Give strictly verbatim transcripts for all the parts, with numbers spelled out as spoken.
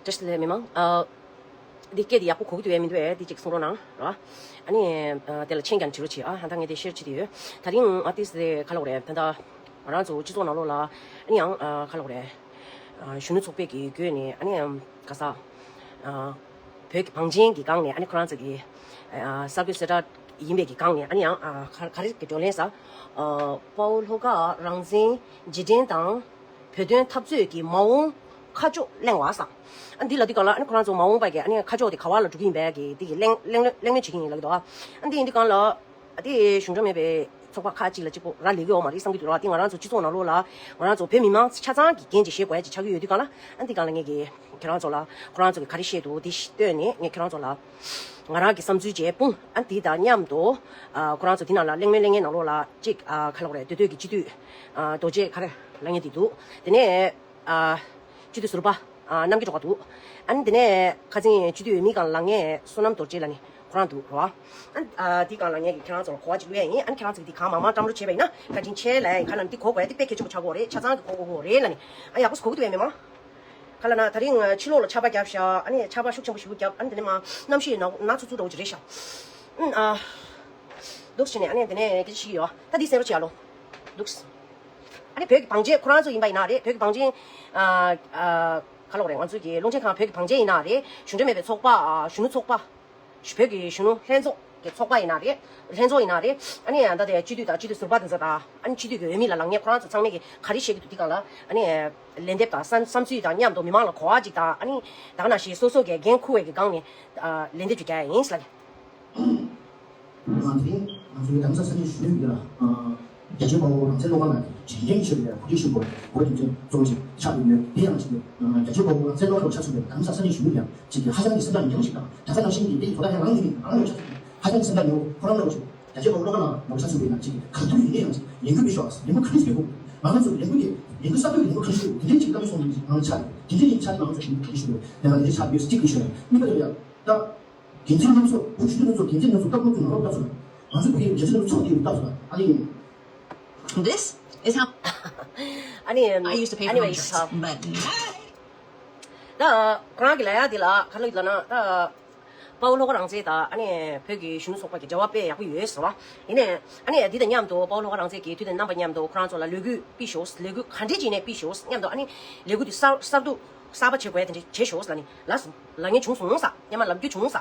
བཀྲ་ཤིས་བདེ་ལེགས་མི་མང་། ཨ། འདི་སྐད་དེ་ཡག་པོ་གོ་གི་འདུག་གས་མི་འདུག་གས། འདི་ཅིག་གསུང་རོགས་གནང་རོགས། ཨ་ནི། ཨ། དེ་ལ་མཆན་ཀྱང་བྲིས་རོགས་བྱེད། ཨ། ད་ལྟ་ངས་དེ་ཤེར་བྱེད་དེ་ཡོད། ད་རིང་ཨ་ཏིས་དེ་ག་ལབ་དགོས་རེད། ད་ལྟ་ང་རང་ཚོ་སྤྱི་ཚོགས་ནང་ལོགས་ལ་ཨ་ནི་ཡང་ཨ་ག་ལབ་དགོས་རེད། ཨ། གཞོན་ནུ་ཚོགས་པའི་གི་བརྒྱུད་ནས་ཨ་ནི་ཡང་ག་ས། ཨ། བོད་ཀྱི་བང་ཆེན་གྱི་སྒང་ནས་ཨ་ནི་ཁོ་རང་ཚོ་གི་ཨ་གསར་འགོད་གསལ་བསྒྲགས་ཡིན་པའི་གི་སྒང་ནས་ཨ་ནི་ཡང་ཨ་ག་ག་རེ་གི་བགྲོ་གླེང་ས། ཨ། དཔའ་བོ་ལྷོ་ཁ་རང་བཙན་རྗེས་དྲན་དང་། བོད་དོན་འཐབ་རྩོད་ཀྱི་མ་འོངས་ཁ་ཕྱོགས་གླེང་བ་ཟེར། ཨ། འདི་ལབ་དུས་སྒང་ལ་ཨ་ནི་ཁོ་རང་ཚོ་མ་འོངས་པ་གི་ཨ་ནི་ཁ་ཕྱོགས་དེ་ག་བ་ལ་འགྲོ་གི་ཡིན་པའི་གི་དེ་གི་གླེང་གླེང་གླེང་མོལ་བྱེད་ཀྱི་ཡིན་ལབ་ཀྱི་འདུག་ཨ། ཨ། འདི་ཡིན་དུས་སྒང་ལ་ཨ་དེ་གཞུང་འབྲེལ་མེད་པའི་ཚོགས་པ་ཁག་ཅིག་ལ་གཅིག་པོ་རག་ལས་ཀྱི་ཡོད་མ་རེད་བསམ་གྱི་འདུག་ར། དེ་ང་རང་ཚོ་སྤྱི་ཚོགས་ནང་ལོགས་ལ་ང་རང་ཚོ་བོད་མི་མང་ཆ་ཚང་གི་འགན་ཅིག་བཞེས་དགོས་ཡ་ཅིག་ཆགས་ཀྱི་ཡོད་དུས་སྒང་ལ་ཨ་འདི་སྒང་ལ་ངས་ཀྱི་ཁྱེད་རང་ཚོ་ལ་ཁོ་རང་ཚོ་གི་ག་རེ་བཤད་འདུག་དེ་ལྟོས་ནས་ངས་ཁྱེད་རང་ཚོ་ལ་ང་རང་གི་བསམ་ཚུལ་བཅས་སྤུངས། ཨ། དེ་དང་མཉམ་དུ་ཨ་ཁོ་རང་ཚོ་དེ་ནང་ལ་གླེང་མོལ་གླེང་མཁན་ནང་ལོགས་ལ་གཅིག་ཨ་ག་ལབ་དགོས་རེད། སྟོད་སྟོད་ཀྱི་སྤྱི་འཐུས་ཨ་རྡོ་རྗེ་ག་རེ་ལབ་མཁན་དེ་འདུག་དེ་ནས། ཨ། སྤྱི་འཐུས་ཟུར་པ། ཨ། རྣམ་རྒྱལ་སྒྲོལ་དཀར་འདུག་ཨ་ནི་དེ་ནས་ཁ་སང་སྤྱི་འཐུས་འོས་མི་སྒང་ལ་ངས་བསོད་ནམས་རྡོ་རྗེ་ལབ་ནི་ཁོ་རང་འདུག་རོ། ཨ། ཨ། དེ་སྒང་ལ་ངས་ཀྱི་ཁྱེད་རང་ཚོར་གོ་བ་ཅིག་བླུག་ཡ་ཡིན། ཨ་ནི་ཁྱེད་རང་ཚོ་གིས་དེ་གང་མང་མང་བཀྲམ་རོགས་བྱས་པ་ཡིན་ན་བཀའ་དྲིན་ཆེ་ལབ་ཡ་ཡིན། ག་ལབ་ན་འདི་གོ་དགོས་ཡ་འདི་དཔེ་གལ་ཆེན་པོ་ཆགས་ཀྱི་ཡོད་རེད། ཆ་ཚང་གིས་གོ་དགོས་ཀྱི་ཡོད་རེད་ལབ་ནི། ཨ། ཡག་པོ་གོ་གི་འདུག་གས་མི་མང་། ག་ལབ་ན་ད་རིང་ཕྱི་ལོགས་ལ་ཆར་པ་བརྒྱབ་ཤག་ཨ་ནི་ཆར་པ་ཤུགས་ཆེན་པོ་ཞེ་པོ་བརྒྱབ། ཨ་ནི་དེ་ནས་མར་གནམ་གཤིས་ནག་ནག་ཚུབ་ཚུབ་འདྲ་བོ་ཅིག་རེད་ཤག་ཨུམ། ཨ། འདུག་སེ་བྱས་ནས་ཨ་ནི་དེ་ནས་སྐད་ཆ་བཤད་ཀྱི་ཡོད། ད་འདི་གསན་རོགས་བྱེད་ཨ་ལོ། འདུག་སེ། ཨ་ནི་བོད་ཀྱི་བང་ཆེན་ཁོ་རང་ཚོ་ཡིན་པ་ཡིན་ན་རེད། བོད་ཀྱི་བང་ཆེན། ཨ། ཨ། ག་ལབ་དགོས་རེད། ང་ཚོའི་གི་རླུང་འཕྲིན་ཁང་བོད་ཀྱི་བང་ཆེན་ཡིན་ན་རེད། གཞུང་འབྲེལ་མེད་པའི་ཚོགས་པ། ཨ། གཞོན་ནུ་ཚོགས་པ། བོད་ཀྱི་གཞོན་ནུ་ལྷན་ཚོགས་ཀྱི་ཚོགས་པ་ཡིན་ན་རེད། ལྷན་ཚོགས་ཡིན་ན་རེད། ཨ་ནི་ད་ལྟའི་སྤྱི་འཐུས་དང་སྤྱི་འཐུས་ཟུར་པ་དེ་ཚོ་དང་། ཨ་ནི་སྤྱི་འཐུས་ཀྱི་འོས་མི་ལ་ལངས་མཁན་ཁོ་རང་ཚོ་ཚང་མས་ཀྱི་ག་རེ་བཤད་ཀྱི་འདུག་དེ་སྒང་ལ་ཨ་ནི་ལན་འདེབས་དང་བསམ་བསམ་ཚུལ་དང་མཉམ་དུ་མི་མང་ལ་གོ་བ་ཅིག་དང་། ཨ་ནི་ད་ག་ནང་བཞིན་སོ་སོ་གི་འགན་འཁུར་བའི་གི་སྒང་ནས་ལན་འདེབས་ཅིག་རྒྱག་ཡ་ཡིན་ཟེར་ལབ། ང་དེ་རིང་ང་ཚོའི་རྡ་རམ་ས་ས་གནས་གཞོན་ནུ་ཡིན་ལ། རྒྱ་ཆེའི་དཔའ་བོ་རང་བཙན་བློ་དགའ་ལགས་ཀྱིས་དྲན་རྟེན་ཞུས་པའི་གོ་སྒྲིག་ཞུ་དགོས་གོ་སྒྲིག་ཚོགས་ཆེན་ཆགས་ཡོད་ཡོད། དེ་ཡང་ཆེད་དུ་རྒྱ་ཆེའི་དཔའ་བོ་རང་བཙན་བློ་དགའ་ལགས་ཆ་མཚོན་པའི་རྡ་རམ་ས་ས་གནས་གཞོན་ནུ་ཡང་ཅིག་གིས་ཧ་ཅང་གི་སེམས་ཐག་ཉེ་པོ་ཞིག་དང་། ད་ལྟ་ནང་བཞིན་གྱི་དེའི་དོ་བདག་ཡང་རང་ཡིན་མིན་རང་ལ་ཆ་མཚོན་ཧ་ཅང་གི་སེམས་ཐག་ཉེ་པོ་ཁོ་རང་ལ་ཆ་མཚོན། རྒྱ་ཆེའི་དཔའ་བོ་བློ་དགའ་ལགས་ལ་ཆ་མཚོན་པའི་ནང་ཅིག་ག་དུས་ཡིན་ནའི་ཡང་ཅིག་ལས་འགུལ་སྤེལ་ཤོག་ཟེར། ལས་འགུལ་ག་འདྲ་ཞིག་སྤེལ་དགོས། ང་རང་ཚོ་ལས་འགུལ་དེ་ལས་འགུལ་གསར་གཏོད་ཀྱི་ལས་འགུལ་ག་འདྲ་ཞིག་དེ་འདྲའི་ཅིག་བཀའ་མོལ་གསུངས་ནས་ང་ལ་ཆགས་ཡོད། དེ་འདྲའི་ཡིན་ཆགས་ནས་ང་ཚོ་གཞོན་ནུ་ག་འདྲ་ཞིག་དགོས་ཡང་ང་འདི་འདྲའི་ཆགས་ཡོད་ཟེར་གཅིག་གིས་ཞུ་ཡ་ཡིན། གཉིས་པ་དེ་ཡང་ད། འགན་འཛིན་ལྷན་ཚོགས། བོད་གཞོན་ནུ་ལྷན་ཚོགས་འགན་འཛིན་ལྷན་ཚོགས་སྐབས་བློ་མཐུན་ནོར་བུ་ལགས་ཚོ། ང་ཚོ་བོད་ཀྱི་རྒྱ་ཆེ་ལྷན་ཚོགས་ཚོགས་དེའི་སྐབས་སུ་ཨ་ནི། This is how I used to pay for my drinks, but ད་ཁོ་རང་གི་ལབ་ཡ་དེ་ལ་ག་རེ་ལབ་ན་ད། དཔའ་བོ་ལྷོ་ཁ་རང་བཙན་དང་ཨ་ནི་བོད་ཀྱི་གཞོན་ནུ་ཚོགས་པ་གི་འབྲེལ་བ་དཔེ་ཡག་པོ་ཡོད་ཟེར་བ། ཡིན་ནའི་ཨ་ནི་འདི་དང་མཉམ་དུ་དཔའ་བོ་ལྷོ་ཁ་རང་བཙན་གྱི་དུས་དང་རྣམ་པ་མཉམ་དུ་ཁོ་རང་ཚོ་ལ་ལས་འགུལ་སྤེལ་ཤོག་ལས་འགུལ་ག་འདྲས་ཅིག་ནས་སྤེལ་ཤོག་མཉམ་དུ་ཨ་ནི་ལས་འགུལ་དེ་གསར་གསར་དུ་གསར་པ་བྱེད་དགོས་ཡ་དེ་འདྲས་བྱེད་ཤོག་ལབ་ནི་ལབ་ལབ་མཁན་བྱུང་སོང་ས། སྔོན་མ་ལབ་རྒྱུ་བྱུང་ས།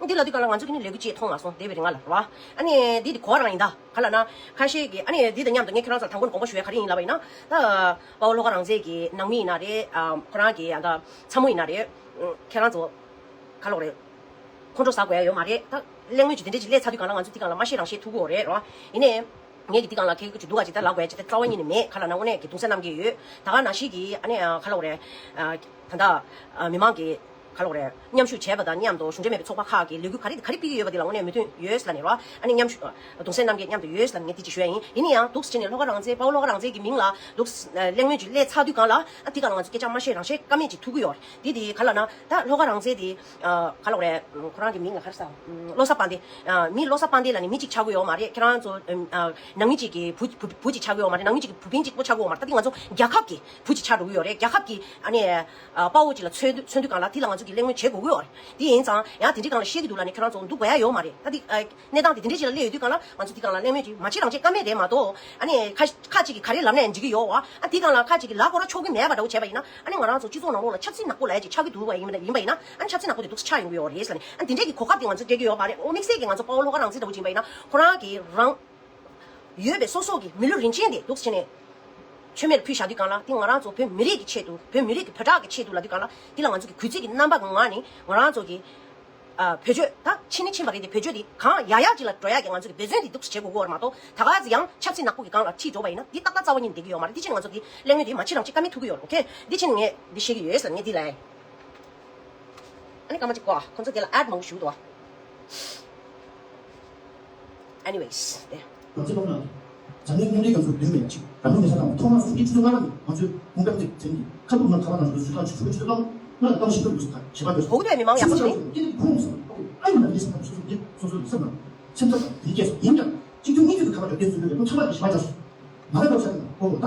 འདི་ལབ་དུས་སྒང་ལ་ང་ཚོ་གི་ནི་ལས་འགུལ་ཅིག་མཐོང་མ་སོང་། དེ་བས་རིང་ང་ལ་རོ། ཨ་ནི་འདི་དེ་གོ་རང་ཡིན་ད། ག་ལབ་ན་ཁ་ཤས་ཀྱིས་ཨ་ནི་འདི་དང་མཉམ་དུ་ངས་ཁྱེད་རང་ཚོར་དང་པོར་དགོངས་པ་ཞུ་ཡ་ག་རེ་ཡིན་ལབ་པ་ཡིན་ན། ད་དཔའ་བོ་ལྷོ་ཁ་རང་བཙན་གྱི་ནང་མི་ཡིན་ན་རེད། ཨ། ཁོ་རང་གི་ཨ་ད་ཚ་མོ་ཡིན་ན་རེད། ཁྱེད་རང་ཚོ་ག་ལབ་དགོས་རེད། ཁོང་ཁྲོ་ཟ་དགོས་ཡ་ཡོད་མ་རེད། ད་གླེང་མོལ་གྱི་དེ་འདྲས་ཅིག་སླེབས་ཚར་དུས་སྒང་ལ་ང་ཚོ་དེ་སྒང་ལ་མ་བཤད་རང་བཤད་ཐུབ་ཀྱི་ཡོད་རེད་རོ། ཡིན་ནའི། ངས་ཀྱི་འདི་སྒང་ལ་ཁྱེད་ཀྱི་སྡུག་ག་ཅིག་ད་ལབ་དགོས་ཅིག་ད་རྩ་བ་ཉིད་ནས་མེད། ག་ལབ་ན་དངོས་གནས་ཀྱི་གདུང་སེམས་མཉམ་སྐྱེད་ཡོད། ད་ག་ནང་བཞིན་གྱི་ཨ་ནི་ཨ་ག་ལབ་དགོས་རེད། ཨ། ད་ལྟ་ཨ་མི་མང་གི་ག་ལབ་དགོས་རེད། མཉམ་ཞུགས་བྱས་པ་དང་མཉམ་དུ་གཞུང་འབྲེལ་མེད་པའི་ཚོགས་པ་ཁག་གིས་ལས་འགུལ་ག་རེ་ག་རེ་སྤེལ་གྱི་ཡོད་པ་འདི་ལ་དངོས་གནས་མོས་མཐུན་ཡོད་ལབ་ནས་རོ། ཨ་ནི་མཉམ་ཞུགས་གདུང་སེམས་མཉམ་སྐྱེད་མཉམ་དུ་ཡོད་ལབ་ནས་ངས་འདི་ཅིག་ཞུ་ཡ་ཡིན། ཡིན་ན་ཡང་འདུག་སེ་བྱས་ནས་ལྷོ་ཁ་རང་བཙན་དཔའ་བོ་ལྷོ་ཁ་རང་བཙན་གྱི་མིང་ལ་འདུག་སེ་གླེང་མོལ་ཅིག་སླེབས་ཚར་དུས་སྒང་ལ་ཨ་དེ་སྒང་ལ་ང་ཚོ་སྐད་ཆ་མ་བཤད་རང་བཤད་ཀ་མེད་ཅིག་ཐུག་གི་ཡོད་རེད། འདི་དེ་ག་ལབ་ན་ད་ལྷོ་ཁ་རང་བཙན་དེ། ཨ། ག་ལབ་དགོས་རེད། ཁོ་རང་གི་མིང་ལ་ག་རེ་ཟེར། བློ་བཟང་དཔལ་ལྡན། ཨ། མི་བློ་བཟང་དཔལ་ལྡན་ལབ་ནི་མི་གཅིག་ཆགས་ཀྱི་ཡོད་མ་རེད། ཁྱེད་རང་ཚོ། ཨ། ནང་མི་གཅིག་གི་བུ་བུ་བུ་གཅིག་ཆགས་ཀྱི་ཡོད་མ་རེད། ནང་མི་གཅིག་གི་བུ་སྤུན་གཅིག་པོ་ཆགས་ཀྱི་ཡོད་མ་རེད། ད་འདི་ང་ཚོ་རྒྱལ་ཁབ་ཀྱི་བུ་གཅིག་ཆགས་འགྲོ་གི་ཡོད་རེད། རྒྱལ་ཁབ་ཀྱི་ཨ་ནི། ཨ། དཔའ་བོ་གཅིག་ལ་མཚོན་མཚོན་དུས་སྒང་ལ་དེ་ལ་ང་ཚོ་གིས་གླེང་མོལ་བྱེད་དགོས་ཀྱི་ཡོད་རེད། དེ་ཡིན་ཙང་ཡང་དེ་འདྲའི་སྒང་ལ་བཤད་ཀྱི་འདུག་ལབ་ནི་ཁྱེད་རང་ཚོ་འདུག་དགོས་ཡ་ཡོད་མ་རེད། ད་འདི། ཨ། གནས་སྟངས་དེ་དེ་འདྲའི་ཅིག་ལ་སླེབས་ཡོད་དུས་སྒང་ལ་ང་ཚོ་དེ་སྒང་ལ་གླེང་མོལ་ཅིག་མ་བྱེད་རང་བྱེད་ཀ་མེད་རེད་མ་གཏོགས། ཨ་ནི་ཁ་ཁ་ཅིག་གིས་ག་རེ་ལབ་ནའི་འགྲིག་གི་ཡོད་བ། ཨ། དེ་སྒང་ལ་ཁ་ཅིག་གིས་ལབ་དགོས་ར་ཆོག་གི་མེད་པ་འདྲ་བོ་བྱས་པ་ཡིན་ན། ཨ་ནི་ང་རང་ཚོ་སྤྱི་ཚོགས་ནང་ལོགས་ལ་ཆབ་སྲིད་ནག་པོ་ལབ་ཡ་ཅིག་ཆགས་ཀྱི་འདུག་བ་ཡིན་ཡིན་པ་ཡིན་ན། ཨ་ནི་ཆབ་སྲིད་ནག་པོ་དེ་འདུག་སེ་ཆགས་ཡོང་གི་ཡོད་རེད་ཟེར་ནས། ཨ་ནི་དེ་འདྲས་ཀྱི་གོ་སྐབས་དེ་ང་ཚོ་སྤྲད་ཀྱི་ཡོད་མ་རེད། དམིགས་བསལ་གྱིས་ང་ཚོ་དཔའ་བོ་ལྷོ་ཁ་རང་བཙན་འདྲ་བོ་ཅིག་ཡིན་པ་ཡིན་ན། ཁོ་རང་གི་རང་ཡོད་པའི་སོ་སོ་གི་མི་ལུས་རིན་ཆེན་དེ་འདུག་སེ་བྱས་ནས་མཆོད་མེར་ཕུལ་བཞག་དུས་སྒང་ལ། དེ་ང་རང་ཚོ་བོད་མི་རིགས་ཀྱི་ཆེད་དུ། བོད་མི་རིགས་ཀྱི་བོད་ཕྲུག་གི་ཆེད་དུ་ལབ་དུས་སྒང་ལ། དེ་ལ་ང་ཚོ་གི་གུས་བརྩི་གི་རྣམ་པ་གི་ངང་ནས་ང་རང་ཚོ་གི་ཨ། བེད་སྤྱོད་ད་ཕྱིན་ནི་ཕྱིན་པ་རེད་དེ། བེད་སྤྱོད་དེ་གང་ཡག་ཡག་ཅིག་ལ་འགྲོ་ཡག་གི་ང་ཚོ་གི་འབད་བརྩོན་དེ་འདུག་སེ་བྱེད་དགོས་ཀྱི་ཡོད་རེད་མ་གཏོགས། ད་ག་ཚོད་ཡང་ཆབ་སྲིད་ནག་པོ་གི་སྒང་ལ་ཁྲིད་འགྲོ་བ་ཡིན་ན་འདི་ཏག་ཏག་རྩ་བ་ཉིད་ནས་བསྡད་ཀྱི་ཡོད་མ་རེད། འདི་ཕྱིན་ངས་འདི་བཤད་ཀྱི་ཡོད་ཟེར། ངས་འདི་ལབ་ཡིན། འདི་ཕྱིན་ངས་འདི་བཤད་ཀྱི་ཡོད་ཟེར། ངས་འདི་ལབ་ཡིན། ཨ་ནི་སྐར་མ་གཅིག་གོ། ཨ། ཁོང་ཚོ་དེ་ལ་ཨེཌ་མང་པོ་ཞུ་འདུག་ཨ། Anyways དེ། ང་ཚོ་སློབ་གྲྭ་འཛམ་གླིང་མཉམ་འབྲེལ་རྒྱལ་ཚོགས་འདུས་པའི་ཅིག་རང་ལུས་མེ་སྲེག་བཏང་བ་ཐོག་མར་སོ་སོ་སྐྱིད་ཆུ་ཚོད་ལྔ་ལ་ནི་ང་ཚོས་གུང་པ་འདི་ཚན་གྱི་ཁ་ཐུག་ནང་ཁ་པར་ནང་སོ་སོའི་ཁ་ཆུ་ཆུ་ཆུ་ལ་ང་ལ་གཏམ་ཞིབ་ཏུ་ཡོད་ས་ཁ་ཞེ་པ་ཡོད་ས། གོ་གི་མི་མང་ཡག་པོ་ཞིག་སྐྱིད་ཁོང་སོང་ཨ་ཡོད་ན་ལས་སུ་སོ་སོ་འདི་སོ་སོའི་སེམས་ནང་སེམས་ཐག་དང་དེ་སྐྱེས་སོ། ཡིན་ཀྱང་གཅིག་མཐུན་གཉིས་མཐུན་གྱི་ཁ་པར་འབྲེལ་གཏོད་ཚུལ་ལས་ཁོང་ཚང་མ་གི་ཞེ་པ་ཆགས་སོ། ང་ལ་གཏམ་ཞིབ་ཏུ་གོ་གོ་ད།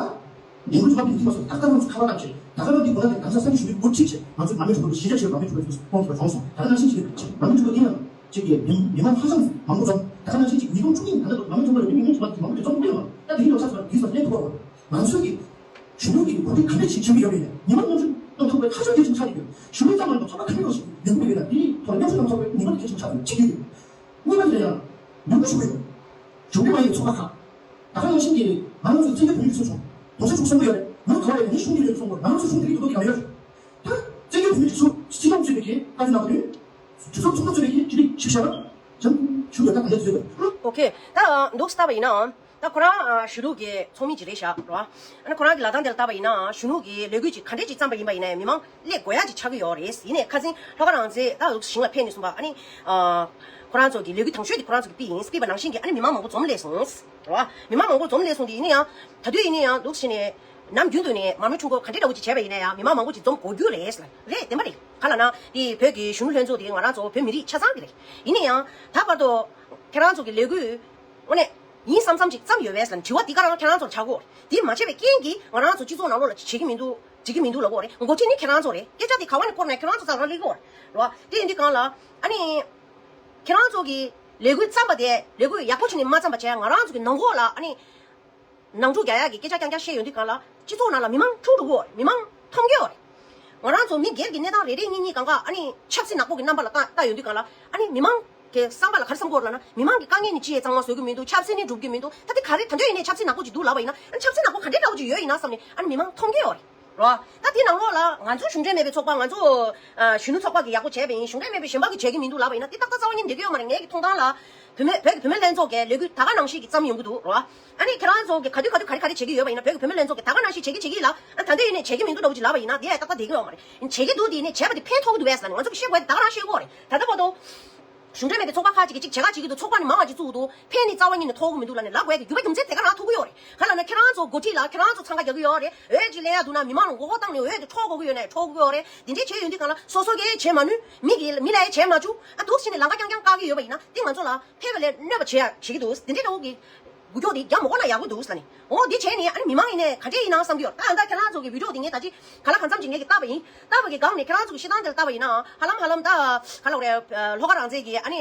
ལས་འགུལ་ཚོགས་པ་འདི་མ་སོང་ད་ལྟ་ང་ཚོ་ཁ་པར་བཏང་བྱས་ད་ལྟ་ང་འདི་གོ་ལ་དེ་གང་ས་ས་མི་ཞུ་བའི་འགོ་ཁྲིད་བྱས་ང་ཚོ་མ་མི་གྲུབ་པ་གཞིས་ཆགས་ཆེ་བ་མ་མི་གྲུབ་པ་ཚོ་སྤོང་ཐུབ་པ་བྱུང་སོང་། ད་ལྟ་ནང་བཞིན་ཅིག་མ་མི་གྲུབ་པ་འདི་ཡང་ཅིག་གི་མི་མི་མང་ཧ་ཅང་མང་པོ་འཛོམས། ད་ལྟ་ནང་བཞིན་ཅིག་མི་ཐོང་ཆུང་ཡིན། ད་ལྟ་མ་མི་གྲུབ་པ་ལ་མི་མི་གྲུབ་པ་འདི་མང་པོ་འཛོམས་ཀྱི་ཡོད་མ་རེད། ད་དེ་ཡིན་ལོ་ས་ས་འདི་ས་ལས་ཐུབ་པ་ང་ཚོས་ཀྱི་གཞོན་ནུ་གི་འགོ་ཁྲིད་ག་འདྲས་ཞིག་བྱེད་ཀྱི་ཡོད་པ་ཡིན་ནའི་མི་མང་མང་ཚོས་གཏོང་ཐུབ་པའི་ཁ་ཕྱོགས་གལ་ཆེན་ཆགས་ཀྱི་ཡོད། གཞོན་ནུ་ཙམ་མ་ཡིན་པར་ཚོགས་པ་གང་མང་ཞིག་ལས་འགུལ་སྤེལ་ཡོད་ན་དེའི་ཐོག་མཉམ་ཞུགས་གནང་ཐུབ་པའི་ནུས་པ་གལ་ཆེན་ཆགས་ཀྱི་ཡོད། གཉིས་པ་དེ་ལ་ཡང་འབོད་སྐུལ་ཞུ་གི་ཡོད། གཞུང་འབྲེལ་མ་ཡིན་པའི་ཚོགས་པ་ཁག་ད་ག་ནང་བཞིན་གྱི་ང་རང་ཚོའི་བཙན་བྱོལ་བོད་མིའི་སྒྲིག་འཛུགས་ཆུང་གོང་ས་མཆོག་གསུང་གི་ཡོད་རེད། ང་ག་བ་ཡིན་ནི་གཞུང་འབྲེལ་ཡོད་གསུང་གི་ང་རང་ཚོ་གཞུང་འབྲེལ་གྱི་འདུག་གི་ཡང་ཡོད་རེད། ད་བཙན་བྱོལ་བོད་མིའི་སྒྲིག་འཛུགས་སྤྱི་ཁྱབ་གཙོས་པའི་གི་ཏང་ནང་དུ་གཞུང་ཚབ་ཚོགས་གཙོ་གཙོས་པའི་གི་ཅི་རིགས་ཞིབ་བཤེར་བ་ཅང་ཞུ་ཡོད་ད་ག་འདྲ་བཟོས་ཡོད། ཨོ་ཁེ། ད་འདུག་ལྟ་བ་ཡིན་ན་ད་ཁོ་རང་གཞོན་ནུ་གི་ཚོགས་མི་ཅིག་རེད་ཤག་རོ། ཨ་ནི་ཁོ་རང་གི་ལག་གདང་དེ་ལ་ལྟ་བ་ཡིན་ན་གཞོན་ནུ་གི་ལས་འགུལ་ཅིག་ག་འདྲས་ཅིག་བརྩམས་པ་ཡིན་པ་ཡིན་ནའི་མི་མང་སླེབས་དགོས་ཡ་ཅིག་ཆགས་ཀྱི་ཡོད་རེད། ཡིན་ནའི་ཁ་སང་ལྷོ་ཁ་རང་བཙན་ད་འདུག་ཞིང་ལ་ཕེབས་ནས་གསུངས་པ་ཨ་ནི། ཁོ་རང་ཚོ་གི་ལས་འགུལ་དང་ཤོས་དེ་ཁོ་རང་ཚོ་གི་པི་ཡིན་པི་པ་ནང་བཞིན་གྱི་ཨ་ནི་མི་མང་མང་པོ་འཛོམས་སླེབས་སོང་། རེད་བ། མི་མང་མང་པོ་འཛོམས་སླེབས་སོང་དེ་ཡིན་ན་ཡང་ད་དུས་ཡིན་ན་ཡང་འདུག་ཕྱིན་ནས་ནམ་རྒྱུན་དུ་ནས་མ་མོའི་ཁྲུང་ཁོ་ག་འདྲས་འདྲ་བོ་ཅིག་བྱས་པ་ཡིན་ན་ཡང་མི་མང་མང་པོ་ཅིག་འཛོམས་དགོས་རྒྱུ་རེད་ལ། རེད་བདེན་པ་རེད། ག་ལ་ན་དེ་བོད་ཀྱི་གཞོན་ནུ་ལྷན་ཚོགས་དེ་ང་རང་ཚོ་བོད་མི་རིགས་ཆ་ཚང་གི་རེད། ཡིན་ན་ཡང་ད་བར་དུ་ཁྱེད་རང་ཚོ་གི་ལས་འགུལ་དངོས་གནས་ཡིན་བསམ་བསམ་ཅིག་བརྩམས་ཡོད་པས་ལ་དྲི་བ་འདི་ག་རང་ཁྱེད་རང་ཚོར་ཆགས་ཀྱི་ཡོད་རེད། དེ་མ་བྱས་པའི་རྐྱེན་གྱིས་ང་རང་ཚོ་སྤྱི་ཚོགས་ནང་ལོགས་ལ་བྱེད་ཀྱི་མི་འདུག་བྱེད་ཀྱི་མི་འདུག་ལབ་ཀྱི་ཡོད་རེད། འགོ་ཁྲིད་ནི་ཁྱེད་རང་ཚོ་རེད། སྐད་ཆ་དེ་ག་བ་ནས་བསྐོར་ནས་ཁྱེད་རང་ཚོ་རྩ་ལ་སླེབས་ཀྱི་ཡོད་རེད། རེད་བ། དེ་ཡིན་དུས་གང་ལ་ཨ་ནི། ཁྱེད་རང་ཚོ་གི་ལས་འགུལ་བརྩམས་པ་དེ་ལས་འགུལ་ཡག་པོ་བྱས་ནས་མ་བརྩམས་པ་བྱས་ང་རང་ཚོ་གི་ནང་ཁོག་ལ་ཨ་ནི། ནང་འཁྲུག་རྒྱག་ཡག་གི་སྐད་ཆ་རྐྱང་རྐྱང་བཤད་ཡོང་དུས་གང་ལ་སྤྱི་ཚོགས་ནང་ལ་མི་མང་འཁྲུག་འགྲོ་གི་ཡོད་རེད། མི་མང་མཐོང་གི་ཡོད་རེད། ང་རང་ཚོ་མི་སྒེར་གྱི་གནས་སྟངས་རེ་རེ་གཉིས་གཉིས་གང་ག་ཨ་ནི་ཆབ་སྲིད་ནག་པོ་གི་རྣམ་པ་ལ་ལྟ་ལྟ་ཡོང་དུས་གང་ལ་ཨ་ནི་མི་མང་གི་བསམ་པ་ལ་ག་རེ་བསམ་གྱི་ཡོད་རེད་ལབ་ན་མི་མང་གི་དཀའ་ངལ་ནི་ཅི་ཡང་གཙང་མ་བཟོ་གི་མི་འདུག་ཆབ་སྲིད་ནི་སྒྲུབ་ཀྱི་མི་འདུག་ད་དེ་ག་རེ་ད་འདོད་ཡིན་ནའི་ཆབ་སྲིད་ནག་པོ་ཅིག་འདུག་ལབ་པ་ཡིན་ན་ཨ་ནི་ཆབ་སྲིད་ནག་པོ་ག་འདྲའི་འདྲ་བོ་ཅིག་ཡོད་ཡིན་ན་བསམ་ནས་ཨ་ནི་མི་མང་མཐོང་གི་ཡོད་རེད། རོ། ད་དེ་ནང་ལོགས་ལ་ང་ཚོ་གཞོན་ནུ་ཚོགས་པ་ང་ཚོ་ཨ་གཞོན་ནུ་ཚོགས་པ་གི་ཡག་པོ་བྱས་པ་ཡིན་གཞུང་འབྲེལ་མེད་པའི་གཞན་པ་གི་བྱེད་ཀྱི་མི་འདུག་ལབ་པ་ཡིན་ན་དེ་ཏག་ཏག་རྩ་བ་ཉིད་འགྲིག་གི་ཡོད་མ་རེད། ངའི་གི་མཐོང་སྟངས་ལ་བུད་མེད་བོད་ཀྱི་བུད་མེད་ལྷན་ཚོགས་ཀྱི་ལས་འགུལ་ད་ག་ནང་བཞིན་གྱི་བརྩམས་ཡོང་གི་འདུག་རོ། ཨ་ནི་ཁྱེད་རང་ཚོ་གི་ག་དུས་ག་དུས་ག་རེ་ག་རེ་བྱེད་ཀྱི་ཡོད་པ་ཡིན་ན་བོད་ཀྱི་བུད་མེད་ལྷན་ཚོགས་ཀྱི་ད་ག་ནང་བཞིན་བྱེད་ཀྱི་བྱེད་ཀྱི་ལ་ཨ་ད་འདི་ཡིན་ནས་བྱེད་ཀྱི་མི་འདུག་འདྲ་བོ་ཅིག་ལབ་པ་ཡིན་ན་དེ་ཡང་ཏག་ཏག་བསྡད་ཀྱི་ཡོད་མ་རེད། བྱེད་ཀྱི་འདུག་དེ་ནས་བྱས་པ་དེ་ཕན་ཐོགས་ཀྱི་འདུག་བས་ཟེར་ནས་ང་ཚོ་གི་ཤེས་དགོས་ཡ་དེ་ད་ག་རང་ཤེས་དགོས་རེད། ད་ལྟ་བར་དུ། གཞུང་འབྲེལ་མེད་པའི་ཚོགས་པ་ཁག་ཅིག་གིས་ཅིག་བྱེད་ཁག་བྱེད་ཀྱི་འདུག་ཚོགས་པ་ནི་མང་བ་ཅིག་བཙུགས་འདུག་ཕན་ནི་རྩ་བ་ཉིད་ནས་ཐོགས་ཀྱི་མི་འདུག་ལབ་ནས་ལབ་དགོས་ཡ་དེ་རྒྱུ་མཚན་དེ་ག་རང་ཐུག་གི་ཡོད་རེད། ག་ལབ་ན་ཁྱེད་རང་ཚོ་འགོ་ཁྲིད་ལ་ཁྱེད་རང་ཚོ་འཚང་ཁ་རྒྱག་གི་ཡོད་རེད། འོས་ཅིག་ལེན་ཡ་འདུག་ན་མི་མང་ལ་མགོ་སྐོར་བཏང་ནས་འོས་དེ་འཕྲོག་དགོས་ཀྱི་ཡོད་ན་འཕྲོག་དགོས་ཀྱི་ཡོད་རེད། འདི་འདྲས་བྱས་ཡོང་དུས་གང་ལ་སོ་སོ་གིས་བྱེད་མ་ནུས་མི་གིས་མི་ལ་ཡ་བྱེད་མ་བཅུག་ཨ་འདུག་ཕྱིན་ནས་ལམ་ཁ་རྐྱང་རྐྱང་བཀག་གི་ཡོད་པ་ཡིན་ན་དེ་ང་ཚོ་ལ་ཕེབས་པ་ལས་གནོད་པ་བྱེད་ཡ་བྱེད་ཀྱི་འདུག་འདི་འདྲས་འདྲ་བོ་གི་འགུལ་སྐྱོད་དེ་རྒྱག་མ་དགོས་ན་ཡག་པོ་འདུག་ལབ་ནས། འོ་འདི་བྱས་ནས་ཨ་ནི་མི་མང་ཡིན་ནའི་ག་འདྲས་ཡིན་ནའང་བསམ་གྱི་ཡོད། ད་ཨ་ད་ཁྱེད་རང་ཚོ་གི་བི་ཌིའོ་འདི་ངས་ད་ཅི་ག་ལ་གང་འཚམ་ཅིག་ངས་ཀྱི་བལྟས་པ་ཡིན། བལྟས་པ་གི་སྒང་ནས་ཁྱེད་རང་ཚོ་གི་བཤད་སྟངས་དེ་ལ་བལྟས་པ་ཡིན་ན་ཧ་ལམ་ཧ་ལམ་ད་ག་ལ་རེད། ལྷོ་ཁ་རང་བཙན་གྱི་ཨ་ནི་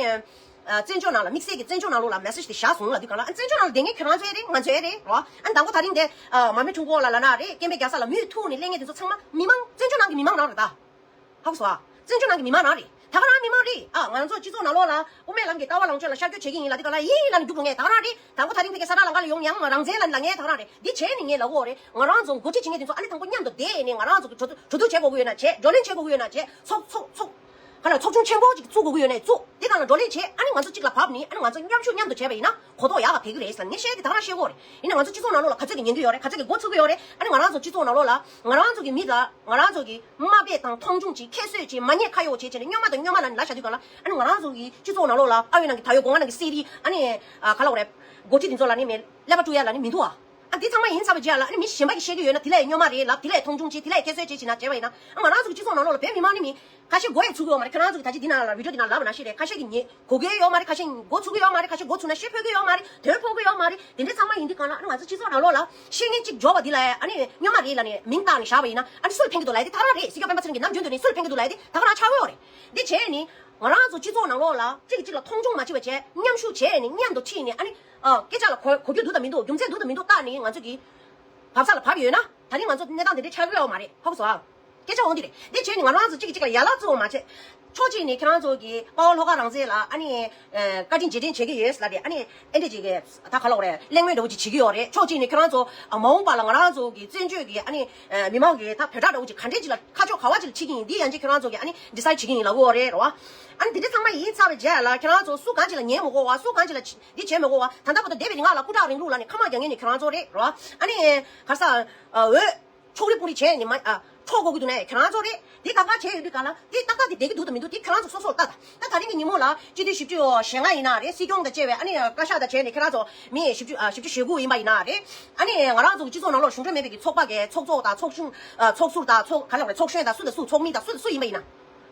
བཙན་བྱོལ་ནང་ལ་དམིགས་བསལ་གྱི་བཙན་བྱོལ་ནང་ལོགས་ལ་མེ་སེ་ཇི་དེ་བཞག་སོང་ལབ་དུས་ག་ལ་ཨ་བཙན་བྱོལ་ནང་ལ་བསྡད་མཁན་ཁྱེད་རང་ཚོའི་རེད། ང་ཚོའི་རེད་རོ། ཨ་དང་པོ་ད་རིང་དེ་མར་མེ་ཁྲུང་ཁོག་ལ་ལབ་ན་རེད། སྐད་འབོད་རྒྱག་ས་ལ་མུས་ཐུག་ནས་སླེབས་མཁན་དེ་ཚོ་ཚང་མ་མི་མང་བཙན་བྱོལ་ནང་གི་མི་མང་རང་རེད་ད། ཧ་གོ་སོང་ཨ། བཙན་བྱོལ་ནང་གི་མི་མང་རང་རེད། ད་ག་རང་མི་མང་རེད། ཨ་ང་ཚོ་སྤྱི་ཚོགས་ནང་ལོགས་ལ་དབུ་མའི་ལམ་གྱི་ལྟ་བ་ལོངས་སྤྱོད་ལ་ཤར་བསྐྱོད་བྱེད་ཀྱི་ཡིན་ལབ་དུས་ག་ལ་ཡིན་ལབ་ནས་རྒྱུགས་འགྲོ་མཁན་ད་ག་རང་རེད། དང་པོ་ད་རིང་ཕ་གི་ས་ན་ལམ་ཁ་ལ་ཡོང་ཡང་རང་བཙན་ལབ་ལབ་མཁན་ད་ག་རང་རེད། འདི་བྱས་ནས་ངས་ལབ་ཀྱི་ཡོད་རེད། ང་རང་ཚོ་འགོ་ཁྲིད་བྱེད་མཁན་དེ་ཚོ་ཨ་ནི་དང་པོ་མཉམ་དུ་བསྡད་ནས་ང་རང་ཚོ་གི་གྲོས་གྲོས་བསྡུར་བྱེད་དགོས་ཀྱི་ཡོད་ན་བྱེད། བགྲོ་གླེང་བྱེད་དགོས་ཀྱི་ཡོད་ན་བྱེད། ཚོགས་ཚོགས་ཚོགས་ག་ལ་ཚོགས་ཆུང་ཆེན་པོ་ཅིག་བཙུགས་དགོས་ཀྱི་ཡོད་ན་བཙུགས། འདི་ག་ལ་བགྲོ་གླེང་བྱེད། ཨ་ནི་ང་ཚོ་གཅིག་ལ་བབས་ནས་ཨ་ནི་ང་ཚོ་མཉམ་ཞུགས་མཉམ་དུ་བྱས་པ་ཡིན་ན་གོ་རྟོགས་ཡག་ག་ཕེབས་ཀྱི་རེད་ཟེར་ངས་བཤད་དེ་ད་ག་རང་བཤད་དགོས་རེད། ཡིན་ན་ང་ཚོ་སྤྱི་ཚོགས་ནང་ལོགས་ལ་ག་ཚོད་ཀྱིས་ཉན་གྱི་ཡོད་རེད། ག་ཚོད་ཀྱིས་མགོ་ཚོས་ཀྱི་ཡོད་རེད། ཨ་ནི་ང་རང་ཚོ་སྤྱི་ཚོགས་ནང་ལོགས་ལ་ང་རང་ཚོ་གི་མི་ལ་ང་རང་ཚོ་གི་དམའ་འབེབས་དང་མཐོང་ཆུང་བྱེད། ཁྱད་གསོད་བྱེད། མ་ཉེས་ཁ་གཡོགས་བྱེད་བྱས་ནས་སྨྱོན་མ་དང་སྨྱོན་མ་ལབ་ནས་ལབ་བཞག་དུས་ག་ལ་ཨ་ནི་ང་རང་ཚོ་གི་སྤྱི་ཚོགས་ནང་ལོགས་ལ་ཨ་ཡོད་ནང་གི་ད་ཡོད་སྒོ་ང་ནང་གི་གསེར་རི་ཨ་ནི་ཨ་ག་ལ་བ་རེད། འགོ་ཁྲིད་འདི་ཚོ་ལ་ནི་མི་ཀླད་པ་བཀྲུ་ཡ་ལ་ནི་མི་འདུག་ཨ། ཨ་འདི་ཚང་མ་ཡིན་ཚར་བའི་རྗེས་ལ་ཨ་ནི་མི་གཞན་པ་གིས་བཤད་ཀྱི་ཡོད་ན་དེ་ལ་ཡང་སྨྱོན་མ་རེད་ལབ། དེ་ལ་ཡང་མཐོང་ཆུང་བྱེད། དེ་ལ་ཡང་ཁྱད་གསོད་བྱེད་བྱེད་ན་བྱས་པ་ཡིན་ན་ཨ་ང་རང་ཚོ་གི་སྤྱི་ཚོགས་ནང་ལོགས་ལ་བོད་མི་མང་ནི་མི་ཁ་ཤས་མགོ་ཡང་ཚོས་ཀྱི་ཡོད་མ་རེད། ཁ་ཤས་མགོ་ཚོས་ཀྱི་ཡོད་མ་རེད། ཁ་ཤས་མགོ་ཚོས་ཀྱི་ཡོད་མ་རེད། ཁ་ཤས་མགོ་ཚོས་ན་ཤི་ཕོད་ཀྱི་ཡོད་མ་རེད། དོན་ཕོག་གི་ཡོད་མ་རེད། དེ་འདྲ་ཚང་མ་ཡིན་དུས་གང་ལ་ཨ་ནི་ང་ཚོ་སྤྱི་ཚོགས་ནང་ལོགས་ལ་བཤད་མཁན་གཅིག་འབྱོར་བ་འདི་ལ་ཨ་ནི་སྨྱོན་མ་རེད་ལབ་ནས་མིང་བཏགས་ནས་བཞག་པ་ཡིན་ན་ཨ་ནི་སུ་ལ་ཕན་གྱི་འདུག་ལབ་ཡ་དེ་ད་ག་རང་རེད། སྲིད་སྐྱོང་སྤེན་པ་ཚེ་རིང་གིས་ནམ་རྒྱུན་དུ་ནས་སུ་ལ་ཕན་གྱི་འདུག་ལབ་ཡ་དེ་ད་ག་རང་ཆགས་ཀྱི་ཡོད་རེད། འདི་བྱས་ནི་ང་རང་ཚོ་སྤྱི་ཚོགས་ནང་ལོགས་ལ་གཅིག་གིས་གཅིག་ལ་མཐོང་ཆུང་མ་བྱེད་པ་བྱས། མཉམ་ཞུགས་བྱས་ནས་མཉམ་དུ་ཁྲིད་ནས་ཨ་ནི་ཨ་སྐད་ཆ་ལ་གོ་གོ་རྒྱུ་འདུག་དང་མི་འདུག་རྒྱུ་མཚན་འདུག་དང་མི་འདུག་བལྟས་ནས་ང་ཚོ་གི་བབས་ས་ལ་བབས་ཡོད་ན་ད་རིང་ང་ཚོ་གནས་སྟངས་འདི་འདྲའི་ཆགས་ཀྱི་ཡོད་མ་རེད། ཧ་གོ་སོང་ཨ། སྐད་ཆ་འོང་འདི་རེད། འདི་བྱས་ནས་ང་རང་ཚོ་གཅིག་གིས་གཅིག་ལ་ཡ་ལན་བཙོང་བ་མ་བྱས། ཕྱོགས་གཅིག་ནས་ཁྱེད་རང་ཚོ་གི་དཔའ་བོ་ལྷོ་ཁ་རང་བཙན་ལ་ཨ་ནི་བཀའ་དྲིན་རྗེས་དྲན་བྱེད་ཀྱི་ཡོད་ལབ་རེད། ཨ་ནི་ཨེ་འདྲ་ཅིག་གི་ད་ག་ལབ་དགོས་རེད། གླེང་མོལ་འདྲ་བོ་ཅིག་བྱེད་ཀྱི་ཡོད་རེད། ཕྱོགས་གཅིག་ནས་ཁྱེད་རང་ཚོ་མ་འོངས་པ་ལ་ང་རང་ཚོ་གི་བཙན་བྱོལ་གི་ཨ་ནི་མི་མང་གི་ད་བོད་གྲགས་འདྲ་བོ་ཅིག་ག་འདྲས་ཅིག་ལ་ཁ་ཕྱོགས་ག་བ་ཅིག་ལ་ཁྲིད་ཀྱི་ཡིན། འདི་ཡན་ཆད་ཁྱེད་རང་ཚོ་གི་ཨ་ནི་ཌི་སའིཌ་བྱེད་ཀྱི་ཡིན་ལབ་ཀྱི་ཡོད་རེད་རོ། ཨ་ནི་འདི་འདྲ་ཚང་མ་ཡིན་ཚར་བའི་རྗེས་ལ་ཁྱེད་རང་ཚོ་སུ་གང་ཅིག་ལ་ཉན་མི་དགོས་པ། སུ་གང་ཅིག་ལ་འདི་བྱེད་མི་དགོས་པ། ད་ལྟ་བར་དུ་འདས་པའི་རིང་ལ་སྐུ་དྲག་རིང་ལུགས་ལབ་ནས་ཁ་དམག་རྒྱག་མཁན་ནི་ཁྱེད་རང་ཚོ་རེད་རོ། ཨ་ནི་ག་ས་འོས། ཕྱོགས་རིས་སྤུ་རིས་བྱས་ནས་མ་ཨ་འཕྲོག་དགོས་ཀྱི་འདུག་ནའི་ཁྱེད་རང་ཚོ་རེད། དེ་ད་ག་བྱས་ཡོད་དུས་ག་ལ་དེ་ཏག་ཏག་དེ་བསྡད་ཀྱི་འདུག་དང་མི་འདུག་དེ་ཁྱེད་རང་ཚོ་སོ་སོར་ལྟ་དང་། ད་ད་རིང་གི་ཉིན་མོ་ལ་སྤྱི་འཐུས་བཞི་བཅུ་ཞེ་ལྔ་ཡིན་ན་རེད། སྲིད་སྐྱོང་དང་བཅས་པའི་ཨ་ནི་བཀའ་ཤག་དང་བཅས་ནས་ཁྱེད་རང་ཚོ་མི་བཞི་བཅུ་ཨ་བཞི་བཅུ་ཞེ་དགུ་ཡིན་པ་ཡིན་ན་རེད། ཨ་ནི་ང་རང་ཚོ་གི་སྤྱི་ཚོགས་ནང་ལོགས་གཞུང་འབྲེལ་མེད་པའི་གི་ཚོགས་པ་གི་ཚོགས་གཙོ་དང་ཚོགས་ཆུང་ཨ་ཚོགས་ཟུར་དང་ཚོགས་ག་ལ་བ་རེད། ཚོགས་གཞོན་དང་སུ་དང་སུ་ཚོགས་མི་དང་སུ་དང་སུ་ཡིན་པ་ཡིན་ན་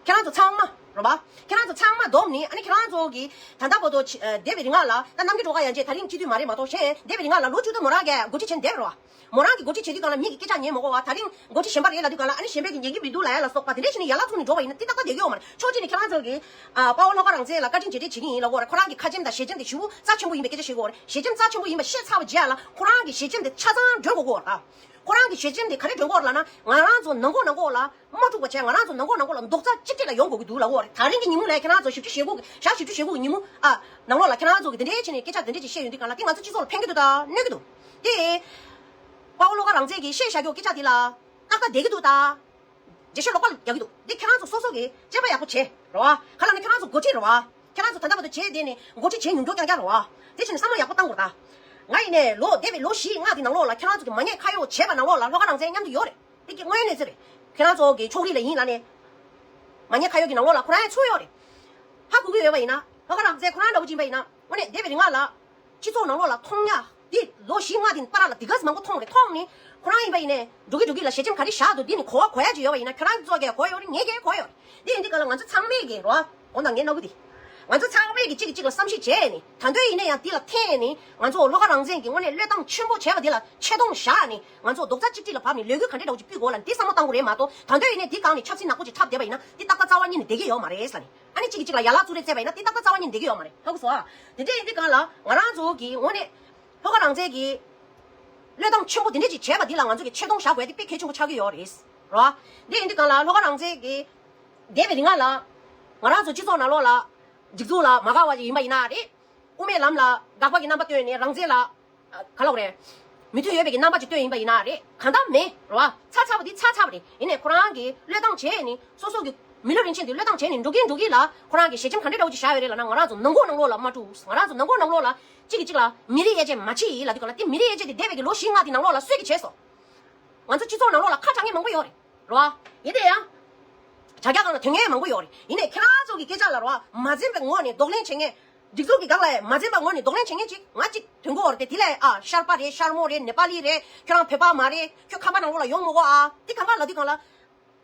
ཁྱེད་རང་ཚོ་ཚང་མ་ རོ་བ། ཁྱེད་རང་ཚོ་ཚང་མ་བསྡོམས་ནི་ཨ་ནི་ཁྱེད་རང་ཚོ་གི་ད་ལྟ་བར་དུ་ཆ་ཨ་འདས་པའི་རིང་ལ་ད་གནམ་གྱི་སྒྲོལ་དཀར་ཡང་རྗེས་ད་རིང་སྤྱི་འཐུས་མ་རེད་མ་གཏོགས་གཞན་འདས་པའི་རིང་ལ་ལོ་བཅུ་དུ་མོ་རང་གིས་འགོ་ཁྲིད་བྱས་ནས་བསྡད་པ་རེད་བ། མོ་རང་གི་འགོ་ཁྲིད་བྱེད་དུས་སྒང་ལ་མི་གི་སྐད་ཆ་ཉན་མ་དགོས་པ། ད་རིང་འགོ་ཁྲིད་གཞན་པ་རེད་ལབ་དུས་སྒང་ལ་ཨ་ནི་གཞན་པས་ཀྱི་ཉན་གྱི་མི་འདུག་ལབ་ཡ་ལ་སོགས་པ་དེ་འདྲས་བྱས་ནས་ཡར་ལངས་ཚུགས་ནས་འགྲོ་བ་ཡིན་ན་དེ་ཏག་ཏག་བསྡད་ཀྱི་ཡོད་མ་རེད། ཕྱོགས་གཅིག་ནས་ཁྱེད་རང་ཚོ་གིས་ཨ་དཔའ་བོ་བློ་དགའ་རང་བཙན་ལ་བཀའ་དྲིན་རྗེས་དྲན་བྱེད་ཀྱི་ཡིན་ལབ་ཀྱི་ཡོད་རེད། ཁོ་རང་གི་ཁ་ཆེམས་དང་ཞལ་ཆེམས་དེ་ཞེ་པོ་རྩ་ཆེན་པོ་ཡིན་པའི་སྐད་ཆ་བཤད་ཀྱི་ཡོད་རེད། ཞལ་ཆེམས་རྩ་ཆེན་པོ་ཡིན་པ་ཤེས་ཚར་བ་རྗེས་ལ་ཁོ་རང་གི་ཞལ་ཆེམས་དེ་ཆ་ཚང་འགྲོ་དགོས་ཀྱི་ཡོད་རེད་ད། ཁོ་རང་གི་ཞལ་ཆེམས་དེ་ག་རེ་འགྲོ་གི་ཡོད་རེད་ལབ་ན་ང་རང་ཚོ་ནང་ཁོག་ནང་ཁོག་ལ་མ་ཐུག་པ་བྱས་ང་རང་ཚོ་ནང་ཁོག་ནང་ཁོག་ལ་རྡོག་རྩ་གཅིག་སྒྲིལ་ལ་ཡོང་དགོས་ཀྱི་འདུག་ལབ་ཀྱི་ཡོད་རེད། ད་རིང་གི་ཉིན་མོ་ལ་ཁྱེད་རང་ཚོ་བཞི་བཅུ་ཞེ་དགུ་གི་ཞག་བཞི་བཅུ་ཞེ་དགུ་གི་ཉིན་མོ་ཨ་ནང་ལོགས་ལ་ཁྱེད་རང་ཚོ་གི་དེ་འདྲའི་བྱས་ནས་སྐད་ཆ་དེ་འདྲ་ཅིག་བཤད་ཡོང་དུས་སྒང་ལ་དེ་ང་ཚོ་སྤྱི་ཚོགས་ལ་ཕན་གྱི་འདུག་ད་གནོད་ཀྱི་འདུག་དེ་དཔའ་བོ་བློ་དགའ་རང་བཙན་གྱིས་བཤད་བཞག་ཀྱོག་སྐད་ཆ་དེ་ལ་ཏག་ཏག་བསྡད་ཀྱི་འདུག་ད། འགྲེལ་བཤད་ལོག་པ་རྒྱག་གི་འདུག་འདི་ཁྱེད་རང་ཚོ་སོ་སོ་གིས་དཔྱད་པ་ཡག་པོ་བྱེད་རོ། ག་ལ་ནི་ཁྱེད་རང་ཚོ་འགོ་ཁྲིད་རོ། ཁྱེད་རང་ཚོ་ད་ལྟ་བར་དུ་བྱས་བསྡད་ནས་འགོ་ཁྲིད་བྱས་མྱོང་མྱོང་རྐྱང་རྐྱང་རོ། དེ་བྱས་ནས་བསམ་བློ་ཡག་པོ་བཏང་དགོས་ད། ང་ཡིན་ནས་ལོ་འདས་པའི་ལོ་བཞི་ལྔ་གི་ནང་ལོགས་ལ་ཁྱེད་རང་ཚོ་གི་མ་ཉེས་ཁ་གཡོགས་བྱས་པ་ནང་ལོགས་ལ་བློ་དགའ་རང་བཙན་མཉམ་དུ་ཡོད་རེད། དེ་གི་དངོས་གནས་ཚེ་རེད། ཁྱེད་རང་ཚོ་གི་ཕྱོགས་རིས་ལ་ཡིན་ལ་ནས། མ་ཉེས་ཁ་གཡོགས་ཀྱི་ནང་ལོགས་ལ་ཁོ་རང་ཡང་ཚུད་ཡོད་རེད། ཧ་གོ་གི་ཡོད་པ་ཡིན་ན་བློ་དགའ་རང་བཙན་ཁོ་རང་འདྲ་བོ་ཅིག་ཡིན་པ་ཡིན་ན་དངོས་གནས་འདས་པའི་རིང་ལ། སྤྱི་ཚོགས་ནང་ལོགས་ལ་མཐོང་ཡ། འདི་ལོ་བཞི་ལྔ་འདི་བར་ལ་འདི་ག་ཙམ་མང་པོ་མཐོང་རེད། མཐོང་ནི་ཁོ་རང་ཡིན་པ་ཡིན་ནས་འགྲོ་གི་འགྲོ་གི་ལ་ཞལ་ཆེམས་ག་རེ་བཞག་འདུག་འདི་ནི་གོ་བ་གོ་ཡ་ཅིག་ཡོད་པ་ཡིན་ན་ཁྱོད་རང་ཚོ་གས་གོ་ཡོད་རེད། ངས་གས་གོ་ཡོད་རེད། འདི་ཡིན་འདི་ག་ལ་ང་ཚོ་ཚང་མས་གས་རོ། འོ་ན་ངས་ན་གུ་འདི། ང་ཚོ་ཚང་མས་གས་གཅིག་གིས་གཅིག་ལ་བསམ་ཤེས་བྱས་ནས་ད་འདོད་ཡིན་ན་ཡང་འདི་ལ་འཐེན་ནས་ང་ཚོ་བློ་དགའ་རང་བཙན་གྱི་དངོས་གནས་བློས་བཏང་ཆེན་པོ་བྱས་པ་འདི་ལ་ཆེ་མཐོང་བཞག་ནས་ང་ཚོ་རྡོག་རྩ་གཅིག་སྒྲིལ་ལ་བབས་ནས་ལས་འགུལ་ག་འདྲས་འདྲ་བོ་ཅིག་སྤེལ་དགོས་ལ་འདི་བསམ་བློ་བཏང་དགོས་རེད་མ་གཏོགས་ད་འདོད་ཡིན་ནས་འདི་སྒང་ནས་ཆབ་སྲིད་ནག་པོ་ཅིག་འཁྲབ་བསྡད་པ་ཡིན་ན་འདི་ཏག་ཏག་རྩ་བ་ཉིད་ནས་བསྡད་ཀྱི་ཡོད་མ་རེད་ལབ་ནས། ཨ་ནི་གཅིག་གིས་གཅིག་ལ་ཡ་ལག་བཙུགས་རེས་བྱས་པ་ཡིན་ན་དེ་ཏག་ཏག་རྩ་བ་ཉིད་འགྲིག་གི་ཡོད་མ་རེད། ཧ་གོ་སོང་ཨ། དེ་འདྲ་ཡིན་དུས་སྒང་ལ་ང་རང་ཚོ་གི་དངོས་གནས་བློ་དགའ་རང་བཙན་གྱི་བློས་བཏང་ཆེན་པོ་དེ་འདྲ་ཅིག་བྱས་པ་འདི་ལ་ང་ཚོ་གི་ཆེ་མཐོང་བཞག་དགོས་ཡ་དེ་དཔེ་གལ་ཆེན་པོ་ཆགས་ཀྱི་ཡོད་རེད། རོ། དེ་ཡིན་དུས་སྒང་ལ་བློ་དགའ་རང་བཙན་གྱི་འདས་པའི་རིང་ལ་ང་རང་ཚོ་སྤྱི་ཚོགས་ནང་ལོགས་ལ་སྒྲིག་འཛུགས་ལ་མ་དགའ་བ་ཞིག་ཡིན་པ་ཡིན་ན་རེད། དབུ་མའི་ལམ་ལ་དགག་པ་གི་རྣམ་པ་བཏོན་ནས་རང་བཙན་ལ། ག་ལབ་རེད། མོས་མཐུན་ཡོད་པའི་གི་རྣམ་པ་ཅིག་སྟོན་ཡིན་པ་ཡིན་ན་རེད། གང་ལྟར་མེད་རེད་བ། ཚར་ཚར་བ་འདི་ཚར་ཚར་བ་རེད། ཡིན་ནའི་ཁོ་རང་གིས་བློས་བཏང་བྱས་ནས་སོ་སོ་གི་མི་ལུས་རིན་ཆེན་འདི་བློས་བཏང་བྱས་ནས་འགྲོ་གིན་འགྲོ་གིན་ལ་ཁོ་རང་གིས་ཞལ་ཆེམས་ག་འདྲ་འདྲ་བོ་ཅིག་བཞག་ཡོད་རེད་ལབ་ན་ང་རང་ཚོ་ནང་ཁོག་ནང་ལོགས་ལ་མ་དཀྲུགས། ང་རང་ཚོ་ནང་ཁོག་ནང་ལོགས་ལ་གཅིག་གིས་གཅིག་ལ་མི་རིགས་དབྱེ་འབྱེད་མ་བྱེད་ལབ་དུས་ག་ལ་དེ་མི་རིགས་དབྱེ་འབྱེད་དེ་འདས་པའི་གི་ལོ་བཞི་ལྔ་དེ་ནང་ལོགས་ལ་སུས་གིས་བྱས་སོང་། ང་ཚོ་སྤྱི་ཚོགས་ནང་ལོགས་ལ་ཁ་གྲག་མཁན་མང་པོ་ཡོད་རེད། རེད་བ། ཡིན་ཏེ་ཡང་། དྲ་རྒྱ་སྒང་ལ་དོན་ངན་མང་པོ་ཡོད་རེད། ཡིན་ནའི་ཁྱེད་རང་ཚོ་གི་སྐད་ཆ་ལ་རེད་བ་མ་འཛེམ་པའི་ངོ་ནས་གདོང་ལེན་བྱེད་མཁན། སྒྲིག་འཛུགས་ཀྱི་སྒང་ལ་མ་འཛེམ་པ་ངོ་ནས་གདོང་ལེན་བྱེད་མཁན་ཅིག་ང་གཅིག་དོན་གོ་བར་དེ་དེ་ལས་ཨ་ཤར་པ་རེད། ཤར་མོ་རེད། ནེ་པ་ལི་རེད། ཁྱོད་རང་བོད་པ་མ་རེད། ཁྱོད་ཁམས་པ་ནང་ལོགས་ལ་ཡོང་མི་དགོས་ཨ། དེ་གང་ག་ལབ་དུས་གང་ལ།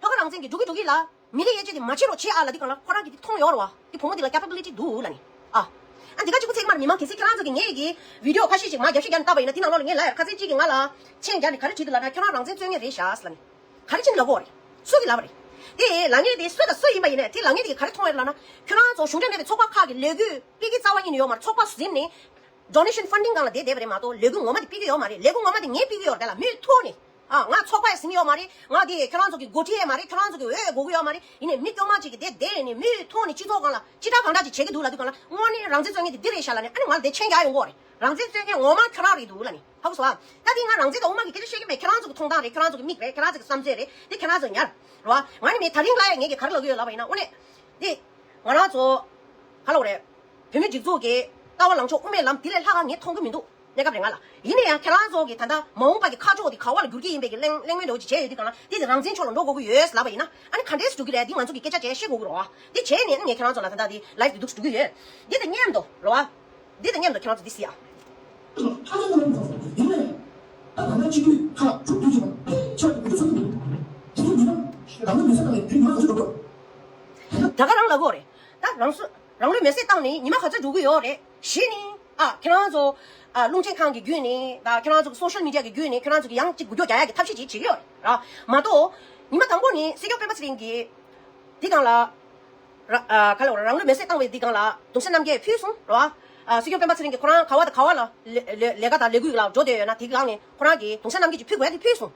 ལྷོ་ཁ་རང་བཙན་གྱི་འགྲོ་གི་འགྲོ་གི་ལ་མི་རིགས་དབྱེ་འབྱེད་དེ་མ་བྱེད་རོགས་བྱེད་ཨ་ལབ་དུས་གང་ལ་ཁོ་རང་གིས་དེ་མཐོང་ཡོད་རེད་བ། དེ་བུ་མོ་དེ་ལ་capability་འདུག་ལབ་ནས་ཨ། ཨ་འདི་ག་གཅིག་པུ་ཚིག་མར་མི་མང་གལ་སྲིད་ཁྱེད་རང་ཚོ་གི་ངེད་ཀྱི་video ཁ་ཤས་ཤིག་མ་རྒྱབ་ཤིག་རྒྱབ་ནས་བལྟས་པ་ཡིན་ན་དེ་ནང་ལོགས་ལ་ངས་ལབ་ཡོད། ཁ་སང་གཅིག་གིས་ང་ལ་མཆན་རྒྱབ་ནས་ག་རེ་བྲིས་འདུག་ལབ་ན་ཁྱོད་རང་རང་བཙན་རྩོད་མཁན་རེད་ཤག་ལབ་ནས། ག་རེ་བྱས་ནས་ལབ་དགོས་རེད། སུ་གིས་ལབ་པ་རེད། དེ་ལབ་མཁན་དེ་སུ་དང་སུ་ཡིན་པ་ཡིན་ནའི་དེ་ལབ་མཁན་དེ་གིས་ག་རེ་མཐོང་ཡོད་ལབ་ན། ཁྱོད་རང་ཚོ་གཞུང་འབྲེལ་མེད་པའི་ཚོགས་པ་ཁག་གི་ལས་འགུལ་སྤེལ་གྱི་རྩ་བ་ཉིད་ནས་ཡོད་མ་རེད། ཚོགས་པ་ཟིན་ནས་donation funding སྒང་ལ་བསྡད་བསྡད་པ་རེད་མ་གཏོགས་ལས་འགུལ་ངོ་མ་དེ་སྤེལ་གྱི་ཡོད་མ་རེད། ལས་འགུལ་ངོ་མ་དེ་ངས་སྤེལ་གྱི་ཡོད་རེད། དེ་ལ་མུ་མཐུད་ནས་ཨ་ང་ཚོགས་པ་ཡང་ཟིན་གྱི་ཡོད་མ་རེད། ང་དེ་ཁྱོད་རང་ཚོ་གི་འགོ་ཁྲིད་ཡང་མ་རེད། ཁྱོད་རང་ཚོ་གི་འོས་དགོས་ཀྱི་ཡོད་མ་རེད། ཡིན་ནའི་མི་དཀྱུས་མ་ཅིག་གིས་དེ་བསྡད་ནས་མུ་མཐུད་ནས་སྤྱི་ཚོགས་སྒང་ལ་ཅི་འདྲ་གང་འདྲ་ཅིག་བྱེད་ཀྱི་འདུག་ལབ་དུས་སྒང་ལ་དངོས་གནས་རང་བཙན་རྩོད་མཁན་དེ་འདི་རེད་ཤག་ལབ་ནས་ཨ་ནི་ང་ལ་དེ་མཆན་རྒྱག་ཡོང་གི་ཡོད་རེད། རང་བཙན་རྩོད་མཁན་ངོ་མ་ཁྱོད་རང་རེད་འདུག་ལབ་ནས། ཧ་གོ་སོང་ཨ། ད་དེ་ང་རང་བཙན་དང་དབུ་མ་གི་སྐད་ཆ་བཤད་ཀྱི་མེད། ཁྱེད་རང་ཚོ་གི་མཐོང་སྟངས་རེད། ཁྱེད་རང་ཚོ་གི་མིག་རེད། ཁྱེད་རང་ཚོ་གི་བསམ་ཚུལ་རེད། དེ་ཁྱེད་རང་ཚོ་ཉར་རོ། ང་ནི་མེད། ད་རིང་ལ་ཡང་ངས་ཀྱི་ག་རེ་ལབ་ཀྱི་ཡོད་ལབ་པ་ཡིན་ན་དངོས་གནས། དེ་ང་རང་ཚོ་ག་ལབ་དགོས་རེད། བོད་མི་སྒྲིག་འཛུགས་ཀྱི་ལྟ་བ་ལངས་ཕྱོགས་དབུ་མའི་ལམ་དེ་ལས་ལྷག་ག་ངས་མཐོང་གི་མི་འདུག་གནས་སྐབས་རེ་ང་ལ། ཡིན་ན་ཡང་ཁྱེད་རང་ཚོ་གི་ད་ལྟ་མ་འོངས་པ་གི་ཁ་ཕྱོགས་དེ་ག་བ་ལ་བསྒྱུར་གྱི་ཡིན་པའི་གི་གླེང་གླེང་མོལ་འདྲ་བོ་ཅིག་བྱས་ཡོད་དུས་གང་ལ་དེ་དེ་རང་བཙན་ཕྱོགས་ལ་འགྲོ་དགོས་ཀྱི་ཡོད་ལབ་པ་ཡིན་ན་ཨ་ནི་ག་འདྲས་སེ་འགྲོ་གི་རེད། དེ་ང་ཚོ་གི་སྐད་ཆ་བྱས་བཤད་དགོས་ཀྱི་རེད་བ། དེ་བྱས་ནས་ཨ་ནི་ངས་ཁྱེད་རང་ཚོ་ལ་ད་ལྟ་དེ་live་དེ་འདུག་སེ་འགྲོ་གི་ཡོད། དེ་དང་མཉམ་དུ་རེད་བ། འདི་དང་མཉམ་དུ་ཁྱེད་རང་ཚོ་འདི་གཟིགས་ཨ། ད་ག་རང་ལབ་དགོས་རེད། ད་རང་སོ་རང་ལུས་མེར་སྲེག་བཏང་ནས་ཉི་མ་ག་ཚོད་འགྲོ་གི་ཡོད་རེད། གཞི་ནས་ཨ་ཁྱེད་རང་ཚོ་ཨ་རླུང་འཕྲིན་ཁང་གི་བརྒྱུད་ནས་ད་ཁྱེད་རང་ཚོ་གི་social media་གི་བརྒྱུད་ནས་ཁྱེད་རང་ཚོ་གི་ཡང་གཅིག་འགུལ་སྐྱོད་རྒྱག་ཡག་གི་ཐབས་ཤེས་ཅིག་བྱེད་ཀྱི་ཡོད་རེད་ར། མ་གཏོགས་ཉི་མ་དང་པོ་ནས་སྲིད་སྐྱོང་སྤེན་པ་ཚེ་རིང་གིས་འདི་སྒང་ལ། ར་ཨ་ག་ལ་རང་ལུས་མེར་སྲེག་བཏང་བའི་འདི་སྒང་ལ་གདུང་སྲས་རྣམ་རྒྱལ་ཕུལ་སོང་ར། ཨ་སྲིད་སྐྱོང་སྤེན་པ་ཚེ་རིང་གིས་ཁོ་རང་ག་བ་དང་ག་བ་ལ་ལས་ལས་ལས་ཀ་དང་ལས་འགུལ་ལ་འགྲོ་བསྡད་ཡོད་ན་དེ་སྒང་ནས་ཁོ་རང་གིས་གདུང་སྲས་རྣམ་རྒྱལ་གྱིས་ཕུལ་དགོས་ཡ་དེ་ཕུལ་སོང་།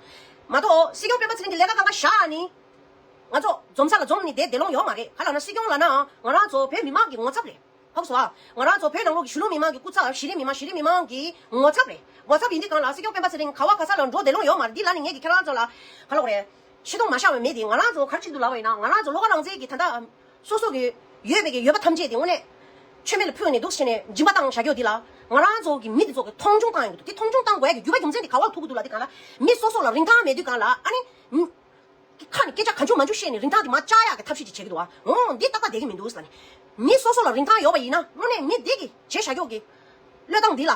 མ་གཏོགས་སྲིད་སྐྱོང་སྤེན་པ་ཚེ་རིང་གི་ལས་ཀ་གང་ག་བཞག་ནི། ང་ཚོ་འཛོམས་ས་ལ་འཛོམས་ནི་དེ་བསྡད་ལོང་ཡོད་མ་རེད། ག་ལ་ན་སྲིད་སྐྱོང་ལ་ན་ང་རང་ཚོ་བོད་མི་མང་གི་ངོ་ཚབ་རེད། ཧ་གོ་སོང་ཨ། ང་རང་ཚོ་བོད་ནང་ལོགས་ཀྱི་གཞིས་ལུས་མི་མང་གི་སྐུ་ཚབ། གཞི་རིམ་མི་མང་གཞི་རིམ་མི་མང་གི་ངོ་ཚབ་རེད། ངོ་ཚབ་ཡིན་དུས་སྒང་ལ་སྲིད་སྐྱོང་སྤེན་པ་ཚེ་རིང་ག་བ་ག་ས་ལ་འགྲོ་བསྡད་ལོང་ཡོད་མ་རེད། འདི་ལ་ནི་ངས་ཀྱི་ཁྱེད་རང་ཚོ་ལ་ག་ལབ་དགོས་རེད། ཤེས་རྟོགས་མ་བཞག་པ་མེད་དེ། ང་རང་ཚོ་ག་རེ་བྱེད་འདུག་ལབ་པ་ཡིན་ན་ང་རང་ཚོ་བློ་དགའ་རང་བཙན་གྱི་ད་ལྟ་སོ་སོ་གི་ཡོད་པའི་གི་ཡོད་པ་ཐམས་ཅད་དེ་དངོས་གནས་མཆོད་མེ་ལ་ཕུལ་ནས་འདུག་སེ་བྱས་ནས་སྦྱིན་པ་བཏང་བཞག་རྒྱུ་འདི་ལ་ང་རང་ཚོ་གི་མི་འདི་ཚོ་གི་མཐོང་ཆུང་བཏང་ཡོང་གི་འདུག་དེ་མཐོང་ཆུང་བཏང་དགོས་ཡ་གི་རྒྱུ་བ་རྒྱུ་མཚན་དེ་ག་བ་ལ་ཐུག་གི་འདུག་ལབ་དུས་སྒང་ལ་མི་སོ་སོ་ལ་རིན་ཐང་མེད་དུས་སྒང་ལ་ཨ་ནི། ཁ་ནས་སྐད་ཆ་གང་བྱུང་མང་བྱུང་བཤད་ནས་རིན་ཐང་དེ་མར་བཅག་ཡག་གི་ཐབས་ཤེས་ཅིག་བྱེད་ཀྱི་འདུག་བ། འོང་འདི་ཏག་ཏག་བསྡད་ཀྱི་མི་འདུག་ཟེར་ནས། མི་སོ་སོ་ལ་རིན་ཐང་ཡོད་པ་ཡིན་ན་དངོས་གནས་མི་འདི་གི་བྱས་བཞག་ཀྱོག་གི་བློས་བཏང་འདི་ལ།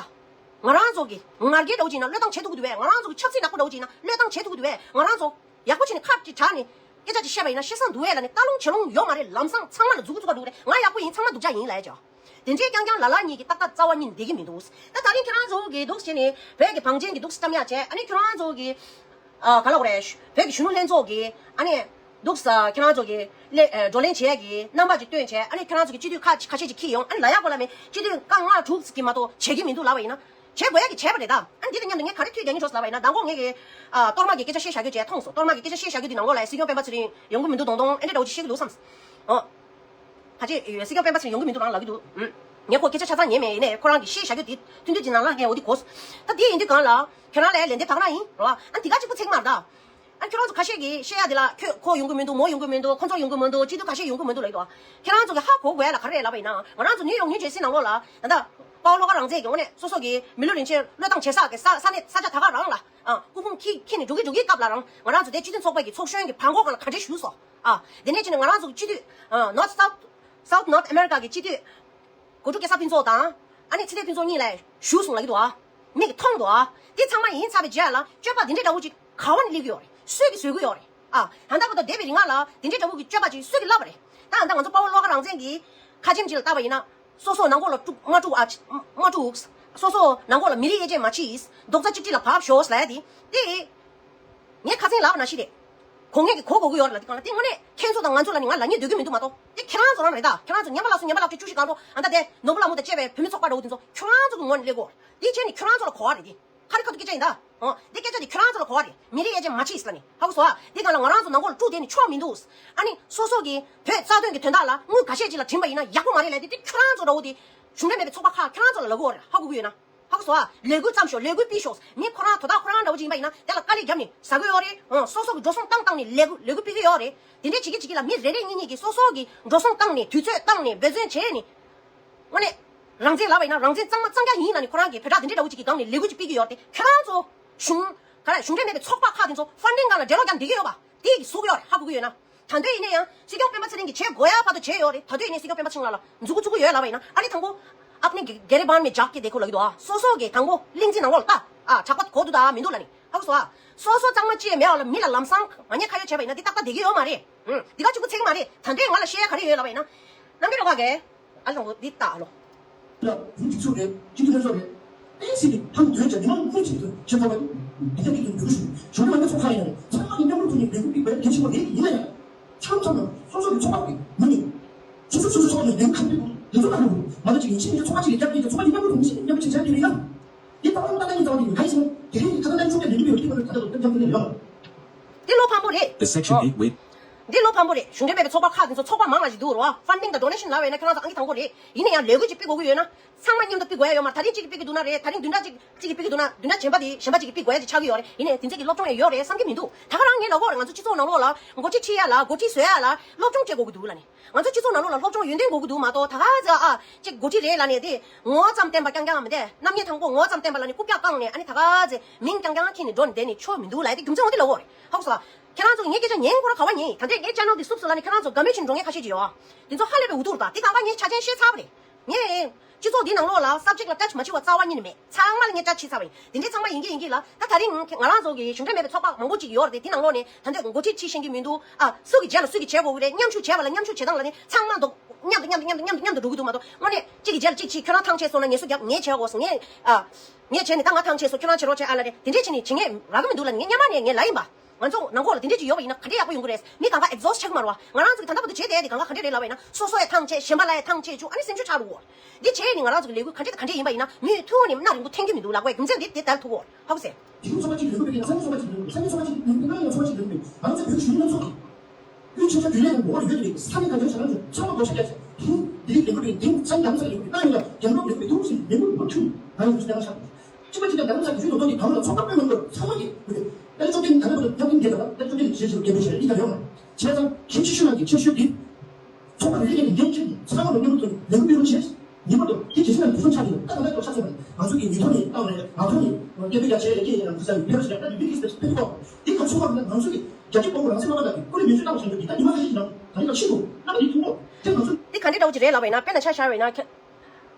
ང་རང་ཚོ་གི་ང་རྒྱལ་འདྲ་བོ་ཅིག་ཡིན་ན་བློས་བཏང་བྱེད་ཐུབ་ཀྱི་འདུག་བས། ང་རང་ཚོ་གི་ཆབ་སྲིད་ནག་པོ་འདྲ་བོ་ཅིག་ཡིན་ན་བློས་བཏང་བྱེད་ཐུབ་ཀྱི་འདུག་བས། ང་རང་ཚོ་ཡག་པོ་བྱས་ནས་ཁ་ཅིག་གྲགས་ནས་ སྐད་ཆ་ཅིག་བཤད་པ་ཡིན་ན་བཤད་སང་འདུག་ཨེ་ལ་ནི་ལྟ་ལོང་བྱེད་ལོང་ཡོད་མ་རེད། ལམ་སང་ཚང་མ་ལ་མཛུག་གུ་བཙུགས་པ་འདུག་རེད། ང་ཡག་པོ་ཡིན། ཚང་མ་སྡུག་ཅག་ཡིན་ལབ་ཡ་ཅོ། དེ་འདྲའི་རྐྱང་རྐྱང་ལ་ལ་གཉིས་ཀྱི་ཏག་ཏག་རྩ་བ་ཉིད་ནས་བསྡད་ཀྱི་མི་འདུག་ད་ད་རིང་ཁྱེད་རང་ཚོ་གི་འདུག་བྱས་ནས་བོད་ཀྱི་བང་ཆེན་གྱི་འདུག་བཀྲམ་ཡག་བྱས། ཨ་ནི་ཁྱེད་རང་ཚོ་གི་ཨ་ག་ལ་གོ་རེད། བོད་ཀྱི་གཞོན་ནུ་ལྷན་ཚོགས་ཀྱི་ཨ་ནི་འདུག་ས་ཁྱེད་རང་ཚོ་གི་ལས་བགྲོ་གླེང་བྱས་ཀྱི་རྣམ་པ་ཅིག་སྟོན་བྱས། ཨ་ནི་ཁྱེད་རང་ཚོ་གི་སྤྱི་འཐུས་ཁ་ཁ་ཤས་ཅིག་ཁྱེར་ཡོང་། ཨ་ནི་ལ་ཡག་པོ་ལ་མེད། སྤྱི་འཐུས་ཀ་ལྔ་དྲུག་ཅིག་གིས་མ་གཏོགས་བྱེད་ཀྱི་མི་འདུག་ལབ་པ་ཡིན་ན། བྱེད་དགོས་ཡ་གི་བྱས་པ་རེད་ད། ཨ་ནི་འདི་དང་མཉམ་དུ་ངས་ག་རེ་ཐུགས་རྒྱག་སྙིང་འདོད་ལབ་པ་ཡིན་ན། མདང་དགོང་ངས་གི་ཨ་གཏོར་མ་གི་སྐད་ཆ་བཤད་བཞག་རྒྱུ་བྱས་མཐོང་སོང་། གཏོར་མ་གི་སྐད་ཆ་བཤད་བཞག་རྒྱུ་འདི་ནང་ལོགས་ལ་སྲིད་སྐྱོང་སྤེན་པ་ཚེ་རིང་ཡོང་གི་མི་འདུག་མདོག་མདོག་ཨེ་འདྲ་འདྲ་བོ་ཅིག་བཤད་ཀྱི་འདུག་བསམ། ཨོ། ཕལ་ཆེར་སྲིད་སྐྱོང་སྤེན་པ་ཚེ་རིང་ཡོང་གི་མི་འདུག་རང་ལབ་ཀྱི་འདུག་ཨུམ། ངས་ཁོ་སྐད་ཆ་ཆ་ཚང་ཉན་མེད། ཡིན་ནའི་ཁོ་རང་གི་བཤད་བཞག་རྒྱུ་དེ་ཐུང་ཐུང་ཅིག་ནང་ལ་ངས་འོ་དེ་གོ། ད་དེ་ཡིན་དུས་གང་ལ་ཁྱེད་རང་ལ་ལན་འདེབས་ད་ག་རང་ཡིན་རོ། ཨ་ནི་དེ་ག་གཅིག་པུ་ཚིག་མར་ད། ཨ་ཁྱོད་རང་ཚོ་ཁ་ཤས་ཀྱིས་བཤད་ཡ་དེ་ལ་ཁྱོད་ཁོ་ཡོང་གི་མི་འདུག་མོ་ཡོང་གི་མི་འདུག་ཁོ་ཚོ་ཡོང་གི་མི་འདུག་སྤྱི་འཐུས་ཁ་ཤས་ཡོང་གི་མི་འདུག་ལབ་ཀྱི་འདུག་ཁྱེད་རང་ཚོ་གིས་ཧ་གོ་དགོས་ཡ་ལ་ག་རེ་རེད་ལབ་པ་ཡིན་ན། ང་རང་ཚོ་ནིའུ་ཡོག་ནིའུ་ཇར་སི་ནང་ལོགས་ལ་ད་ལྟ་དཔའ་བོ་བློ་དགའ་རང་བཙན་གྱིས་དངོས་གནས་སོ་སོ་གི་མི་ལུས་རིན་ཆེན་བློས་བཏང་བྱེད་ས་གི་ས་ས་གནས་ས་ཆ་ད་ག་རང་ལ་ཨ་སྐུ་ཕུང་འཁྱེར་འཁྱེར་ནས་འགྲོ་གི་འགྲོ་གི་སྐབས་ལ་རང་ང་རང་ཚོ་དེ་སྤྱི་མཐུན་ཚོགས་པ་གི་ཚོགས་གཞོན་གྱི་བར་འགོ་སྒང་ལ་ག་འདྲས་ཞུགས་སོང་། ཨ་དེ་ནས་ཅི་ནས་ང་རང་ཚོ་གི་སྤྱི་འཐུས་ཨ་North South South North America གི་སྤྱི་འཐུས། གོ་ཀྲུ་སྐལ་བཟང་ཕུན་ཚོགས་དང་། ཨ་ནི་ཚེ་བརྟན་ཕུན་ཚོགས་གཉིས་ལ་ཞུ་གསུང་ལབ་ཀྱི་འདུག་ཨ། མིག་གིས་མཐོང་འདུག་ཨ། དེ་ཚང་མ་ཡིན་ཚར་བའི་རྗེས་ལ་སྤྱོད་པ་འདི་འདྲའི་འདྲ་བོ་ཅིག་ག་བ་ནས་སླེབས་ཀྱི་ཡོད་རེད། སུས་ཀྱིས་བཟོས་ཀྱི་ཡོད་རེད། ཨ། ད་ལྟ་བར་དུ་བསྡད་པའི་རིང་ལ་འདི་འདྲའི་འདྲ་བོ་གི་སྤྱོད་པ་ཅིག་སུས་ཀྱིས་བསླབས་པ་རེད། ད་ད་ང་ཚོ་དཔའ་བོ་བློ་དགའ་རང་བཙན་གྱི་ཁ་ཆེམས་ཅིག་ལ་བལྟས་པ་ཡིན་ན། སོ་སོ་ནང་ཁོག་ལ་དཀྲུག་མ་དཀྲུག་ཨ། མ་དཀྲུག་སོ་སོ་ནང་ཁོག་ལ་མི་རིགས་དབྱེ་འབྱེད་མ་བྱེད། རྡོག་རྩ་གཅིག་སྒྲིལ་ལ་བབས་ཤོག་ཟེར་ཡ་དེ། དེ། ངས་ཁ་སང་ལབ་པ་ནང་བཞིན་རེད། གོ་ངེས་ཀྱིས་གོ་དགོས་ཀྱི་ཡོད་རེད་ལབ་དུས་སྒང་ལ། དེ་དངོས་གནས་ཁྱེད་ཚོ་དང་ང་ཚོ་ལ་ནི་ང་ལབ་སྙིང་འདོད་ཀྱི་མི་འདུག་མ་གཏོགས། དེ་ཁྱེད་རང་ཚོ་རང་རེད་ད། ཁྱེད་རང་ཚོ་ཉམས་པ་སླར་གསོ་ཉམས་པ་བརླག་བཅུ་བཞི་སྒང་དྲུག་ཨ་ད་དེ་ནོར་བུ་ལྷ་མོ་དང་བཅས་པའི་བུད་མེད་ཚོགས་པ་འདྲ་བོ་དེ་ཚོ་ཁྱེད་རང་ཚོ་གི་ངོས་ནས་སླེབས་དགོས་རེད། དེ་བྱས་ནས་ཁྱེད་རང་ཚོ་ལ་གོ་བ་རེད་དེ། ཁ་རི་ཁ་ཐུག་སྐད་ཆ་ཡིན་ད། འོ། དེ་སྐད་ཆ་དེ་ཁྱེད་རང་ཚོ་ལ་གོ་བ་རེད། མི་རིགས་དབྱེ་འབྱེད་མ་བྱེད་ཟེར་ལབ་ནས། ཧ་གོ་སོང་ཨ། དེ་སྒང་ལ་ང་རང་ཚོ་ནང་ཁོག་ལ་དཀྲུག་བསྡད་ནས་ཆོ་མི་འདུག་ཨ་ནི་སོ་སོ་གི་བོད་རྩ་དོན་གྱི་དོན་དག་ལ་དངུལ་འགའ་ཤས་ཅིག་ལ་བྲིས་པ་ཡིན་ན་ཡག་པོ་མ་རེད་ལབ་དེ། དེ་ཁྱེད་རང་ཚོ་འདྲ་བོ་དེ་གཞུང་འབྲེལ་མེད་པའི་ཚོགས་པ་ཁག་ཁྱེད་རང་ཚོ་ལ་ལབ་དགོས་རེད། ཧ་གོ་གི་ཡོད་ན། ཧ་གོ་སོང་ཨ། ལས་འགུལ་བརྩམས་ཤོག་ལས་འགུལ་སྤེལ་ཤོག་མི་ཁོ་རང་དོ་བདག་ཁོ་རང་འདྲ་བོ་ཅིག་ཡིན་པ་ཡིན་ན་དེ་ལ་དཀའ་ལས་བརྒྱབ་ནས་ཟ་གི་ཡོད་རེད། ཨང་། སོ་སོ་གི་འགྲོ་སོང་བཏང་བཏང་ནས་ལས་འགུལ་ལས་འགུལ་སྤེལ་གི་ཡོད་རེད། དེ་འདྲས་བྱེད་ཀྱི་བྱེད་ཀྱི་ལ་མི་རེ་རེ་གཉིས་གཉིས་ཀྱིས་སོ་སོ་གི་འགྲོ་སོང་བཏང་ནས་དུས་ཚོད་བཏང་ནས་འབད་བརྩོན་བྱས་ནས། དངོས་གནས། རང་བཙན་ལབ་པ་ཡིན་ན་རང་བཙན་གཙང་མ་གཙང་རྐྱང་ཡིན་ལབ་ནས་ཁོ་རང་གིས་བོད་དྲག་འདི་འདྲས་འདྲ་བོ་ཅིག་གི་སྒང་ནས་ལས་འགུལ་ཅིག་སྤེལ་གྱི་ཡོད་རེད་དེ། ཁྱེད་རང་ཚོ་གཞུང་ག་རེ་གཞུང་འབྲེལ་མེད་པའི་ཚོགས་པ་ཁག་དེ་ཚོ་ཕན་ཌིང་སྒང་ལ་འབྲེལ་ལོག་རྒྱག་བསྡད་ཀྱི་ཡོད་པ་དེ་གིས་བཟོ་གི་ཡོད་རེད། ཧ་གོ་གི་ཡོད་ན། ད་དུང་ཡིན་ན་ཡང་སྲིད་སྐྱོང་སྤེན་པ་ཚེ་རིང་གིས་བྱེད་དགོས་ཡ་བར་དུ་བྱས་ཡོད་རེད། ད་དུང་ཡིན་ནའི་སྲིད་སྐྱོང་སྤེན་པ་ཚེ་རིང་ལགས་ལ་མཛུབ་གུ་བཙུགས་ཀྱི་ཡོད་ལབ་པ་ཡིན་ན། ཨ་ནི་དང་པོ། ཨབ་ནི་གེ་རེ་བན་མེ་ཇག་གེ་དེ་ཁོ་ལབ་ཀྱི་འདུག་ཨ། སོ་སོ་གིས་དང་པོ་གླིང་རྩེ་ནང་ལོགས་ལ་ལྟ། ཨ། ཇག་པ་གོ་འདུག་དང་མི་འདུག་ལབ་ནས། ཧ་གོ་སོང་ཨ། སོ་སོ་གཙང་མ་ཅི་ཡང་མེད་པ་ལ་མི་ལ་ལམ་སང་ང་ཉེ་ཁ་ཡོད་བྱས་པ་ཡིན་ན་འདི་ཏག་ཏག་བསྡད་ཀྱི་ཡོད་མ་རེད། ཨུམ། འདི་ག་གཅིག་པུ་ཚིག་མ་རེད། ད་དུང་ང་ལ་བཤད་ཡ་ག་རེ་ཡོད་ལབ་པ་ཡིན་ན། རྣམ་པའི་རོ་ཁ་གས། ཨ་ལོ་འདི་ལྟ་ཨ་ལོ། ལ་བོད་སྒྲིག་འཛུགས་རེད། སྤྱི་འཐུས་ལྷན་ཚོགས་རེད། ཨེ་སི་ནི་ཐང་དོན་ཅན་མི་མང་མང་ཆེ་ཚོ་ཆེ་ཚོགས་པ་འདི་ག་གི་དོན་འགྲུབ་ཞུ་གཞུང་གི་མང་ཚོགས་ཁག་ཡིན་ན་ཚང་མ་གི་མཉམ་རུབ་ཐུག་ནས་འབྲེལ་འགུལ་སྤེལ་བའི་གལ་ཆེན་པོ་རེད། ཡིན་ན་ཡང་། མཚམས་མཚམས་ལ་སོ་སོ་གི་ཚོགས་པ་གི་མི་ནི། སོ་སོ་སོ་སོ་ཚོགས་ནས་ལས་འགུལ་ག་འདི་དགོས་འདི་ཚོ་ག་རེ་དགོས་མ་གཏོགས་ཅིག་ཡིན་ཕྱིན་གྱི་ཚོགས་པ་གཅིག་གི་རྒྱབ་ཀྱི་ཚོགས་པ་གཉིས་མཉམ་རུབ་ཐུག་མི་ཤེས་མཉམ་རུབ་བྱེད་བྱ་དེ་རེད་ཡང་། འདི་ལྟ་བ་ལྟ་ལྟ་ཡིན་ཙང་དེ་ག་ཡིན་ཟེར་ན་དེ་རིང་གི་ཁ་སང་ལྟ་ཡིན་ཚོགས་པའི་ལས་འགུལ་སྤེལ་བའི་ཁ་ཐག་ཏུ་ཏན་ཏན་ཡོད། འདི་ལོ་ཕར་མོ་རེད། The section deal with འདི་ལོ་ཕར་མོ་རེད། གཞུང་འབྲེལ་མེད་པའི་ཚོགས་པ་ཁག་དེ་ཚོ་ཚོགས་པ་མང་ལ་ཞིག་འདུག་རོ། ཕན་ཌིང་དང་ཌོ་ནེ་ཤན་ལབ་པ་ཡིན་ན་ཁྱེད་རང་ཚོ་ཨང་ཀི་དང་པོ་རེད། ཡིན་ན་ཡང་ལས་འགུལ་ཅིག་སྤེལ་དགོས་ཀྱི་ཡོད་ན། ཚང་མ་མཉམ་དུ་སྤེལ་དགོས་ཡ་ཡོད་མ་རེད། ད་རིང་གཅིག་གིས་སྤེལ་གྱི་འདུག་ན་རེད། ད་རིང་བདུན་ཕྲག་གཅིག་གཅིག་གིས་སྤེལ་གྱི་འདུག་ན། བདུན་ཕྲག་གཞན་པ་དེ་གཞན་པ་གཅིག་གིས་སྤེལ་དགོས་ཡ་ཅིག་ཆགས་ཀྱི་ཡོད་རེད། ཡིན་ནའི་དེ་ཚོ་གི་སློབ་སྦྱོང་ཡང་ཡོད་རེད་བསམ་གྱི་མི་འདུག་ད་ག་རང་ངས་ལབ་ཀྱི་ཡོད་རེད། ང་ཚོ་སྤྱི་ཚོགས་ནང་ལོགས་ལ་འགོ་ཁྲིད་ཁྲིད་ཡ་ལ་འགོ་ཁྲིད་བཟོ་ཡ་ལ་སློབ་སྦྱོང་བྱེད་དགོས་ཀྱི་འདུག་ལབ་ནས། ང་ཚོ་སྤྱི་ཚོགས་ནང་ལོགས་ལ་སློབ་སྦྱོང་ཡོན་ཏན་དགོས་ཀྱི་འདུག་མ་གཏོགས། ད་ག་ཚོད་ཨ་ཅིག་འགོ་ཁྲིད་རེད་ལབ་ནས་དེ་ངོ་ཙམ་བསྟན་པ་རྐྱང་རྐྱང་མི་འདུག་རྣམ་དབྱེ་དང་པོ་ངོ་ཙམ་བསྟན་པ་ལབ་ནས་རྐུབ་བཀྱག་བཀང་ནས། ཨ་ནི་ད་ག་ཚོད་མིང་རྐྱང་རྐྱང་ཁྱེར་ནས་འགྲོ་ནས་བསྡད་ནས་ཆོ་མི་འདུག་ལབ་ཡ་དེ་རྒྱུ་མཚན་འོ་དེ་ལབ་ཀྱི་ཡོད་རེད། ཧ་གོ་སོང་ཨ། ཁྱེད་རང་ཚོ་གིས་ངའི་སྐད་ཆ་ཉན་ཁོ་རང་ག་བ་ཉན་ཡིན། ད་ལྟའི་ངའི་ཅེ་ནལ་འདི་བསུབས་སོང་ལབ་ནས་ཁྱེད་རང་ཚོ་དགའ་མོས་བྱེད་འགྲོ་མཁན་ཁ་ཤས་ཅིག་ཡོད་ཨ། དེ་ཚོ་ཧ་ལས་པའི་འུ་ཐུག་རེད་ད། དེ་གང་ག་ངས་ཆ་རྐྱེན་བཤད་ཚར་བ་རེད། ངས། སྤྱི་ཚོགས་འདི་ནང་ལོགས་ལ་སབ་ཇེག་ལ་ཊཆ་མ་བྱེད་པ་རྩ་བ་ཉིད་ནས་མེད། ཚང་མ་ལ་ངས་ཊཆ་བྱེད་ཚར་བ་ཡིན། དེ་འདྲའི་ཚང་མ་ཡིན་གྱི་ཡིན་གྱི་ལ། ད་ད་རིང་ང་རང་ཚོ་གི་གཞུང་འབྲེལ་མེད་པའི་ཚོགས་པ་མང་པོ་ཅིག་ཡོད་རེད་དེ། དེ་ནང་ལོགས་ནས་ད་འདོད་འགོ་ཁྲིད་ཁྲིད་ཤེས་ཀྱི་མི་འདུག་ཨ། སུ་གི་རྗེས་ལ་སུ་གི་བྱེད་དགོས་ཀྱི་རེད། མཉམ་ཞུགས་བྱས་པ་ལ་མཉམ་ཞུགས་བྱེད་སྟངས་ལ་ནི་ཚང་མ་མཉམ་དུ་མཉམ་དུ་མཉམ་དུ་མཉམ་དུ་འགྲོ་གི་འདུག་མ་གཏོགས། དངོས་གནས་གཅིག་གི་རྗེས་ལ་གཅིག་བྱེད། ཁྱོད་རང་ཐང་ཆད་སོང་ན་ངས་སུ་རྒྱབ། ངས་བྱེད་དགོས་སོང་། ངས་ཨ། ངས་བྱས་ནས་ད་ང་ཐང་ཆད་སོང་། ཁྱོད་རང་བྱེད་རོགས་བྱས་ཨ་ལ་རེད། དེ་འདྲས་བྱས་ནས་བྱེད་མཁན་རག་གི་མི་འདུག་ལབ་ནས་ངས་སྔོན་མ་ནས་ངས་ལབ་ཡིན་པ། ང་ཚོ་ནང་ཁོག་ལ་དེ་འདྲས་ཅིག་ཡོད་པ་ཡིན་ན་ག་འདྲས་ཡག་པོ་ཡོང་གི་རེད། མི་གང་ག་ཨེག་ཛོ་སི་ཊི་ཆགས་ཀྱི་མ་རེད་པ། ང་རང་ཚོ་གི་ད་ལྟ་བར་དུ་བྱས་བསྡད་དེ་གང་ག་ག་འདྲས་རེད་ལབ་པ་ཡིན་ན། སོ་སོ་ཡ་ཐང་ཆད། གཞན་པ་ལ་ཡ་ཐང་ཆད་བཅུག་ཨ་ནི་སེམས་ཤུགས་ཆག་འགྲོ་གི་ཡོད་རེད། འདི་བྱས་ནས་ང་རང་ཚོ་གི་ལས་འགུལ་ག་འདྲས་དང་ག་འདྲས་ཡིན་པ་ཡིན་ན་མུ་མཐུད་ནས་སྣ་རིང་པོ་འཐེན་གྱི་མི་འདུག་ལབ་དགོས། རྒྱུ་མཚན་འདི་དེ་ལྟར་ཐུག་གོ། ཧ་གོ་སོང་ངས། དེ་རིང་ཚོགས་པ་གཅིག་ལས་འགུལ་སྤེལ་མཁན་ས་གནས་ཚོགས་པ་གཅིག་ལས་འགུལ་སྤེལ། ས་གནས་ཚོགས་པ་གཅིག་ལས་འགུལ་སྤེལ། ང་རང་ཚོ་བོད་གཞོན་ནུ་ལྷན་ཚོགས་ཀྱི་དབུས་ཆེ་ཚོགས་རྒྱུན་ལས་ནང་འོག་ལ་ཡོད་ཀྱི་རེད། ས་གནས་ག་ཚོད་བྱ་རང་ཚོ་ཚང་མ་བགོ་བཤའ་རྒྱག་ཚེ། དེ་རིང་ལས་འགུལ་སྤེལ་དེ་རིང་ཚང་མ་རྡ་རམ་ས་ལ་ལས་འགུལ་སྤེལ་གནང་ཡོད་ལ། རྒྱབ་ལོགས་ལས་འགུལ་སྤེལ་འདུག་ཟེར་ལས་འགུལ་མུ་མཐུད་ང་ཡོང་རྒྱུ་གནང་ཤག་གཅིག་པ་གཅིག་པ་རྡ་རམ་ས་དེ་ཚོའི་ལོ་ཏོག་གི་གང་ལ་ཚོགས་པ་སྤེལ་མ་དགོས། ཚང་མ་གི་དཔལ་འབྱོར་སྐྱོན་རྡ་རམ་ས་དེ་ཚོ་སྐྱོན་རེད། ཞེས་ཞུ་སྐད་འབོད་བྱས་ཡིན་ད་ཡོང་། བྱས་ཙང་གལ་ཆེ་ཤོས་ནང་གི་ཆེ་ཤོས་དེ། ཚོགས་པ་རེ་རེ་ནས་འགན་འཁྱེར་ནས་ཚང་མ་ལ་མཉམ་དུ་ལས་འགུལ་སྤེལ་རོགས་བྱས། ངེས་པར་དུ་དེ་ཇི་སྲིད་ནང་དུ་སོང་ཆགས་ཀྱི་ཡོད། ད་ག་ལ་ཐོག་ཆགས་སོང་བ་ནི་ང་ཚོ་གི་ཡུལ་ཐོག་ནས་བཏང་ནས་ང་ཚོ་ནས་སྐད་འབོད་རྒྱག་བྱས་ལས་ཀྱི་ཡིན་ནམ་ཁུ་སང་ཕེབས་སུ་ཡང་ད་ནི་མི་གིས་ཕེབས་ཕེབས་ཐོག་དེ་ག་ཚོད་བ་ན་ང་ཚོ་གི་རྒྱ་ཆེ་གོང་རང་སེམས་པ་ལ་ཀུ་རེ་མི་ཚོད་བཏང་བཞིན་པའི་ད་ཉི་མ་ཁ་ཤས་ཤིག་ནང་ད་ནི་ལ་ཤི་འདུག་ལ་ཡིན་ཐུང་ལོ་དེ་ང་ཚོ། འདི་ག་འདྲ་འདྲ་བོ་ཅིག་རེད་ལབ་པ་ཡིན་ན། དཔེར་ན་ཆ་བཞག་པ་ཡིན་ན་ཁྱེད།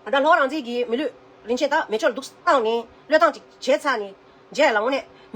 ད་ལྟ་ལྷོ་རང་བཙན་གྱི་མི་ལུས་རིན་ཆེན་ད་མེ་མཆོད་ལ་འདུག་བཏང་ནས་བློས་བཏང་ཅིག་བྱས་ཚར་ནས་རྗེས་ལ་དངོས་གནས།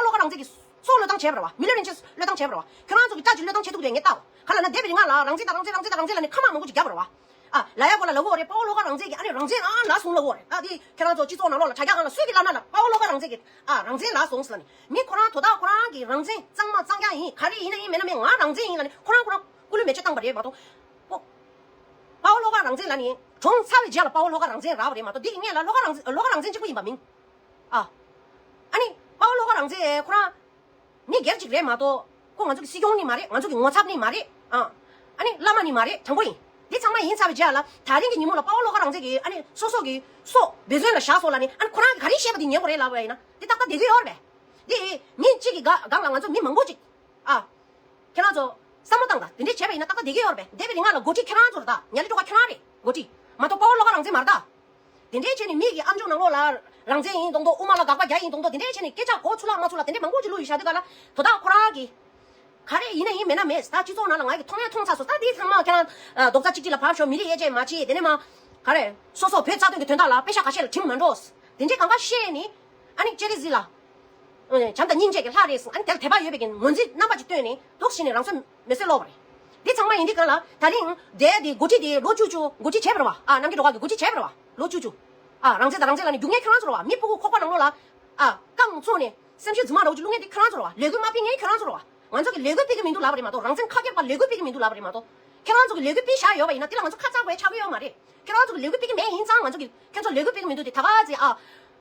པ་ལོགས་ཀ་རང་བཙན་གྱི་སྲོག་བློས་བཏང་བྱས་པ་རེད་བ། མི་ལུས་རིན་ཆེན་བློས་བཏང་བྱས་པ་རེད་བ། ཁྱོད་རང་ཚོ་གི་སྐྲ་ཅིག་བློས་བཏང་བྱས་འདུག་དེ་ངས་བལྟ་བ། ག་ལ་ན་འདས་པའི་རིང་ལ་རང་བཙན་དང་རང་བཙན་རང་བཙན་དང་རང་བཙན་ལ་ནི་ཁ་མང་མང་པོ་ཅིག་བརྒྱབ་པ་རེད་བ། ཨ། ལ་ཡ་གོ་ལ་ལ་གོ་རེད། དཔའ་བོ་ལོགས་ཀ་རང་བཙན་གྱི་ཨ་ནི་རང་བཙན་ཨ་ལ་སོང་ལ་གོ་རེད། ཨ་དེ་ཁྱེད་རང་ཚོ་སྤྱི་ཚོགས་ནང་ལོགས་ལ་དྲ་རྒྱ་སྒང་ལ་སུས་ཀྱི་ལབ་ན་ལ་དཔའ་བོ་ལོགས་ཀ་རང་བཙན་གྱི་ཨ་རང་བཙན་ལ་སོང་ཟེར་ལ་ནི། མི་ཁོ་རང་དོ་བདག་ཁོ་རང་གི་རང་བཙན་གཙང་མ་གཙང་རྐྱང་ཡིན། ག་རེ་ཡིན་ན་ཡིན་མེད་ན་མེད། ང་རང་བཙན་ཡིན་ལ་ནི་ཁོ་རང་ཁོ་རང་སྐུ་ལུས་མེ་མཆོད་བཏང་པ་རེད་མ་གཏོགས། ཨོ། དཔའ་བོ་ལོགས་ཀ་རང་བཙན་ལ་ནི་གྲོངས་ཚར་བའི་རྗེས་ལ་དཔའ་བོ་ལོགས་ཀ་རང་བཙན་རག་པ་རེད་མ་གཏོགས། འདི་གི་སྔོན་ལ་ལོགས་ཀ་རང་བཙན་ལོགས་ཀ་རང་བཙན་གཅིག་པུ་ཡིན་པ་མིན། ཨ། ཨ་ནི་དཔའ་བོ་ལོགས་ཀ་རང་བཙན་ཁོ་རང་མི་སྒེར་གཅིག་རེད་མ་གཏོགས། ཁོ་ང་ཚོ་གི་སྲིད་སྐྱོང་ནི་མ་རེད། ང་ཚོ་གི་ངོ་ཚབ་ནི་མ་རེད། ཨ། ཨ་ནི་བླ་མ་ནི་མ་རེད། དྲང་པོ་ཡིན། འདི་ཚང་མ་ཡིན་ཚར་བའི་རྗེས་ལ་ད་རིང་གི་ཉིན་མོ་ལ་དཔའ་བོ་ལོགས་ཀ་རང་བཙན་གྱི་ཨ་ནི་སོ་སོ་གི་སྲོག་འབད་བརྩོན་ལ་བཞག་སོང་ལ་ནི། ཨ་ནི་ཁོ་རང་གིས་ག་རེ་བཤད་པ་དེ་ཉན་དགོས་རེད་ལབ་པ་ཡིན་ན། འདི་ཏག་ཏག་བསྡད་ཀྱི་ཡོད་རེད་པས། འདི་ཉིན་གཅིག་གི་སྒང་ལ་ང་ཚོ་མི་མང་པོ་ཅིག་ཨ། ཁྱེད་རང་ཚོ་བསམ་བློ་བཏང་དང་། དེ་འདྲས་བྱས་པ་ཡིན་ན་ཏག་ཏག་བསྡད་ཀྱི་ཡོད་རེད་པས། འདས་པའི་རིང་ལ་འགོ་ཁྲིད་ཁྱེད་རང་ཚོ་རེད་ད། ཉ་ལི་ཀྲོ་ཀ་ཁྱེད་རང་རེད། འགོ་ཁྲིད་མ་གཏོགས་དཔའ་བོ་ལོགས་ཀ་རང་བཙན་མ་རེད་ད། དེ་འདྲས་བྱས་ནས་མི་གི་ཨམ་ཅོག་ནང་ལོགས་ལ་རང་བཙན་ཡིན་མདོག་མདོག། དབུ་མ་ལ་དགག་པ་རྒྱག་ཡིན་མདོག་མདོག། དེ་འདྲས་བྱས་ནས་སྐད་ཆ་གོ་ཚུར་ལ་མ་ཚུར་ལ་དེ་འདྲས་མང་པོ་ཅིག་བླུགས་ཡོད་ཤག་དེ་ག་ལ་དོ་བདག་ཁོ་རང་གིས་ག་རེ་ཡིན་ན་ཡིན་མེད་ན་མེད། ད་སྤྱི་ཚོགས་ནང་ལ་ང་གིས་མཐོང་ཡང་མཐོང་ཚར་སོང་། ད་དེ་ཚང་མ་ཁྱེད་རང་རྡོག་རྩ་གཅིག་སྒྲིལ་ལ་ཕར་ཞོག་མི་རིགས་དབྱེ་འབྱེད་མ་བྱེད། དེ་ནས་མ་ག་རེ་སོ་སོ་བོད་རྩ་དོན་གྱི་དོན་དག་ལ་པེ་ཤ་ཁ་ཤས་ལ་ཁྲིམས་མ་འགྲོ། དེ་འདྲས་གང་ག་བཤད་ནས། ཨ་ནི་སྤྱིར་ཟིག་ལ། བྱམས་དང་སྙིང་རྗེ་གི་ལྷ་རེད་ཟེར། ཨ་ནི་དེ་ལ་དད་པ་ཡོད་པའི་གི་ངོས་འཛིན་རྣམ་པ་ཅིག་བཏོན་ནས་འདུག་ཟེར་ནས་རང་སྲོག་མེ་སྲེག་སློག་པ་རེད། འདི་ཚང་མ་ཡིན་དུས་གང་ལ་ད་རིང་དེ་དེ་འགོ་ཁྲིད་དེ་ལོ་བཅུ་བཅུ་འགོ་ཁྲིད་བྱས་པ་རེད་བ། ཨ། རྣམ་རྒྱལ་སྒྲོལ་དཀར་གི་འགོ་ཁྲིད་བྱས་པ་རེད་བ། ལོ་བཅུ་བཅུ། ཨ། རང་བཙན་དང་རང་བཙན་ལབ་ནས་རྒྱུག་མཁན་ཁྱོད་རང་ཚོ་རེད་བ། མི་སྤུ་གུ་ཁོག་པ་ནང་ལོགས་ལ། ཨ། རྐང་བཙུགས་ནས་སེམས་ཤུགས་རྫུན་མ་འདྲ་བོ་ཅིག་བླུག་མཁན་དེ་ཁྱོད་རང་ཚོ་རེད་བ། ལས་འགུལ་མ་སྤེལ་མཁན་ཁྱོད་རང་ཚོ་རེད་བ། ང་ཚོ་གི་ལས་འགུལ་སྤེལ་གི་མི་འདུག་ལབ་པ་རེད་མ་གཏོགས། རང་བཙན་ཁ་སྐྱེར་པ་ལས་འགུལ་སྤེལ་གི་མི་འདུག་ལབ་པ་རེད་མ་གཏོགས། ཁྱེད་རང་ཚོ་གི་ལས་འགུལ་སྤེལ་བཞག་ཡོད་པ་ཡིན་ན་དེ་ལ་ང་ཚོ་ཁ་གཙང་པོ་ཆགས་ཀྱི་ཡོད་མ་རེད། ཁྱེད་རང་ཚོ་གི་ལས་འགུལ་སྤེལ་གི་མེད་ཡིན་ཙང་ང་ཚོ་གི་ཁྱེད་ཚོ་ལས་འགུལ་སྤེལ་གི་མི་འདུག་དེ་ད་ག་ཚེ། ཨ།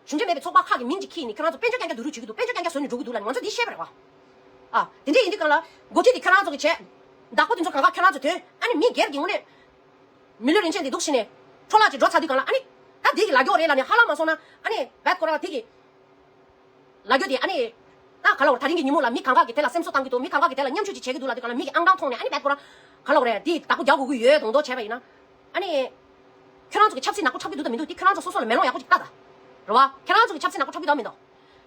གཞུང་འབྲེལ་མེད་པའི་ཚོགས་པ་ཁག་གི་མིང་ཅིག་ཁྱེར་ནས་ཁྱེད་རང་ཚོ་དཔལ་འབྱོར་རྐྱང་རྐྱང་བསྡུ་རུབ་བྱེད་ཀྱི་འདུག་དཔལ་འབྱོར་རྐྱང་རྐྱང་བཟོ་ནས་འགྲོ་གི་འདུག་ལབ་ནས་ང་ཚོ་འདི་བཤད་པ་རེད་བ། ཨ། དེ་འདྲས་ཡིན་དུས་གང་ལ་འགོ་ཁྲིད་དེ་ཁྱེད་རང་ཚོ་གི་བྱས། བདག་པོ་དེ་ཚོ་གང་ག་ཁྱེད་རང་ཚོ་དོན། ཨ་ནི་མི་སྒེར་གྱི་ངོས་ནས་མི་ལུས་རིན་ཆེན་དེ་འདུག་བྱས་ནས་འཕྲོ་བརླག་ཅིག་འགྲོ་ཚར་དུས་གང་ལ། ཨ་ནི་ད་དེ་གི་ལ་རྒྱོ་རེད་ལབ་ནས་ཧ་ལམ་མ་སོང་ན། ཨ་ནི་བད་ཁོ་རང་དེ་གི་ལ་རྒྱོ་དེ། ཨ་ནི་ད་ག་ལ་བར་ད་རིང་གི་ཉིན་མོ་ལ་མི་གང་ག་གི་དེ་ལ་སེམས་གསོ་བཏང་གི་འདུག་མི་གང་ག་གི་དེ་ལ་མཉམ་ཞུགས་ཅིག་བྱེད་ཀྱི་འདུག་ལབ་དུས་གང་ལ་མི་གི་ཨང་གྲངས་མཐོང་ནས། ཨ་ནི་བད་ཁོ་རང་ག་ལ་བར་དེ་བདག་པོ་རྒྱག་དགོས་ཀྱི་ཡོད་མདོག་མདོག་བྱས་པ་ཡིན་ན། ཨ་ནི་ཁྱོད་རང་ཚོ་གི་ཆབ་སྲིད་ནག་པོ་འཁྲབ་ཀྱི་འདུག་དང་མི་འདུག་དེ་ཁྱོད་རང་ཚོ་སོ་སོ་ལ་མེ་ལོང་ཡག་པོ་ཅིག་ལྟ་དང་། རེད་བ། ཁྱོད་རང་ཚོ་གི་ཆབ་སྲིད་ནག་པོ་འཁྲབ་ཀྱི་འདུག་མི་འདུག་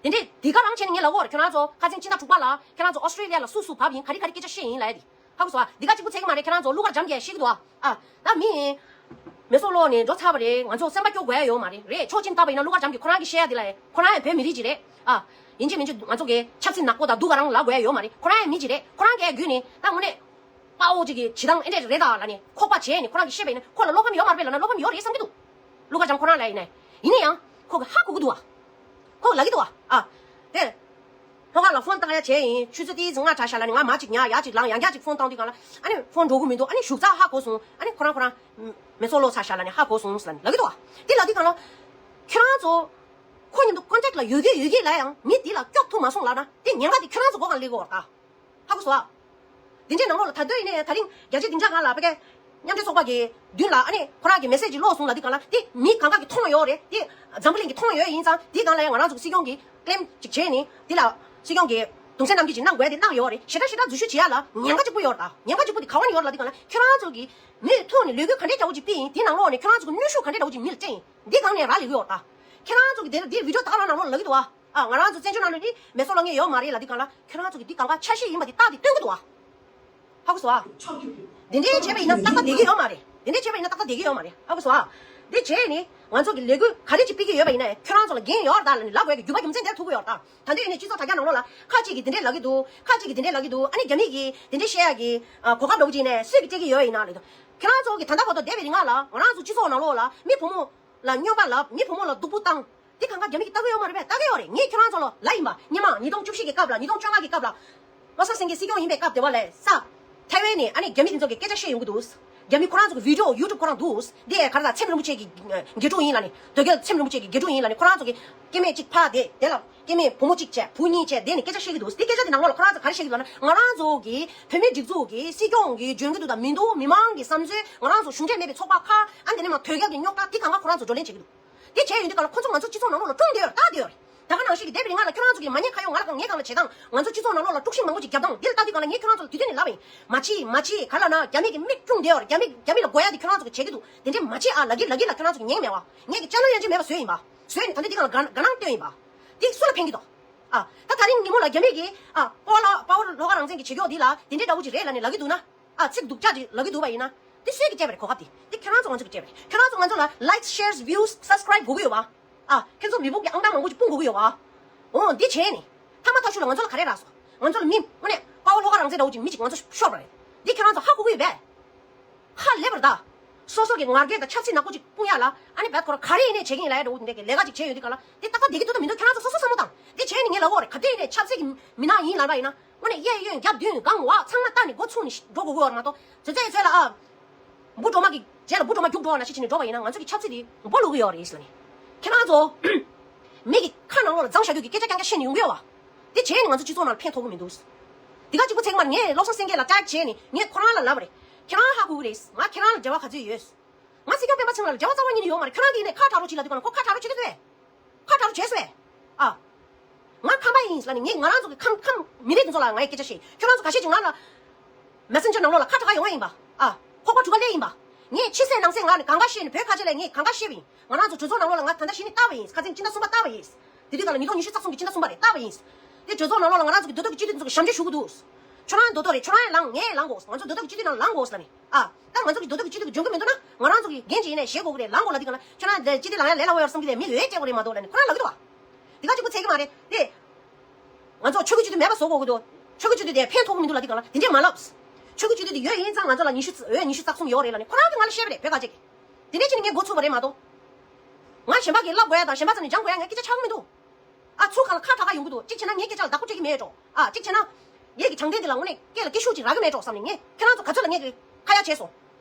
དེ་འདྲས་དེ་ག་རང་བྱས་ནས་ངས་ལབ་དགོས་རེད། ཁྱོད་རང་ཚོ་ཁ་སང་ཕྱི་ཟླ་དྲུག་པ་ལ་ཁྱོད་རང་ཚོ་ཨོ་སི་ཀྲི་ལི་ཡ་ལ་སུ་སུ་བབས་ཡིན། ག་རེ་ག་རེ་སྐད་ཆ་བཤད་ཡིན་ལབ་ཡ་དེ། ཧ་གོ་སོང་ཨ། འདི་ག་གཅིག་པུ་ཚད་ཀྱི་མ་རེད། ཁྱེད་རང་ཚོ་ཀླུ་མཁར་བྱམས་ཀྱིས་བཤད་ཀྱི་འདུག་ཨ། ཨ། ད་མི་མེ་སྲོག་བློག་ནས་འགྲོ་ཚར་བ་རེད། ང་ཚོ་སེམས་པ་སྐྱོ་དགོས་ཡ་ཡོད་མ་རེད། རེད། ཕྱོགས་གཅིག་ནས་བལྟས་པ་ཡིན་ན་ཀླུ་མཁར་བྱམས་ཀྱིས་ཁོ་རང་གིས་བཤད་ཡ་འདི་ལ། ཁོ་རང་ཡང་བོད་མི་རིགས་ཅིག་རེད། ཨ། ཡིན་གཅིག་མིན་གཅིག་ང་ཚོ་གི་ཆབ་སྲིད་ནག་པོ་དང་སྡུག་ག་རང་ལབ་དགོས་ཡ་ཡོད་མ་རེད། ཁོ་རང་ཡང་མི་གཅིག་རེད། ཁོ་རང་གི་བརྒྱུད་ནས་ད་དངོས་གནས་དཔའ་བོ་གཅིག་གི་བྱེད་སྟངས་ཨེ་འདྲས་རེད་ད་ལབ་ནས་ཁོག་པ་བྱས་ནས་ཁོ་རང་གིས་བཤད་པ་ཡིན་ན་ཁོ་ལ་བློ་ཕམ་ཡོད་མ་རེད་པས་ལབ་ན་བློ་ཕམ་ཡོད་རེད་བསམ་གྱི་འདུག་ཀླུ་མཁར་བྱམས་ཁོ་རང་ལ་ཡིན་ནའི། ཡིན་ན་ཡང་ཁོ་གི་ཧ་གོ་གི་འདུག་བ། ཁོ་གི་ལབ་ཀྱི་འདུག་བ། ཨ། དེ། ལྷོ་ཁ་ལ་ཕོན་བཏང་ཡ་བྱས་ཡིན། ཆུ་ཚོད་ཏིས་ང་དྲག་ཤག་ལབ་ནས་ང་མ་གཅིག་ཉར་ཡ་གཅིག་ལངས་ཡང་བསྐྱར་གཅིག་ཕོན་བཏང་དུས་གང་ལ་ཨ་ནི་ཕོན་འགྲོ་གི་མི་འདུག་ཨ་ནི་བཞུགས་ཚགས་ཧ་གོ་སོང་། ཨ་ནི་ཁོ་རང་ཁོ་རང་མེ་སོ་ལོག་ཚར་ཤག་ལབ་ནས་ཧ་གོ་སོང་ཟེར་ལབ་ནས་ལབ་ཀྱི་འདུག་བ། དེ་ལབ་དུས་གང་ལ། ཁྱོད་རང་ཚོ། ཁོ་མཉམ་དུ་ཀོན་ཊེག་ལ་ཡོད་ཀྱི་ཡོད་ཀྱི་ལབ་ཡང་མི་དེ་ལ་སྐྱོབ་ཐུབ་མ་སོང་ལབ་ན་དེ་ཉེན་ཁ་དེ་ཁྱོད་རང་ཚོ་མགོ་གང་སླེབས་ཀྱི་ཡོད་རེད་ད། ཧ་གོ་སོང་ཨ། དེ་འདྲའི་ནང་ལོགས་ལ་ད་དུང་ཡིན་ནའི་ད་རིང་རྒྱལ་སྤྱིའི་སྡིངས་ཆ་སྒང་ལ་ཕ་གི་མཉམ་འབྲེལ་ཚོགས་པ་གི་མདུན་ལ་ཨ་ནི་ཁོ་རང་གི་མེ་སེ་ཇི་ཀློག་སོང་ལབ་དུས་གང་ལ་དེ་མི་གང་ག་གི་མཐོང་ཡོད་རེད། དེ་འཛམ་བུ་གླིང་གི་མཐོང་ཡོད་ཡིན་ཙང་དེ་སྒང་ལ་ཡང་ང་རང་ཚོ་གི་སྲིད་སྐྱོང་གི་ཀླེམ་ཅིག་བྱས་ནས་དེ་ལ་སྲིད་སྐྱོང་གི་གདུང་སེམས་རྣམ་འགྱུར་ཅིག་གནང་དགོས་དེ་གནང་ཡོད་རེད། ཞེ་དྲག་ཞེ་དྲག་འཛུལ་ཞུགས་བྱེད་ཡ་ལ་ཉེན་ཁ་གཅིག་པོ་ཡོད་རེད་ད། ཉེན་ཁ་གཅིག་པོ་དེ་ག་བ་ནས་ཡོད་རེད་ལབ་དུས་གང་ལ་ཁྱོད་རང་ཚོ་གི་མིའི་ཐོག་ནས་ལས་འགུལ་ག་འདྲའི་རྒྱག་པོ་ཅིག་སྤེལ་ཡིན། དེ་ནང་ལོགས་ནས་ཁྱོད་རང་ཚོ་གི་གནོན་ཤུགས་ག་འདྲའི་འདྲ་པོ་ཅིག་མི་ལ་སྤྲད་ཡིན། འདི་སྒང་ནས་རག་ལས་ཀྱི་ཡོད་རེད་ད། ཁྱེད་རང་ཚོ་གི་དེ་འདིར་བི་ཌིའོ་ད་ག་རང་ནང་ལོགས་ལ་ལབ་ཀྱི་འདུག་བ། ཨ། ང་རང་ཚོ་བཙན་བྱོལ་ནང་ལོགས་ནི་མེ་སོ་ལ་ངས་ཡོད་མ་རེད་ལབ་དུས་གང་ལ་ཁྱེད་རང་ཚོ་གི་འདི་གང་ག་ཆ་ཤས་ཡིན་པ་དེ་རྟགས་དེ་སྟོན་གྱི་འདུག་བ། ཧ་གོ་སོང་ཨ། འདི་འདྲའི་བྱས་པ་ཡིན་ན་ཏག་ཏག་བསྡད་ཀྱི་ཡོད་མ་རེད། འདི་འདྲའི་བྱས་པ་ཡིན་ན་ཏག་ཏག་བསྡད་ཀྱི་ཡོད་མ་རེད། ཧ་གོ་སོང་ཨ། འདི་བྱས་ནི་ང་ཚོ་གི་ལས་འགུལ་ག་རེ་ཅིག་སྤེལ་གྱི་ཡོད་པ་ཡིན་ན་ཁྱེད་རང་ཚོ་ལ་འགན་ཡོད་རེད་ད་ལབ་ནི་ལབ་དགོས་ཀྱི་རྒྱུ་མ་རྒྱུ་མཚན་དེར་ཐུག་གི་ཡོད་རེད་ད། ད་འདི་ཡིན་ནི་སྤྱི་ཚོགས་དྲ་རྒྱ་ནང་ལོགས་ལ་ཁ་ཅིག་གིས་འདི་འདྲས་ལབ་ཀྱི་འདུག་ཁ་ཅིག་གིས་འདི་འདྲས་ལབ་ཀྱི་འདུག་ཨ་ནི་རྒྱ་མི་གིས་འདི་འདྲས་བཤད་ཡ་གི་ཨ་གོ་སྐབས་འདྲ་པོ་ཅིག་ནས་སུས་ཀྱིས་སྤྲད་ཀྱི་ཡོད་པ་ཡིན་ན་ལབ་ཀྱི་འདུག་ཁྱེད་རང་ཚོ་གིས་ད་ལྟ་བར་དུ་འདས་པའི་རིང་ལ་ང་རང་ཚོ་སྤྱི་ཚོགས་ནང་ལོགས་ལ་མི་བུ་མོ་ལ་སྨྱོན་པ་ལབ། མི་བུ་མོ་ལ་སྡུག་པོ་བཏང་། འདི་གང་ག་རྒྱ་མི་གིས་ལྟ་གི་ཡོད་མ་རེད་པས། ལྟ་གི་ཡོད་རེད། ངས་ཁྱོད་རང་ཚོ་ལ་ལབ་ཡིན་པ། སྔོན་མ་ཉིས་སྟོང་བཅུ་བཞི་གི་སྐབས་ལ་ཉིས་སྟོང་བཅོ་ལྔ་གི་སྐབས་ལ། བློ་བཟང་སེང་གེ་སྲིད་སྐྱོང་ཡིན་པའི་སྐབས་དེ་བ་ལས་ས། ཐའེ་ཝན་ནས་ཨ་ནི་རྒྱ་མི་དེ་ཚོ་གིས་སྐད་ཆ་བཤད་ཡོང་གི་འདུག་རྒྱ་མི་ཁོ་རང་ཚོ་གི་བི་ཌིའོ་ཡུ་ཊུབ་ཁོ་རང་འདུག་དེ་ག་རེ་ད་ཚེམ་རིན་པོ་ཆེ་གི་དགེ་ཕྲུག་ཡིན་ལབ་ནས། དོལ་རྒྱལ་ཚེམ་རིན་པོ་ཆེ་གི་དགེ་ཕྲུག་ཡིན་ལབ་ནས་ཁོ་རང་ཚོ་གི་སྐྱེ་དམན་གཅིག་ཕར་བསྡད་དེ་ལ་སྐྱེ་དམན་བུ་མོ་གཅིག་བྱས་བུ་གཉིས་བྱས་བསྡད་ནས་སྐད་ཆ་བཤད་ཀྱི་འདུག་དེ་སྐད་ཆ་དེ་ནང་ལོགས་ལ་ཁོ་རང་ཚོ་ག་རེ་བཤད་ཀྱི་འདུག་ལབ་ན་ང་རང་ཚོ་གི་བོད་མིའི་སྒྲིག་འཛུགས་གི་སྲིད་སྐྱོང་གི་འཇོན་གྱི་འདུག་དང་མི་འདུག་མི་མང་གི་བསམ་ཚུལ་ང་རང་ཚོ་གཞུང་འབྲེལ་མེད་པའི་ཚོགས་པ་ཁག་ཨ་འདི་ནས་མ་དོལ་རྒྱལ་གྱི་རྙོག་དྲ་དེ་གང་ག་ཁོ་རང་ཚོ་བགྲོ་གླེང་བྱེད་ཀྱི་འདུག་དེ་བྱས་ཡོང་དུས་ག་ལ་ཁོ་ཚོ་ང་ཚོ་སྤྱི་ཚོགས་ནང་ལོགས་ལ་བཀྲོངས་བསྡད་ཡོད་རེད། ལྟ་བསྡད་ཡོད་རེད། ད་ག་ནང་བཞིན་གྱི་འདས་པའི་རིང་ལ་ཁྱོད་རང་ཚོ་གི་མ་ཉེས་ཁ་གཡོག་ང་ལ་གང་ངའི་སྒང་ལ་བྱེད་སྟངས་ང་ཚོ་སྤྱི་ཚོགས་ནང་ལོགས་ལ་དཀྲུག་ཤིང་མང་པོ་ཅིག་བརྒྱབ་སྟངས་འདི་ལ་ལྟ་དུས་ག་ལ་ངས་ཁྱོད་རང་ཚོ་ལ་དུས་དུས་ནས་ལབ་པ་ཡིན། མ་བྱེད་མ་བྱེད་ག་ལ་ན་རྒྱ་མི་གི་མིག་བཀྲུངས་བསྡད་ཡོད་རེད། རྒྱ་མི་རྒྱ་མི་ལ་དགོས་ཡ་འདི་ཁྱོད་རང་ཚོ་གི་བྱེད་ཀྱི་འདུག་དེ་འདྲས་མ་བྱེད་ཨ་ལབ་ཀྱི་ལབ་ཀྱི་ལ་ཁྱོད་རང་ཚོ་འགན་མེད་པ། ངས་ཀྱི་ཅ་ལག་ཡང་ཅི་མེད་པ་བཟོས་ཡིན་པ། བཟོས་ནས་ད་ལྟ་འདི་ག་ལ་དགའ་དགའ་སྣང་སྟོན་ཡིན་པ། འདི་སུ་ལ་ཕན་གྱི་འདུག་ཨ་ད་ད་རིང་ཉིན་མོ་ལ་རྒྱ་མི་གི་ཨ་དཔའ་བོ་ལ་དཔའ་བོ་ལྷོ་ཁ་རང་བཙན་གྱི་བྱེད་ཕྱོགས་འདི་ལ་དེ་འདྲས་འདྲ་བོ་ཅིག་རེད་ལབ་ནས་ལབ་ཀྱི་འདུག་ན། ཨ་ཚིག་སྡུག་ཅག་ཅིག་ལབ་ཀྱི་འདུག་པ་ཡིན་ན། འདི་སུས་ཀྱིས་སྤྲད་པ་རེད་གོ་སྐབས་འདི། འདི་ཁྱེད་རང་ཚོ་ང་ཚོ་གིས་སྤྲད་པ་རེད། ཁྱེད་རང་ཚོ་ང་ཚོ་ལ་likes, shares, views, subscribe་དགོས་ཀྱི་ཡོད་པ། ཨ་ཁྱེད་ཚོ་མི་ཕུགས་ཀྱི་ཨང་གྲངས་མང་པོ་ཅིག་སྤུངས་དགོས་ཀྱི་ཡོད་པ། འོ་འདི་བྱས་ནས། མཐའ་མ་མཐའ་གཞུག་ལ་ང་ཚོ་ལ་ག་རེ་རག་སོང་། ང་ཚོ་ལ་མི་དངོས་གནས་དཔའ་བོ་ལྷོ་ཁ་རང་བཙན་འདྲ་བོ་ཅིག་མི་ཅིག་ང་ཚོ་ཤོར་བ་རེད། འདི་ཁྱེད་རང་ཚོ་ཧ་གོ་གི་ཡོད་པས། ཧ་ལས་པ་རེད་ད། སོ་སོ་གི་ངར་སྐད་དང་ཆབ་སྲིད་ནག་པོ་ཅིག་སྤུངས་ཡ་ལ་ཨ་ནི་བད་ཁོ་ར་ག་རེ་ཡིན་ནའི་བྱེད་ཀྱི་ཡིན་ལབ་ཡ་འདྲ་བོ་དེ་འདྲ་གི་ལས་ཀ་ཅིག་བྱས་ཡོད་དུས་ག་ལ་དེ་ཏག་ཏག་བསྡད་ཀྱི་འདུག་དང་མི་འདུག་ཁྱེད་རང་ཚོ་སོ་སོ་བསམ་བློ་བཏང་། དེ་བྱས་ནས་ངས་ལབ་ཡོད་རེད། ག་དུས་ཡིན་ནའི་ཆབ་སྲིད་ཀྱི་མི་སྣ་ཡིན་ལབ་པ་ཡིན་ན་དངོས་གནས་གཡས་གཡོན་རྒྱབ་མདུན་སྒང་འོག་ཚང་མ་བལྟས་ནས་མགོ་ཚུགས་ནས་འགྲོ་དགོས་ཀྱི་ཡོད་རེད་མ་གཏོགས་ཚོད་ཚོད་ཚོད་ལ་ཨ། འབུ་གྲོག་མ་གི་རྗེས་ལ་འབུ་གྲོག་མ་རྒྱུག་འགྲོ་བ་ནང་བཞིན་བྱས་ནས་འགྲོ་བ་ཡིན་ན་ང་ཚོ་གི་ཆབ་སྲིད་དེ་འབོ་ལུག་གི་ཡོད་རེད་ཟེར་ནས། ཁྱེད་རང་ཚོ་མི་གི་ཁ་ནང་ལོགས་ལ་བརྫངས་བཞག་རྒྱུ་གི་སྐད་ཆ་རྐྱང་རྐྱང་བཤད་ནས་ཡོང་གི་ཡོད་པ། དེ་བྱས་ནས་ང་ཚོ་སྤྱི་ཚོགས་ནང་ལ་ཕན་ཐོགས་གི་མི་འདུག་དེ་ག་གཅིག་པུ་ཚད་མར་ངས་བློ་བཟང་སེང་གེ་ལ་ཀྲག་བྱས་ནས་ངས་ཁོ་རང་ལ་ལབ་པ་རེད། ཁྱེད་རང་ཧ་གོ་གི་རེད། ང་ཁྱེད་རང་ལ་འབྲེལ་བ་ག་ཚོད་ཡོད། ང་སྲིད་སྐྱོང་སྤེན་པ་ཚང་ལ་འབྲེལ་བ་རྩ་བ་ཉིད་ནས་ཡོད་མ་རེད། ཁྱོད་རང་གིས་ནས་ཁ་གྲག་རོགས་བྱེད་ལབ་དུས་ག་ལ་ཁོ་ཁ་གྲག་རོགས་བྱེད་ཀྱི་འདུག་གས། ཁ་གྲག་རོགས་བྱས་སོང་ངས། ཨ། ང་ཁམས་པ་ཡིན་ལབ་ནས་ངས་ང་རང་ཚོ་གི་ཁམས་ཁམས་མི་རིགས་དེ་ཚོ་ལ་ངས་སྐད་ཆ་བཤད། ཁྱོད་རང་ཚོ་ཁ་ཤས་ཀྱིས་ང་ལ་མེ་སེན་ཇར་ནང་ལོགས་ལ་ཁ་གྲག་ག་ཡོང་བ་ཡིན་པ། ཨ། ཁོག་པ་གྲུ་ཁ་སླེབས་ཡིན་པ། ངས་ཕྱི་གསལ་ནང་གསལ་ངག་ནས་གང་ག་བཤད་ནས་བོད་ཁ་ཆེ་ལ་ངས་གང་ག་བཤད་པ་ཡིན། ང་རང་ཚོ་གྲོས་ཚོགས་ནང་ལོགས་ལ་ང་ད་ལྟ་བཞིན་ནས་བལྟ་བ་ཡིན། ཁ་སང་སྤྱི་ཟླ་གསུམ་པ་བལྟ་བ་ཡིན། དེ་དུས་ག་ལ་ཉིས་སྟོང་ཉི་ཤུ་རྩ་གསུམ་གྱི་སྤྱི་ཟླ་གསུམ་པ་རེད་བལྟ་བ་ཡིན། དེ་གྲོས་ཚོགས་ནང་ལོགས་ལ་ང་རང་ཚོ་གི་མདོ་སྟོད་ཀྱི་སྤྱི་འཐུས་ཚོ་གི་ཞབས་འདྲེན་ཞུ་གི་འདུག་ཁྱོད་རང་མདོ་སྟོད་རེད། ཁྱོད་རང་ཡང་ལངས། ངས་ཡང་ལངས་དགོས། ང་ཚོ་མདོ་སྟོད་ཀྱི་སྤྱི་འཐུས་ནང་ལངས་དགོས་ལབ་ནས། ཨ། ད་ང་ཚོ་གི་མདོ་སྟོད་ཀྱི་སྤྱི་འཐུས་ཀྱི་འཇོན་གྱི་མི་འདུག་ན་ང་རང་ཚོ་གི་འགན་ཅིག་ཡིན་ནའི་བཞེས་དགོས་ཀྱི་རེད། ལངས་དགོས་ལབ་དུས་ག་ལ་ཁྱོད་རང་འདི་སྤྱི་འཐུས་ལངས་ཡ་ལས་སླ་བོ་ཡོད་བསམ་གྱི་རེད། མི་ལ་འོས་སྤྲད་དགོས་རེད་མ་གཏོགས་ལབ་ནས་ཁོ་རང་ལབ་ཀྱི་འདུག་བ། འདི་ག་གཅིག་པུ་ཚད་ཀྱི་མ་རེད་དེ། ང་ཚོ་ཆོས་ཀྱི་སྤྱི་འཐུས་མེད་པ་བཟོ་དགོས་ཀྱི་འདུག་ཆོས་ཀྱི་སྤྱི་འཐུས་དེ་ཕན་ཐོགས་ཀྱི་མི་འདུག་ལབ་དུས་ག་ལ་དེ་འདྲས་མ་ལབ། ཆོས་ཀྱི་སྤྱི་འཐུས་དེ་ཡོད་ཡིན་ཙང་ང་ཚོ་ལ་ཉི་ཤུ་འོས་ཉི་ཤུ་རྩ་གསུམ་ཡོད་རེད་ལབ་ནས་ཁོ་རང་གིས་ང་ལ་བཤད་པ་རེད། བོད་ཁ་ཅིག་གིས། དེ་འདྲས་བྱས་ནས་ངས་འགོ་ཚུགས་པ་རེད་མ་གཏོགས། ང་གཞན་པ་གིས་ལབ་དགོས་ཡ་དང་གཞན་པ་ཚོ་ནས་སྦྱང་དགོས་ཡ་ངས་སྐད་ཆ་ཆགས་ཀྱི་མི་འདུག་ཨ་ཚུར་གང་ལ་ཁ་གྲག་ག་ཡོང་གི་འདུག་གཅིག་བྱས་ན་ངའི་སྐད་ཆ་ལ་བདག་པོ་སྤྲད་ཀྱི་མེད་འགྲོ། ཨ་གཅིག་བྱས་ན། ངེད་ཀྱི་དྲང་བདེན་འདི་ལ་དངོས་གནས་སྐད་ལ་སྐད་ཤུགས་ཅིག་རག་གི་མེད་འགྲོ་བསམ་ནས་ངས་ཁྱེད་རང་ཚོ་ག་ཚོད་ལ་ངེད་ཀྱི་ཁ་ཡ་བྱས་སོང་།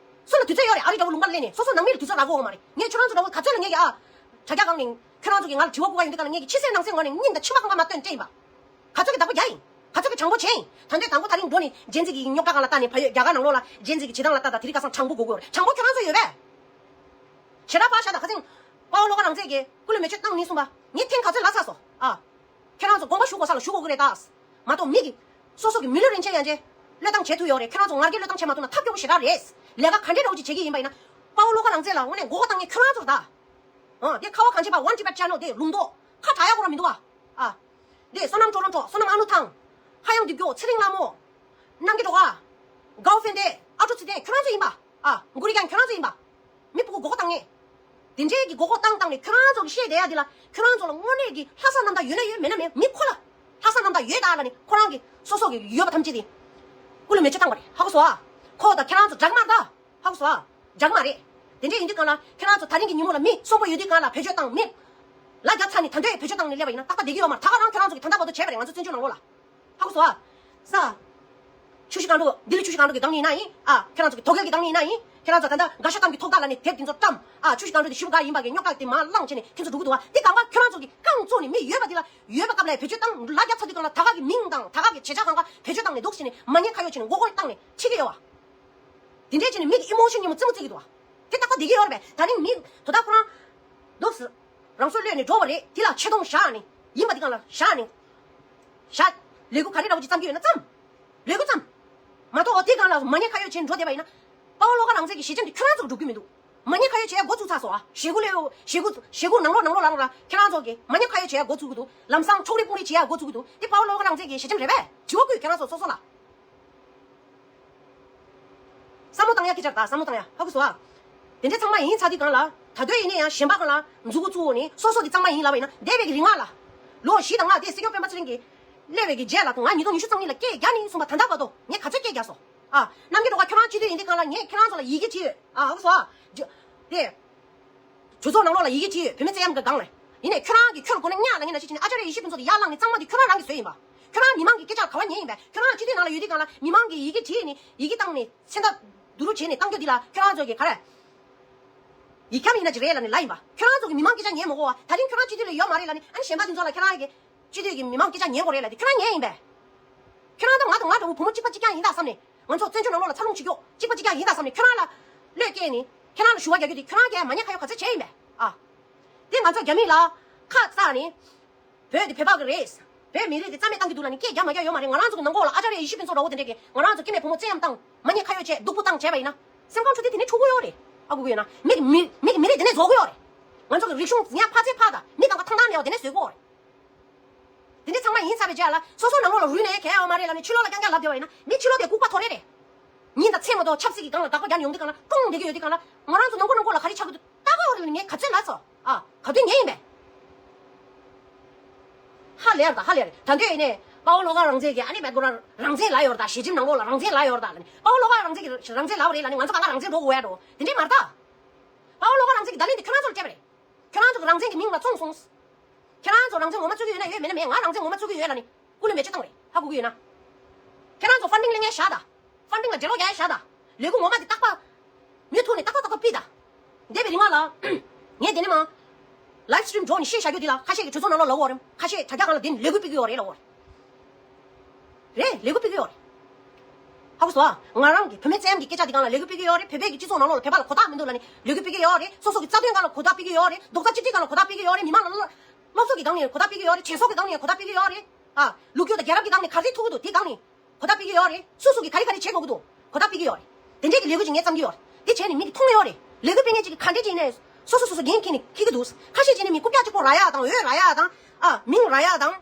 སུ་ལ་དུས་ཚོད་ཡོད་རེད། ཨ་རི་འདྲ་བོ་ལུང་པར་སླེབས་ནས་སོ་སོ་ནང་མི་ལ་དུས་ཚོད་རག་གི་ཡོད་མ་རེད། ངས་ཁྱེད་རང་ཚོ་འདྲ་བོ་ག་ཚོད་ལ་ངེད་ཀྱི་ཨ། དྲ་རྒྱ་སྒང་ནས་ཁྱེད་རང་ཚོ་གིས་ང་ལ་དྲི་བ་བཀོད་ག་ཡོང་དུས་ག་ལ་ངེད་ཀྱི་ཕྱི་གསལ་ནང་གསལ་ངོས་ནས་སྙིང་དང་མཆི་མ་གང་ག་མ་བཏོན་སྤྲད་ཡིན་པ། ག་ཚོད་ཀྱི་བདག་པོ་རྒྱག་ཡིན། ག་ཚོད་ཀྱི་དྲང་པོ་བྱས་ཡིན། ད་ལྟའི་དང་པོ་ད་རིང་འགྲོ་ནས་ཇེན་ཛི་གི་རྙོག་དྲ་སྒང་ལ་ལྟ་ནས་བལ་ཡུལ་རྒྱ་གར་ནང་ལོགས་ལ་ཇེན་ཛི་གི་བྱེད་སྟངས་ལ་ལྟ་དང་དེ་རིང་ཁ་སང་དྲང་པོ་དགོས་ཀྱི་ཡོད་རེད། དྲང་པོ་ཁྱེད་རང་ཚོ་ཡོད་པས། ཞེ་དྲག་ཕར་བཞག་དང་ཁ་སང་། དཔའ་བོ་བློ་དགའ་རང་བཙན་གྱིས་སྐུ་ལུས་མེ་མཆོད་བཏང་ནས་གསུངས་པ་ངས་ཐེངས་ག་ཚོད་ལབ་ཚར་སོང་ཨ། ཁྱེད་རང་ཚོ་དགོངས་པ་ཞུ་དགོས་ས་ལ་ཞུ་དགོས་ཀྱི་རེད་ད། མ་གཏོགས་མི་གིས། སོ་སོ་གི་མི་ལུས་རིན་ཆེན་ཡང་ཅིག་བློས་བཏང་བྱེད་ཐུབ་ཡོད་རེད། ཁྱེད་རང་ཚོ་ངར་སྐད་བློས་བཏང་བྱེད་མ་ཐུབ་ན་ཐབས་སྐྱོ་པོ་ཞེ་དྲག་རེད། ལས་ཀ་ག་འདྲའི་འདྲ་བོ་ཅིག་བྱེད་ཀྱི་ཡིན་པ་ཡིན་ན། དཔའ་བོ་བློ་དགའ་རང་བཙན་ལ་དངོས་གནས་མགོ་སྐོར་བཏང་མཁན་ཁྱེད་རང་ཚོ་རེད་ད། ཨ། དེ་ཁ་བ་གངས་ཅན་པ་One Tibet Channel དེ་ལུང་རྟོགས་ཁ་གྲག་ཡག་པོ་རང་མི་འདུག་ཨ། ཨ། དེ་བསོད་ནམས་ཀྲོ་རོན་ཀྲོ། བསོད་ནམས་ཨ་ལུ་ཐང་། ཧ་ཡང་རྡིབ་སྐྱོ། ཚེ་རིང་ལྷ་མོ། རྣམ་རྒྱལ་སྒྲོལ་དཀར། གའོ་ཧྥེན་ཏེ། ཨ་ཀྲུག་ཚེ་བརྟན་ཁྱོད་རང་ཚོ་ཡིན་པ། ཨ། གུ་རི་ཀན་ཁྱོད་རང་ཚོ་ཡིན་པ། མི་སྤུ་གུ་མགོ་སྐོར་བཏང་མཁན། དེ་འདྲའི་གི་མགོ་སྐོར་བཏང་བཏང་ནས་ཁྱོད་རང་ཚོ་གི་བཤད་བསྡད་ཡ་དེ་ལ་ཁྱོད་རང་ཚོ་ལ་དངོས་གནས་ཀྱི་ལྷག་བསམ་རྣམ་དག་ཡོད་ན་ཡོད། མེད་ན་མེད། མི་ཁོ་ལ་ལྷག་བསམ་རྣམ་དག་ཡོད་ད་ལབ་ནས་ཁོ་རང་གི་སོ་སོ་གི་ཡོད་པ་ཐམས་ཅད་དེ་ཀུ་ལུ་མེ་མཆོད་བཏང་བ་རེད། ཧ་གོ་སོང་ཨ། ཁོ་དང་ཁྱེད་རང་ཚོ་འདྲ་གི་མ་རེད་ད། ཧ་གོ་སོང་ཨ། འདྲ་གི་མ་རེད། དེ་འདྲ་ཡིན་དུས་གང་ལ་ཁྱེད་རང་ཚོ་ད་རིང་གི་ཉིན་མོ་ལ་མི་གསོན་པོ་ཡོད་དུས་གང་ལ་བེད་སྤྱོད་བཏང་མི་ལ་རྒྱ་ཚ་ནས་ད་འདོད་བེད་སྤྱོད་བཏང་ནས་སླེབས་པ་ཡིན་ན་ཏག་ཏག་བསྡད་ཀྱི་ཡོད་མ་རེད། ད་ག་རང་ཁྱེད་རང་ཚོ་གི་ད་ལྟ་བར་དུ་བྱས་པ་རེད། ང་ཚོ་བཙན་བྱོལ་ནང་ལོགས་ལ། ཧ་གོ་སོང་ཨ། ས། ཆུ་བཞི་སྒང་དྲུག་ལྡི་ལི་ཆུ་བཞི་སྒང་དྲུག་གི་སྒང་ནས་ཡིན་ན་ཡིན་ཨ། ཁྱེད་རང་ཚོ་གི་དོལ་རྒྱལ་གྱི་སྒང་ནས་ཡིན་ན་ཡིན། ཁྱེད་རང་ཚོ་ད་ལྟ་དགའ་ཤོས་གཏམ་གྱི་ཐོག་ཐག་ལ་ནས་དེབ་དེ་ཚོ་བཀྲམ་ཨ། ཆུ་བཞི་སྒང་དྲུག་དེ་ཞི་བ་དགའ་ཡིན་པ་གི་རྙོག་དྲ་དེ་མར་བསླངས་བྱས་ནས་ཁྱེད་ཚོ་འགྲོ་གི་འདུག་ཨ། དེ་གང་ག་ཁྱེད་རང་ཚོ་གི་རྐང་བཙུགས་ནས་མི་ཡོད་པ་དེ་ལ་ཡོད་པ་སྐབས་ལ་བེད་སྤྱོད་བཏང་ལ་རྒྱ་ཚ་དུས་གང་ལ་ད་ག་གི་མིང་དང་ད་ག་གི་བྱེད་བྱ་གང་ག་བེད་སྤྱོད་བཏང་ནས་འདུག་ཟེར་ནས་མ་ཉེས་ཁ་གཡོགས་བྱས་ནས་མགོ་སྐོར་བཏང་ནས་ཁྲིད་ཀྱི་ཡོད་བ། དེ་འདྲས་བྱས་ནས་མི་གི་ཨི་མོ་ཤན་ཉིན་མོ་རྩེད་མོ་རྩེད་ཀྱི་འདུག་བ། དེ་ཏག་ཏག་བསྡད་ཀྱི་ཡོད་རེད་པས། ད་རིང་མི་དོ་བདག་ཁོ་རང་འདུག་ཟེར། རང་སྲོག་བློས་ནས་འགྲོ་བ་རེད། དེ་ལ་ཆེ་མཐོང་བཞག་ནས་ཡིན་པ་འདི་གང་ལ་བཞག་ནས། བཞག་ལས་འགུལ་ག་རེ་འདྲ་བོ་ཅིག་བརྩམས་ཀྱི་ཡོད་ན་བརྩམས། ལས་འགུལ་བརྩམས། མ་གཏོགས་འོ་དེ་གང་ལ་མ་ཉེས་ཁ་གཡོགས་བྱས་ནས་འགྲོ་བསྡད་པ་ཡིན་ན། དཔའ་བོ་བློ་དགའ་རང་བཙན་གྱི་ཞི་བྱེད་འདི་ཁྱོད་རང་ཚོར་འགྲོ་རྒྱུ་མི་འདུག་མ་ཉེས་ཁ་གཡོགས་བྱེད་ཡ་འགོ་བཙུགས་ཚར་སོང་ཨ། ཞེ་དགུ་ལས་ཞེ་དགུ་ཞེ་དགུ་ནང་ལོགས་ནང་ལོགས་ལ་ལ་ཁྱེད་རང་ཚོ་གིས་མ་ཉེས་ཁ་གཡོགས་བྱེད་ཡ་འགོ་བཙུགས་ཀྱི་འདུག་ལམ་སང་འཕྲོག་རེས་དཔུང་རེས་བྱེད་ཡ་འགོ་བཙུགས་ཀྱི་འདུག་དེ་དཔའ་བོ་བློ་དགའ་རང་བཙན་གྱི་ཞི་བྱེད་རེད་པས། དྲི་བ་བཀོད་ཁྱེད་རང་ཚོ་སོ་སོ་ལ། བསམ་བློ་བཏང་ཡ་སྐད་ཆ་རེད་ད། བསམ་བློ་བཏང་ཡ། ཧ་གོ་སོང་ཨ། དེ་འདྲ་ཚང་མ་ཡིན་ཚར་དུས་གང་ལ། ད་དུང་ཡིན་ན་ཡང་གཞན་པ་གང་ལ་མཛུབ་གུ་བཙུགས་ནས་སོ་སོ་གི་གཙང་མ་ཡིན་ལབ་པ་ཡིན་ན། འདས་པའི་གི་རིང་ལ་ལོ་བཞི་དང་ལྔ་དེ་སྲིད་སྐྱོང་སྤེན་པ་ཚེ་རིང་གིས་སླེབས་པའི་གི་རྗེས་ལ་ང་ཉིས་སྟོང་ཉི་ཤུ་རྩ་གཉིས་ལ་སྐད་རྒྱག་ནི་གསུངས་པ་ད་ལྟ་བར་དུ་ངས་ག་ཚོད་སྐད་རྒྱག་སོང་ཨ། རྣམ་རྒྱལ་སྒྲོལ་དཀར་ཁྱོད་རང་སྤྱི་འཐུས་ཡིན་དུས་གང་ལ་ངས་ཁྱེད་རང་ཚོ་ལ་ཡི་གེ་བྲིས་ཡོད་ཨ། ཧ་གོ་སོང་ཨ། དེ། གྲོས་ཚོགས་ནང་ལོགས་ལ་ཡི་གེ་བྲིས་ཡོད། བུད་མེད་བཙན་གཡེམ་གྱི་སྒང་ལ། ཡིན་ནའི་ཁྱོད་རང་གིས་ཁྱོད་ལ་དགོས་ན་གཉའ་ལ་ངེས་ན་ཤེས་བྱས་ནས་ཨ་ཅཱརྱ་ཡེ་ཤེས་ཕུན་ཚོགས་དེ་ཡར་བསླངས་ནས་གཙང་མ་དེ་ཁྱོད་རང་རང་གིས་བཟོས་ཡིན་པ། ཁྱོད་རང་མི་མང་གི་སྐད་ཆ་ག་བ་ཉན་ཡིན་པས། ཁྱོད་རང་སྤྱི་འཐུས་ནང་ལ་ཡོད་དུས་གང་ལ་མི་མང་གིས་ཡི་གེ་བྲིས་ནས་ཡི་གེ་བཏང་ནས་མཚན་རྟགས་བསྡུ་རུབ་བྱས་ནས་བཏང་རྒྱུ་འདི་ལ་ཁྱོད་རང་ཚོ་གིས་ག་རེ། ཡིག་སྐྱོན་ཡིན་ན་ཅི་རེད་ལབ་ནས་ལབ་ཡིན་པ། ཁྱོད་རང་ཚོ་གིས་མི་མང་སྐད་ཆ་ཉན་མ་དགོས་པ། ད་རིང་ཁྱོད་རང་སྤྱི་འཐུས་ལ་ཡོད་མ་རེད་ལབ་ནས་ཨ་ནི་གཞན་པ་དེ་ཚོ་ལ་ཁྱོད་རང་གིས་སྤྱི་འཐུས་ཀྱིས་མི་མང་སྐད་ཆ་ཉན་དགོས་རེད་ལབ་དེ་ཁྱོད་རང་ཉན་ཡིན་པས། ཁྱོད་རང་དང་ང་དང་ང་འདྲ་བོ་བུ་མོ་གཅིག་པ་གཅིག་རྐྱང་ཡིན་ད་བསམ་ནས། ང་ཚོ་བཙན་བྱོལ་ནང་ལོགས་ལ་འཚར་ལོངས་བྱེད་རྒྱུ་གཅིག་པ་གཅིག་རྐྱང་ཡིན་ད་བསམ་ནས་ཁྱོད་རང་ལ་བློས་བཀལ་ནས་ཁྱོད་རང་ལ་ཞུ་བ་རྒྱག་རྒྱུ་དེ་ཁྱོད་རང་གིས་མ་ཉེས་ཁ་གཡོགས་ག་ཚོད་བྱས་ཡིན་པས་ཨ། དེ་ང་ཚོ་རྒྱ་མི་ལ་ཁ་བཙགས་ནས། བོད་དེ་བོད་པ་གི་རེད། བོད་མི་རིགས་དེ་རྩ་མེད་བཏང་གི་འདུག་ལབ་ནས་སྐད་རྒྱག་མ་རྒྱག་ཡོད་མ་རེད། ང་རང་ཚོ་གི་ནང་ལོགས་ལ་ཨ་ཅཱརྱ་ཡེ་ཤེས་ཕུན་ཚོགས་འདྲ་བོ་དེ་འདྲས་ཀྱིས་ང་རང་ཚོ་སྐྱེ་དམན་བུ་མོ་བཙན་གཡེམ་བཏང་མ་ཉེས་ཁ་གཡོགས་བྱས་སྡུག་པོ་བཏང་བྱས་པ་ཡིན་ན། སེམས་ཁམས་ཆུ་དེ་དེ་ནས་འཁྲུག་གི་ཡོད་རེད། ཨ་གུ་གུ་ཡོད་ན་མི་གི་མི་མི་གི་མི་རིགས་དེ་ནས་བཟོ་གི་ཡོད་རེད། ང་ཚོ་གི་རིག་གཞུང་ཉག་ཕ་ཚད་ཕ་དང་མི་དང་པ་ཐང་ཐང་མེད་པ་དེ་ནས་བཟོ་གི་ཡོད་རེད། དེ་འདྲ་ཚང་མ་ཡིན་ཚར་བའི་རྗེས་ལ་སོ་སོ་ནང་ལོགས་ལ་རུལ་ནས་གལ་ཡོད་མ་རེད་ལབ་ནས་ཕྱི་ལོགས་ལ་རྐྱང་རྐྱང་ལབ་བསྡད་པ་ཡིན་ན་མི་ཕྱི་ལོགས་དེ་ལྐུགས་པ་ཐོ་རེ་རེད། ཉིན་དང་མཚན་མ་གཏོགས་ཆབ་སྲིད་ཀྱི་སྒང་ལ་དགག་པ་རྒྱག་ནས་ཡོང་དུས་སྒང་ལ་ཀོང་བསྡད་ཀྱི་ཡོད་དུས་སྒང་ལ་ང་རང་ཚོ་ནང་ཁུལ་ནང་ཁུལ་ལ་ག་རེ་ཆགས་ཀྱི་འདུག་ལྟ་གི་ཡོད་རེད། ངས་ག་ཚོད་ལབ་སོང་ཨ། ག་དུས་ཉན་ཡིན་པས། ཧ་ལས་ར་ད་ཧ་ལས་ར་ད་འདོད་ཡིན་ནས་དཔའ་བོ་བློ་དགའ་རང་བཙན་གྱི་ཨ་ནི་མེད་དགོས་ར་རང་བཙན་ལ་ཡོད་ར་ད་ཞི་འཇིམ་ནང་ལོགས་ལ་རང་བཙན་ལ་ཡོད་ར་ད་ལ་ནི་དཔའ་བོ་བློ་དགའ་རང་བཙན་གྱི་རང་བཙན་ལ་བ་རེད་ལ་ནི་ང་ཚོ་གང་ག་རང་བཙན་འགྲོ་དགོས་ཡ་འགྲོ་དེ་འདྲས་མ་རེད་ད། དཔའ་བོ་བློ་དགའ་རང་བཙན་གྱི་བརྡ་ལན་འདི་ཁྱོད་རང་ཚོ་ལ་སྤྲད་པ་རེད། ཁྱོད་རང་ཚོ་གི་རང་བཙན་གྱི་མིང་ལ་བཙོང་སོང་། ཁྱོད་རང་ཚོ་རང་བཙན་ངོ་མ་བརྩི་གི་ཡོད་ན་ཡོད་མེད་ན་མེད་ང་རང་བཙན་ངོ་མ་བརྩི་གི་ཡོད་ལ་ནི་སྐུ་ལུས་མེ་མཆོད་བཏང་རེད་ཧ་གོ་གི་ཡོད་ན། ཁྱོད་རང་ཚོ་ཕན་ཌིང་ལེན་མཁན་བཞག་ད། ཕན་ཌིང་ལ་འབྲེལ་ལོག་རྒྱག་ཡ་བཞག་ད། ལས་འགུལ་ངོ་མ་དེ་རྟག་པ། མུ་མཐུད་ནས་ཏག་ཏག་ཏག་ཏག་ཕུད་ད། འདས་པའི་རིང་ལ་ལ། ངས་དེ་ནས་མ། ལའིབ་སི་ཊི་རིམ་འགྲོ་ནས་བཤད་བཞག་རྒྱུ་འདི་ལ་ཁ་ཤས་ཀྱིས་གྲོས་ཚོགས་ནང་ལོགས་ལབ་ཡོད་རེད། ཁ་ཤས་དྲ་རྒྱ་སྒང་ལ་དེ་ནས་ལས་འགུལ་སྤེལ་གྱི་ཡོད་རེད་ལབ་ཡོད་རེད། རེད་ལས་འགུལ་སྤེལ་གྱི་ཡོད་རེད། ཧ་གོ་སོང་ཨ། ང་རང་གི་བུད་མེད་བཙན་གྱི་སྐད་ཆ་འདི་སྒང་ལ་ལས་འགུལ་སྤེལ་གྱི་ཡོད་རེད། བོད་པའི་གི་སྤྱི་ཚོགས་ནང་ལོགས་ལ་བོད་པ་ལ་གོ་རྟོགས་མི་འདུག་ལབ་ནས་ལས་འགུལ་སྤེལ་གྱི་ཡོད་རེད། སོ་སོ་གི་རྩ་དོན་སྒང་ལ་གོ་རྟོགས་སྤེལ་གྱི་ཡོད་རེད། རྡོག་རྩ་གཅིག་སྒྲིལ་སྒང་ལ་གོ་རྟོགས་སྤེལ་གྱི་ཡོད་རེད། སློབ་གསོ་གི་སྒང་ནས་གོ་རྟོགས་སྤེལ་གྱི་ཡོད་རེད། གྲོས་ཚོགས་ཀྱི་སྒང་ནས་གོ་རྟོགས་སྤེལ་གྱི་ཡོད་རེད། ཨ། ལོ་རྒྱུས་དང་རྒྱལ་རབས་ཀྱི་སྒང་ནས་ག་རེ་ཐུག་གི་འདུག་དེ་སྒང་ནས། གོ་བརྡ་སྤེལ་གྱི་ཡོད་རེད། སུ་སུ་གིས་ག་རེ་ག་རེ་བྱེད་དགོས་ཀྱི་འདུག་གོ་བརྡ་སྤེལ་གྱི་ཡོད་རེད། དེ་འདྲས་ཀྱི་ལས་འགུལ་ཅིག་ངས་བརྩམས་ཀྱི་ཡོད་རེད། དེ་བྱས་ནས་མི་གིས་མཐོང་གི་ཡོད་རེད། ལས་འགུལ་སྤེལ་མཁན་ཅིག་གིས་ག་འདྲས་ཅིག་ཡིན་ནའི་སོ་སོ་སོ་སོ་འགན་འཁྱེར་ནས་འཁྱེར་གྱི་འདུག་ཁ་ཤས་ཅིག་ནི་མི་རྐུབ་བཀྱག་གཅིག་པོ་རག་ཡག་དང་འོས་རག་ཡག་དང་། ཨ། མིང་རག་ཡག་དང་།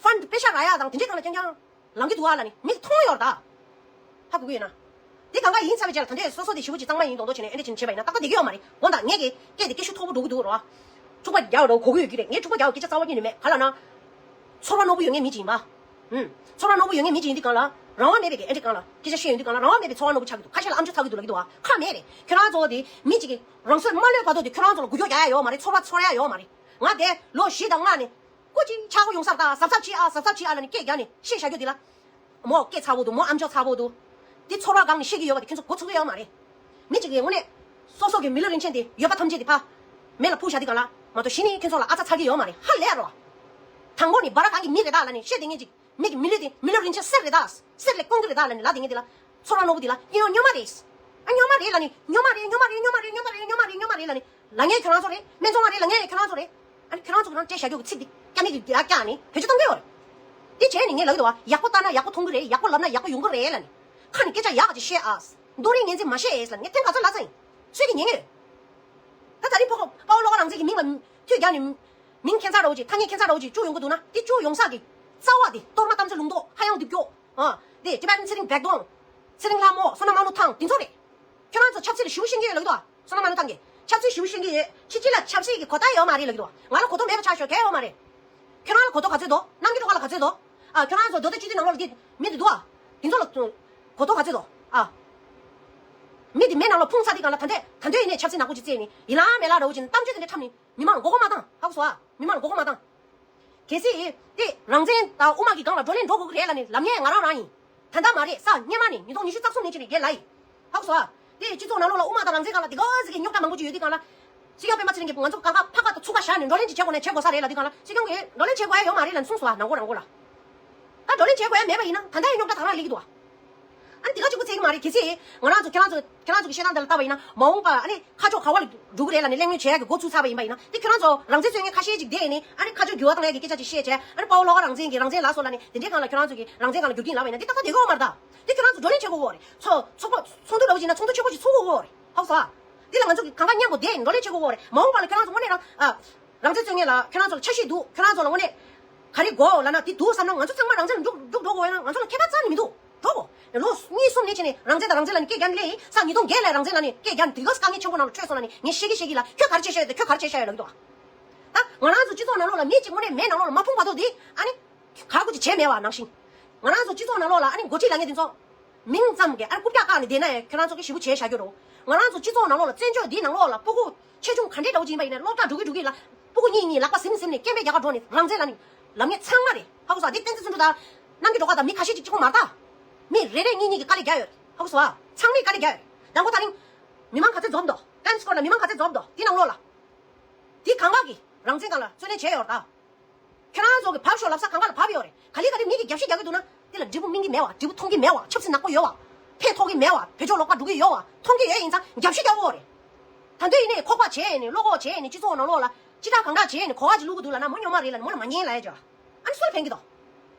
ཕན་ཌི་པེ་ཤག་རག་ཡག་དང་དེ་འདྲས་སྒང་ལ་རྐྱང་རྐྱང་ལངས་ཀྱི་འདུག་ཨ་ལབ་ནས་མི་གིས་མཐོང་ཡོད་རེད་ད། ཧ་གོ་གི་ཡོད་ན། དེ་གང་ག་ཡིན་ཚར་བའི་རྗེས་ལ་ད་ལྟའི་སོ་སོ་དེ་ཞེ་པོ་ཅིག་གཙང་མ་ཡིན་མདོག་མདོག་བྱས་ནས་ཨེ་འདྲས་བྱས་ནས་བྱས་པ་ཡིན་ན་ཏག་ཏག་བསྡད་ཀྱི་ཡོད་མ་རེད། འོ་ད་ངས་ཀྱི་སྐད་དེ་སྐད་ཤུགས་མཐོ་པོ་འགྲོ་གི་འདུག་རོ། འཁྲུག་པ་རྒྱག་འགྲོ་གོ་གི་ཡོད་ཀྱི་རེད། ངས་འཁྲུག་པ་རྒྱག་སྐད་ཆ་རྩ་བ་ཉིད་ནས་མེད་ག་ལབ་ན། ཚོར་བ་རྣོ་པོ་ཡོད་མཁན་མི་ཅིག་ཡིན་པ། ཨུམ། ཚོར་བ་རྣོ་པོ་ཡོད་མཁན་མི་ཅིག་ཡིན་དུས་གང་ལ་རང་དབང་མེད་པའི་གི་ཨེ་འདྲས་གང་ལ་སྐད་ཆ་བཤད་ཡོང་དུས་གང་ལ་རང་དབང་མེད་པའི་ཚོར་བ་རྣོ་པོ་ཆགས་ཀྱི་འདུག་ལབ་ཀྱི་འདུག་ཨ། ཁག་མེད་རེད། ཁྱོད་རང་ཚོ་དེ་མི་གཅིག་གིས་རང་སྲོག་མ་བློས་བར་དུ་དེ་ཁྱོད་རང་ཚོ་ལ་འགུལ་སྐྱོད་རྒྱག་ཡ་ཡོད་མ་རེད། ཚོར་བ་ཚོར་ཡ་ཡོད་མ་རེད། ང་དེ་ལོ་བཞི་དང་ལྔ་ནས་སྐུ་མཁྱེན་ཆག་སྒོ་ཡོང་ས་རེད་ད། གཟབ་གཟབ་བྱེད་ཨ། གཟབ་གཟབ་བྱེད་ཨ་ལབ་ནས་སྐད་རྒྱག་ནས་བཤད་བཞག་རྒྱུ་དེ་ལ། མོ་སྐད་ཚ་པོ་འདུག་མོ་ཨམ་ཅོག་ཚ་པོ་འདུག་དེ་ཚོར་བ་སྒང་ནས་བཤད་ཀྱི་ཡོད་པ་དེ་ཁྱོད་ཚོ་གོ་ཚུགས་ཀྱི་ཡོད་མ་རེད། མི་གཅིག་གིས་དངོས་གནས་སོ་སོ་གི་མི་ལུས་རིན་ཆེན་དེ་ཡོད་པ་ཐམས་ཅད་དེ་ཕར་མེ་ལ་ཕུ་བཞག་དུས་གང་ལ་མ་གཏོགས་གཞི་ནས་ཁྱོད་ཚོ་ལ་ཨ་ཚ་ཚ་གི་ཡོད་མ་རེད། ཧ་ལས་རོ། དང་པོ་ནས་སྦ་ར་གང་གི་མི་རེད་ད་ལབ་ནས་བཤད་དེ་ངས་ཅིག་མི་གི་མི་ལུས་དེ་མི་ལུས་རིན་ཆེན་གསེར་རེད་ད། གསེར་ལས་དཀོན་གི་རེད་ད་ལབ་ནས་ལབ་དེ་ངས་དེ་ལ་ཚོར་བ་རྣོ་པོ་དེ་ལ་སྐྱོན་སྨྱོན་མ་རེད། ཨ་སྨྱོན་མ་རེད་ལབ་ནས་སྨྱོན་མ་རེད། སྨྱོན་མ་རེད། སྨྱོན་མ་རེད། སྨྱོན་མ་རེད། སྨྱོན་མ་རེད། སྨྱོན་མ་རེད་ལབ་ནས་ལབ་མཁན་ཁྱོད་རང་ཚོ་རེད། སྨད་འཚོང་མ་རེད་ལབ་མཁན་ཁྱོད་རང་ཚོ་རེད། ཨ་ནི་ཁྱོད་རང་ཚོ་གི་རང་སྤྲད་བཞག་རྒྱུ་གི་ཚིག་འདི་སྐྱ་མི་གི་ཡར་བཀྱག་ནས་བེད་སྤྱོད་གཏོང་གི་ཡོད་རེད། དེ་བྱས་ནས་ངས་ལབ་ཀྱི་འདུག་བ། ཡག་པོ་ལྟ་ན་ཡག་པོ་མཐོང་གི་རེད། ཡག་པོ་ལབ་ན་ཡག་པོ་ཡོང་གི་རེད་ལབ་ནས། ཁ་ནས་སྐད་ཆ་ཡག་ག་ཅིག་བཤད་ཨ། མདོ་རིགས་ངན་ཚིག་མ་བཤད་ཨེ་ལབ་ནས་ངས་ཐེངས་ག་ཚོད་ལབ་ཚར་ཡིན། སུས་ཀྱིས་ཉན་གི་ཡོད། ད་ད་རིང་ཕོ་ཁོ་དཔའ་བོ་བློ་དགའ་རང་བཙན་གྱི་མིང་ལ་མཐུད་རྒྱག་ནས་མིང་ཁྱད་མཚར་འདྲ་བོ་ཅིག་ཐ་སྙད་ཁྱད་མཚར་འདྲ་བོ་ཅིག་བཅུག་ཡོང་གི་འདུག་ན་དེ་བཅུག་ཡོང་ས་གི་རྩ་བ་དེ་གཏོར་མ་དམ་ཚིག་ལུང་རྟོགས་ཧ་ཡང་རྡིབ་སྐྱོ། ཨ། དེ་ཊི་བེ་ཊན་ཚེ་རིང་བེག་དོང་། ཚེ་རིང་ལྷ་མོ། བསོད་ནམས་དམར་ལུང་ཐང་དེ་ཚོ་རེད། ཁྱོད་རང་ཚོ་ཆབ་སྲིད་ལ་ཞེ་པོ་ཤེས་ཀྱི་ཡོད་ལབ་ཀྱི་འདུག་ཨ། བསོད་ནམས་དམར་ལུང་ཐང་གིས། ཆབ་སྲིད་ཞིབ་ཤེས་ཀྱི་ཡོད། ཕྱི་ཕྱི་ལ་ཆབ་སྲིད་ཀྱི་གོ་རྟོགས་ཡོད་མ་རེད་ལབ་ཀྱི་འདུག་ང་ལ་གོ་རྟོགས་མེད་པ་ཆགས་ཤོག་གལ་ཡོད་མ་རེད། ཁྱོད་རང་ལ་གོ་རྟོགས་ག་ཚོད་འདུག་གནམ་གྱི་ཐོག་ལ་ག་ཚོད་འདུག་ཨ། ཁྱོད་རང་ཚོ་མདོ་སྟོད་སྤྱི་འཐུས་ནང་ལོགས་ཀྱི་མི་འདི་འདུག་ཨ། དེ་ཚོ་ལ་གོ་རྟོགས་ག་ཚོད་འདུག་ཨ། མི་འདི་མེ་ནང་ལ་ཕུང་ཚར་དུས་སྒང་ལ་ད་ལྟ་ད་ལྟ་ཡིན་ནའི་ཆབ་སྲིད་ནག་པོ་ཅིག་རྩེས་ནས་ཡིན་ལ་མེད་ལ་འདྲ་བོ་ཅིག་གཏམ་བརྗོད་དེ་འདྲ་འཁྲབ་ནས་མི་མང་ལ་མགོ་སྐོར་མ་བཏང་། ཧ་གོ་སོང་ཨ། མི་མང་ལ་མགོ་སྐོར་མ་བཏང་། གལ་སྲིད་དེ་རང་བཙན་དང་དབུ་མ་གི་སྒང་ལ་བགྲོ་གླེང་འགྲོ་དགོས་ཀྱི་རེད་ལབ་ནས་ལབ་མཁན་ང་རང་རང་ཡིན། ད་ལྟ་མ་རེད། སང་ཉིན་མ་ནས་ཉིས་སྟོང་ཉི་ཤུ་རྩ་གསུམ་ནས་བྱས་ནས་རྒན་ལགས་ཡིན། ཧ་གོ་སོང་ཨ། དེ་སྤྱི་ཚོགས་ནང་ལོགས་ལ་དབུ་མ་དང་རང་བཙན་སྒང་ལ་དེ་ག་ཟིག་གི་རྙོག་དྲ་མང་པོ་ཅིག་ཡོད་དུས་སྒང་ལ། སྲིད་སྐྱོང་སྤེན་པ་ཚེ་རིང་གིས་ང་ཚོ་གང་ག་ཕ་ཁ་དང་ཚུགས་ཁ་བཞག་ནས་བགྲོ་གླེང་ཅིག་བྱེད་དགོས་ན་བྱེད་དགོས་ས་རེད་ལབ་དུས་སྒང་ལ་སྲིད་སྐྱོང་གིས་བགྲོ་གླེང་བྱེད་དགོས་ཡ་ཡོད་མ་རེད་ལབ་གསུངས་སོང་ཨ། ནང་ཁོ་རང་ཁོ་ལ། ད་བགྲོ་གླེང་བྱེད་དགོས་ཡ་མེད་པ་ཡིན་ན་ད་ལྟ་ཡི་རྙོག་དྲ་ད་རང་སླེབས་ཀྱི་འདུག་ཨ། ཨ་ནི་དེ་ག་གཅིག་པུ་ཚད་ཀྱི་མ་རེད། གལ་སྲིད་ང་རང་ཚོ་ཁྱེད་རང་ཚོ་ཁྱེད་རང་ཚོ་གི་བཤད་སྟངས་དེ་ལ་བལྟས་པ་ཡིན་ན་མ་འོངས་པ་ཨ་ནི་ཁ་ཕྱོགས་ག་བ་ལ་འགྲོ་གི་རེད་ལབ་ནས་གླེང་མོལ་བྱེད་ཡ་གི་འགོ་ཚུགས་ཚར་བ་ཡིན་པ་ཡིན་ན་དེ་ཁྱེད་རང་ཚོ་རང་བཙན་རྩོད་མཁན་ཁ་ཤས་ཅིག་བསྡད་ནས་ཨ་ནི་ཁ་ཕྱོགས་འགྱུར་བ་གཏོང་ཡ་གི་སྐད་ཆ་ཅིག་བཤད་བྱས་ཨ་ནི་དཔའ་བོ་ལྷོ་ཁ་རང་བཙན་གྱི་རང་བཙན་ལ་སོགས་ལབ་ནས་དེ་འདྲའི་སྒང་ལ་ཁྱེད་རང་ཚོ་གི་རང་བཙན་སྒང་ལ་འགྱུར་གྱིན་ལབ་པ་ཡིན་ན་དེ་ཏག་ཏག་དེ་གོ་མ་རེད་ད། དེ་ཁྱེད་རང་ཚོ་བགྲོ་གླེང་བྱེད་དགོས་གོ་རེད། ཚོགས་ཚོགས་པ་ཚོགས་འདུ་འདྲ་བོ་ཅིག་ཡིན་ན་ཚོགས་འདུ་ཆེན་པོ་ཅིག་ཚོགས་དགོས་གོ་རེད། ཧ་གོ་སོང་ཨ། དེ་ལ་ང་ཚོ་གི་གང་ག་མཉམ་པོ་བསྡད་བགྲོ་གླེང་བྱེད་དགོས་གོ་རེད། མ་འོངས་པ་ལ་ཁྱེད་རང་ཚོ་དངོས་གནས་རང་ཨ། རང་བཙན་རྩོད་མཁན་ལ་ཁྱོད་རང་ཚོ་ལ་འཆར་གཞི་འདུག་ཁྱོད་རང་ཚོ་ལ་དངོས་གནས་ག་རེ་དགོས་ལབ་ན་དེ་འདུག་བསམ་ན་ང་ཚོ་ཚང་མ་རང་བཙན་ལ་འགྲོ་འགྲོ་དགོས་ཡོད་ན་ང་ཚོ་ལ་ཁྱད་པར་རྩ་ནས་མི་འདུག་འགྲོ་དགོས། ལོ་གཉིས་གསུམ་ནས་བྱས་ནས་རང་བཙན་དང་རང་བཙན་ལབ་ནས་སྐད་རྒྱག་ནས་སླེབས་ཡིན། སང་ཉིས་སྟོང་བརྒྱད་ལ་རང་བཙན་ལབ་ནས་སྐད་རྒྱག་ནས་དེ་ག་དཀའ་ངལ་ཆེན་པོ་ནང་ལ་འཕྲོད་སོང་ལབ་ནས་ངས་བཤད་ཀྱི་བཤད་ཀྱི་ལ་ཁྱོད་ག་རེ་བྱེད་ཤེས་ཡོད་དེ་ཁྱོད་ག་རེ་བྱེད་ཤེས་ཡོད་ལབ་ཀྱི་འདུག་ད་ང་རང་ཚོ་སྤྱི་ཚོགས་ནང་ལོགས་ལ་མི་གཅིག་དངོས་གནས་མེད་ནང་ལོགས་ལ་མ་ཕུང་བར་དུ་དེ་ཨ་ནི་ག་གུ་ཅིག་བྱས་མེད་པ་ནང་བཞིན། ང་རང་ཚོ་སྤྱི་ཚོགས་ནང་ལོགས་ལ་ཨ་ནི་འགོ་ཁྲིད་ལབ་མཁན་དེ་ཚོ་མིང་ཙམ་གྱི་ཨ་ནི་རྐུབ་བཀྱག་བཀག་ནས་བསྡད་ན་ཡང་ཁྱོད་རང་ཚོ་གིས་ཞེ་པོ་བྱས་བཞག་རྒྱུ་རེད། ང་རང་ཚོ་སྤྱི་ཚོགས་ནང་ལོགས་ལ་བཙན་བྱོལ་འདིའི་ནང་ལོགས་ལ་སྤུ་གུ་ཆེ་ཆུང་ག་འདྲའི་འདྲ་བོ་ཅིག་ཡིན་པ་ཡིན་ན་སློབ་གྲྭ་འགྲོ་གི་འགྲོ་གི་ལ་སྤུ་གུ་གཉིས་གཉིས་ལག་པ་ཟིན་ཟིན་ནས་སྐད་འབོད་རྒྱག་ག་འགྲོ་ནས་རང་བཙན་ལབ་ནས་ལབ་མཁན་ཚང་མ་རེད། ཧ་གོ་སོང་། འདི་བསྟན་འཛིན་བརྩོན་འགྲུས་དང་རྣམ་རྒྱལ་སྒྲོལ་དཀར་དང་མི་ཁ་ཤས་ཅིག་གཅིག་པོ་མ་རེད་ད། མི་རེ་རེ་གཉིས་གཉིས་ཀྱིས་དཀའ་ལས་རྒྱག་ཡོད་རེད། ཧ་གོ་སོང་ཨ། ཚང་མས་དཀའ་ལས་རྒྱག་ཡོད་རེད། དང་པོ་ད་རིང་མི་མང་ག་ཚོད་འཛོམས་འདུག་ཊའིམ་སི་སྐོར་ལ་མི་མང་ག་ཚོད་འཛོམས་འདུག་འདི་ནང་ལོགས་ལ། འདི་གང་ག་གིས་རང་བཙན་སྒང་ལ་རྩོད་ལེན་བྱས་ཡོད་རེད་ད། ཁྱེད་རང་ཚོ་གི་བབས་ཤོག་ལབ་ས་གང་ག་ལ་བབས་ཡོད་རེད། ག་ལེ་ག་ལེ་མི་གིས་རྒྱབ་བཤིག་རྒྱག་གི་འདུག་ན་དེ་ལ་འབྲས་བུ་སྨིན་གྱི་མེད་བ། འབྲས་བུ་མཐོང་གི་མེད་བ། ཆབ་སྲིད་ནག་པོ་ཡོད་བ། ཕན་ཐོགས་ཀྱི་མེད་བ། བོད་ལྗོངས་ལོགས་ཀ་འགྲོ་གི་ཡོད་བ། མཐོང་གི་ཡོད་ཡིན་ཙང་རྒྱབ་བཤིག་རྒྱག་དགོས་རེད། ད་དུང་ཡིན་ནའི་ཁོག་པ་བྱས་ནས་བློ་ཁོག་བྱས་ནས་སྤྱི་ཚོགས་ནང་ལོགས་ལ་ཅི་དྲག་གང་དྲག་བྱས་ནས་གོ་བ་ཅིག་བླུག་གི་འདུག་ལབ་ན་མོ་སྨྱོ་མ་རེད་ལབ་ནས་མོ་ལ་མ་ཉན་ལབ་ཡ་ཅིག་ཨ་ནི་སུ་ལ་ཕན་གྱི་འདུག་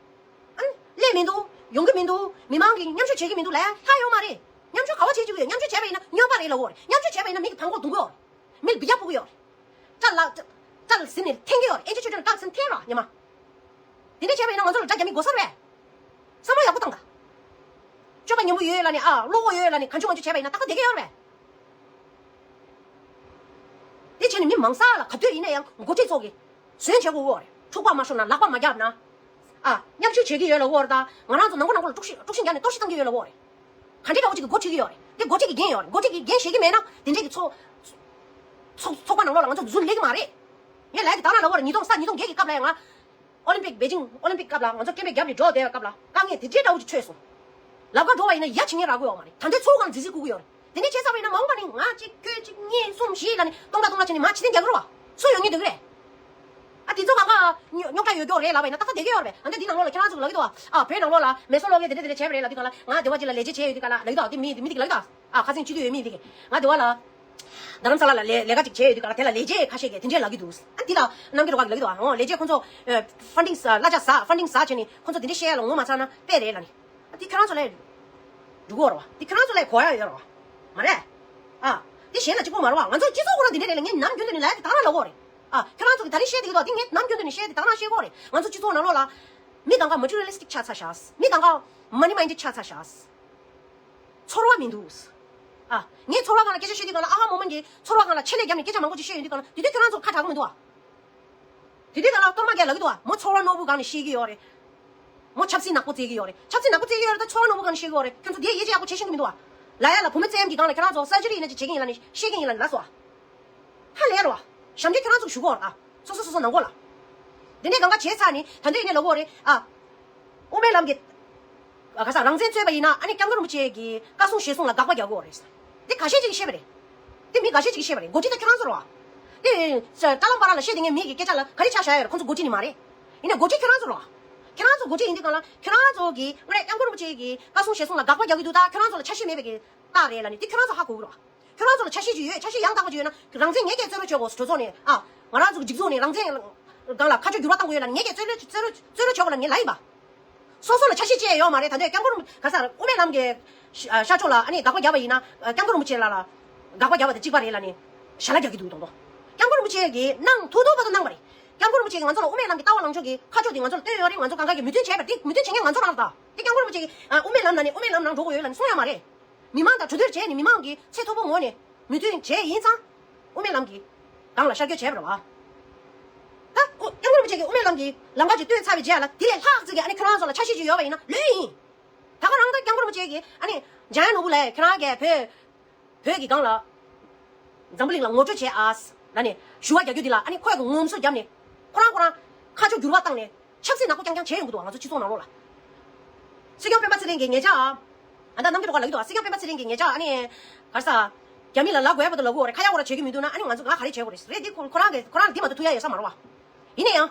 ཨ་ནི་སླེབས་མི་འདུག་ཡོང་གི་མི་འདུག་མི་མང་གིས་མཉམ་ཞུགས་བྱེད་ཀྱི་མི་འདུག་ལབ་ཡ་ལྷག་ཡོད་མ་རེད། མཉམ་ཞུགས་ག་བ་བྱེད་ཀྱི་ཡོད། མཉམ་ཞུགས་བྱས་པ་ཡིན་ན་སྨྱོན་པ་རེད་ལབ་ཡོད་རེད། མཉམ་ཞུགས་བྱས་པ་ཡིན་ན་མི་གིས་བྲང་ཁོག་རྡུང་གི་ཡོད་རེད། མི་ལ་འབུད་རྒྱག་ཕོག་གི་ཡོད་རེད། སྐྲ་ལ་སྐྲ་ལ་ཟིན་ནས་འཐེན་གྱི་ཡོད་རེད། ཨེ་ཅེ་ཆོས་སྒྲོན་སྐྲ་ལ་ཟིན་འཐེན་རོགས་ཉི་མ། དེ་འདྲ་བྱས་པ་ཡིན་ན་ང་ཚོ་ལ་དགྲ་རྒྱག་མི་དགོས་ས་རེད་པས། བསམ་བློ་ཡག་པོ་བཏང་དང་། སྤྱོད་པ་ཉམས་པོ་ཡོད་ལབ་ནས་ཨ་བློ་ཁོག་ཡོད་ལབ་ནས་གང་བྱུང་མང་བྱུང་བྱས་པ་ཡིན་ན་ཏག་ཏག་བསྡད་ཀྱི་ཡོད་རེད་པས། དེ་བྱས་ནས་མི་མང་ས་ལ་ག་དུས་ཡིན་ན་ཡང་འགོ་ཁྲིད་ཚོ་གིས་ཟོན་བྱེད་དགོས་ཡོད་རེད། འཁྲུག་པ་མ་ཤོར་ན་ལག་པ་མ་བརྒྱབ་ན། ཨ་མཉམ་ཞུགས་བྱེད་ཀྱི་ཡོད་ལབ་ཡོད་རེད་ད། ང་རང་ཚོ་ནང་ཁུལ་ནང་ཁུལ་ལ་དཀྲུག་ཤིང་དཀྲུག་ཤིང་རྒྱག་ནས་གཏོར་བཤིག་བཏང་གི་ཡོད་ལབ་ཡོད་རེད། ག་འདྲའི་འདྲ་བོ་ཅིག་གིས་འགོ་ཁྲིད་ཀྱི་ཡོད་རེད། འདི་འགོ་ཁྲིད་ཀྱི་འགན་ཡོད་རེད། འགོ་ཁྲིད་ཀྱི་འགན་བཞེས་ཀྱི་མེད་ན་དེ་འདྲའི་གི་ཚོགས་ཚོགས་ཚོགས་པ་ནང་ལོགས་ལ་ང་ཚོ་འཛུལ་སླེབས་ཀྱི་མ་རེད། ངས་ལབ་ཡ་དེ་དང་ན་ལབ་ཡོད་རེད། ཉིས་སྟོང་ཉིས་སྟོང་བརྒྱད་ཀྱི་སྐབས་ལ་ཡང་ང་ཨོ་ལིམ་པིག་པེ་ཅིང་ཨོ་ལིམ་པིག་སྐབས་ལ་ང་ཚོ་སྐད་འབོད་རྒྱབ་ནས་འགྲོ་བསྡད་པའི་སྐབས་ལ་དཀའ་ངལ་དེ་འདྲའི་འདྲ་བོ་ཅིག་འཕྲད་སོང་། ལབ་ག་འགྲོ་བ་ཡིན་ན་ཡ་བྱེད་མཁན་རག་གི་ཡོད་མ་རེད། ད་ལྟའི་ཚོགས་ཁང་འཛིན་བཟུང་བསྐུར་གི་ཡོད་རེད། དེ་འདྲ་བྱས་ཚར་བ་ཡིན་ན་མ་འོངས་པ་ནས་ང་གཅིག་ཁྱོད་གཅིག་གཉིས་གསུམ་བཞི་ལབ་ནས་སྟོང་ཕྲག་སྟོང་ཕྲག་བྱས་ནས་མར་ཕྱིར་འཐེན་རྒྱག་གི་རེད་པ། སུ་ཡོང་མཁན་འདུག་གི་རེད། ཨ་དེ་ཚོ་གང་ག་རྙོག་རྙོག་དྲ་ཡོད་རྒྱུ་རེད་ལབ་པ་ཡིན་ན་ཏག་ཏག་བསྡད་ཀྱི་ཡོད་རེད་པས། ཨ་འདི་འདི་ནང་ལོགས་ལ་ཁྱེད་རང་ཚོ་ལབ་ཀྱི་འདུག་པ། ཨ་བོད་ནང་ལོགས་ལ་མེ་སོར་གློག་བརྙན་དེ་འདྲ་དེ་འདྲ་བྱས་པ་རེད་ལབ་དུས་སྒང་ལ་ང་སྡེ་བ་གཅིག་ལ་ལས་བྱེད་བྱས་ཡོད་དུས་སྒང་ལ་ལབ་ཀྱི་འདུག་དེ་མི་མི་དེ་གིས་ལབ་ཀྱི་འདུག་ཨ་ཁ་སང་སྤྱི་འཐུས་ཡོད་མི་དེ་གིས་ང་སྡེ་བ་ལ་རྡ་རམ་ས་ལ་ལ་ལས་ལས་ཀ་ཅིག་བྱས་ཡོད་དུས་སྒང་ལ་དེ་ལ་ལས་བྱེད་ཁ་ཤས་ཀྱིས་དེ་འདྲས་ལབ་ཀྱི་འདུག་ཨ་འདི་ལ་རྣམ་རྒྱལ་སྒྲོལ་དཀར་གིས་ལབ་ཀྱི་འདུག་ཨ་འོ་ལས་བྱེད་ཁོང་ཚོ་ཕན་ཌིང་ཟ་གླ་ཆ་ཟ་ཕན་ཌིང་ཟ་བྱས་ནས་ཁོང་ཚོ་དེ་འདྲས་བཤད་ཡ་ལ་ངོ་མ་ཚ་ན་དཔེ་རེད་ལབ་ནས། ཨ་འདི་ཁྱེད་རང་ཚོ་ལ་འགྲོ་གི་ཡོད་རེད་པ། འདི་ཁྱེད་རང་ཚོ་ལ་གོ་ཡ་ཡོད་རེད་པ། མ་རེད། ཨ་འདི་གཞན་ལ་གཅིག་པོ་མ་རེད་པ། ང་ཚོ་སྤྱི་ཚོགས་ཁོ་རང་འདི་འདྲས་རེད་ལ་ངས་ནམ་རྒྱུན་དུ་ནས་ལབ་ཡ་དེ་དང་རང་ལབ་ཀྱི་ཡོད་རེད། ཨ་ཁྱེད་རང་ཚོ་གིས་ད་རེས་བཤད་བསྡད་ཀྱི་འདུག་འདི་ངས་ནམ་རྒྱུན་དུ་ནས་བཤད་དེ་དང་རང་བཤད་ཀྱི་ཡོད་རེད། ང་ཚོ་སྤྱི་ཚོགས་ནང་ལོགས་ལ་མི་གང་ག་མ་ཊི་རི་ཡལ་ལི་སི་ཊིག་ཆགས་ཚར་ཤག་མི་གང་ག་མ་ནི་མའིན་ཌེཌ་ཆགས་ཚར་ཤག་ཚོར་བ་མི་འདུག་ཨ་ངས་ཚོར་བ་སྒང་ལ་སྐད་ཆ་བཤད་དུས་སྒང་ལ་ཨ་ཧ་མོ་མན་གྱིས་ཚོར་བ་སྒང་ལ་ཆེད་ལས་བརྒྱབ་ནས་སྐད་ཆ་མང་པོ་ཅིག་བཤད་ཡོང་དུས་སྒང་ལ་དེ་དུས་ཁྱོད་རང་ཚོ་ཁ་གྲག་གི་མི་འདུག་ཨ། དེ་དུས་སྒང་ལ་གཏོར་མ་རྒྱག་ལབ་ཀྱི་འདུག་ཨ། མོ་ཚོར་བ་རྣོ་པོ་སྒང་ནས་བཤད་ཀྱི་ཡོད་རེད། མོ་ཆབ་སྲིད་ནག་པོ་རྩེད་ཀྱི་ཡོད་རེད། ཆབ་སྲིད་ནག་པོ་རྩེད་ཀྱི་ཡོད་རེད་ད་ཚོར་བ་རྣོ་པོ་སྒང་ནས་བཤད་ཀྱི་ཡོད་རེད། ཁྱོད་ཚོ་དེ་ཡིད་ཆེས་ཡག་པོ་བྱེད་ཤེས་ཀྱི་མི་འདུག་ཨ། ལབ་ཡ་ལ་བུད་མེད་བཙན་གྱི་སྒང་ལ་ཁྱོད་རང་ཚོ་སར་ཇི་རི་ཡིན་ན་ཅིག་བྱེད་ཀྱི་ཡིན་ལབ་ནས་བཤད་ཀྱི་ཡིན་ལབ་ནས་ལབ་སོང་ཨ། ཧ་ལས་རེད་པ། ཞབས་འདྲེན་ཁྱོད་རང་ཚོ་ཞུ་གི་ཡོད་རེད་ད། སོ་སོ་སོ་སོ་ནང་ཁོག་ལ། དེ་ནས་གང་ག་བྱས་ཚར་ནས་ད་དུང་ཡིན་ནའི་ལབ་ཀྱི་ཡོད་རེད་ཨ། དབུ་མའི་ལམ་གྱི། ག་ས་རང་བཙན་རྩོད་པ་ཡིན་ན་ཨ་ནི་སྐྱབས་མགོན་རིན་པོ་ཆེ་གི་བཀའ་གསུང་ཞལ་གསུང་ལ་དགག་པ་རྒྱག་གི་ཡོད་རེད། འདི་འགའ་ཤས་ཅིག་གིས་བཤད་པ་རེད། འདི་མི་འགའ་ཤས་ཅིག་གིས་བཤད་པ་རེད། འགོ་ཁྲིད་ད་ཁྱོད་རང་ཚོ་རེད་པ། འདི་ཀ་ལམ་བར་ལ་བཤད་དེ་ངས་མི་གི་སྐད་ཆ་ལ་ག་རེ་ཆ་བཞག་ཡོད་རེད། ཁོང་ཚོ་འགོ་ཁྲིད་ནི་མ་རེད། ཡིན་ནའི་འགོ་ཁྲིད་ཁྱོད་རང་ཚོ་རེད་པ། ཁྱོད་རང་ཚོ་འགོ་ཁྲིད་ཡིན་དུས་སྒང་ལ་ཁྱོད་རང་ཚོ་གིས་དངོས་གནས་སྐྱབས་མགོན་རིན་པོ་ཆེ་གི་བཀའ་གསུང་ཞལ་གསུང་ལ་དགག་པ་རྒྱག་གི་འདུག་ད་ཁྱོད་རང་ཚོ་ལ་འཆར་གཞི་མེད་པའི་གི་རྟགས་རེད་ལབ་ནས་འདི་ཁྱོད་རང་ཚོ་ཧ་གོ་གི་རེད་པ། ཁྱོད་རང་ཚོ་ལ་འཆར་གཞི་ཅིག་ཡོད། འཆར་གཞི་ཡང་དག་པ་ཅིག་ཡོད་ན་རང་བཙན་ངེད་ཀྱིས་རྩོད་རེས་བྱེད་དགོས། གྲོས་ཚོགས་ནས་ཨ། ང་རང་ཚོ་གི་སྒྲིག་འཛུགས་ནས་རང་བཙན་སྒང་ལ་ཁ་ཕྱོགས་འགྱུར་བ་གཏང་དགོས་ཡོད་ལབ་ནས་ངེད་ཀྱིས་རྩོད་རེས་རྩོད་རེས་རྩོད་རེས་བྱེད་དགོས་ལབ་ངས་ལབ་ཡིན་པ། སོ་སོ་ལ་འཆར་གཞི་ཅིག་ཡོད་མ་རེད། ད་ལྟའི་སྐྱབས་མགོན་ག་ས་དབུ་མའི་ལམ་གྱི་ཤ་ཤར་ཕྱོགས་ལ་ཨ་ནི་དགག་པ་བརྒྱབ་པ་ཡིན་ན་སྐྱབས་མགོན་རིན་པོ་ཆེ་ལ་ལ་དགག་པ་བརྒྱབ་པ་དང་གཅིག་པ་རེད་ལབ་ནས་ཞལ་ལག་རྒྱག་གི་འདུག་དོང་དོ། སྐྱབས་མགོན་རིན་པོ་ཆེ་གིས་གནང་ཐུབ་ཐུབ་བར་དུ་གནང་བ་རེད། སྐྱབས་མགོན་རིན་པོ་ཆེ་གིས་ང་ཚོ་ལ་དབུ་མའི་ལམ་གྱི་ལྟ་བ་ལངས་ཕྱོགས་ཀྱི་ཁ་ཕྱོགས་དེ་ང་ཚོ་ལ་བསྟན་ཡོད་རེད། ང་ཚོ་གང་ག་གིས་མོས་མཐུན་བྱས་པ་རེད། དེ་མོས་མཐུན་བྱེད་མཁན་ང་ཚོ་རང་རེད་ད། དེ་སྐྱབས་མགོན་རིན་པོ་ཆེ་གིས་ཨ་དབུ་མའི་ལམ་ནང་ནས་དབུ་མའི་ལམ་ནང་འགྲོ་དགོས་ཡོད་ལབ་ནས་གསུང་ཡ་མ་རེད། མི་མང་དང་གྲོས་བསྡུར་བྱས་ནས་མི་མང་གི་ཚད་མཐོ་པོའི་ངོས་ནས་མོས་མཐུན་བྱས་ཡིན་ཙང་། དབུ་མའི་ལམ་གྱི་སྒང་ལ་ཤར་བསྐྱོད་བྱས་པ་རེད་བ། ད་ཨོ་སྐྱབས་མགོན་རིན་པོ་ཆེ་གིས་དབུ་མའི་ལམ་གྱི་ལམ་ཁ་ཅིག་སྟོན་ཚར་བའི་རྗེས་ལ་དེ་ལས་ལྷག་ཙམ་གྱི་ཨ་ནི་ཁྱོད་རང་ཚོ་ལ་འཆར་གཞི་ཅིག་ཡོད་པ་ཡིན་ན་ལོས་ཡིན། ད་ག་རང་ད་སྐྱབས་མགོན་རིན་པོ་ཆེ་གིས་ཨ་ནི་འཇམ་དབྱངས་ནོར་བུ་ལགས་ཁྱོད་རང་གིས་བོད་བོད་ཀྱི་སྒང་ལ་འཛམ་བུ་གླིང་ལ་ངོ་སྤྲོད་བྱས་ཨ་ལ་ནི་ཞུ་བ་རྒྱག་རྒྱུ་འདི་ལ་ཨ་ནི་ཁོས་གི་ངོམ་སོ་བརྒྱབ་ནས་ཁོ་རང་ཁོ་རང་ཁ་ཕྱོགས་འགྱུར་བ་བཏང་ནས་ཆབ་སྲིད་ནག་པོ་རྐྱང་རྐྱང་བྱས་ཡོང་གི་འདུག་ང་ཚོ་སྤྱི་ཚོགས་ནང་ལོགས་ལ། སྲིད་སྐྱོང་སྤེན་པ་ཚེ་རིང་གི་ཉེ་ཆར་ཨ་ད་གནམ་གྱི་སྒྲོག་ལ་ཡོད་དོ། སྲིད་སྐྱོང་སྤེན་པ་ཚེ་རིང་གི་ཉེ་ཆར་ཨ་ནི་ག་རེ་ཟ། རྒྱ་མི་ལ་ལབ་དགོས་པ་དང་ལབ་དགོས་རེད། ཁ་ཡག་པོ་ར་བྱེད་ཀྱི་མི་འདུག་ན་ཨ་ནི་ང་ཚོ་ང་ག་རེ་བྱེད་དགོས་རེད། རེད་འདི་ཁོ་ཁོ་རང་གི་ཁོ་རང་ལ་འདི་མ་གཏོགས་ཐུག་ཡ་ཡོད་ས་མ་རེད་བ། ཡིན་ན་ཡང་།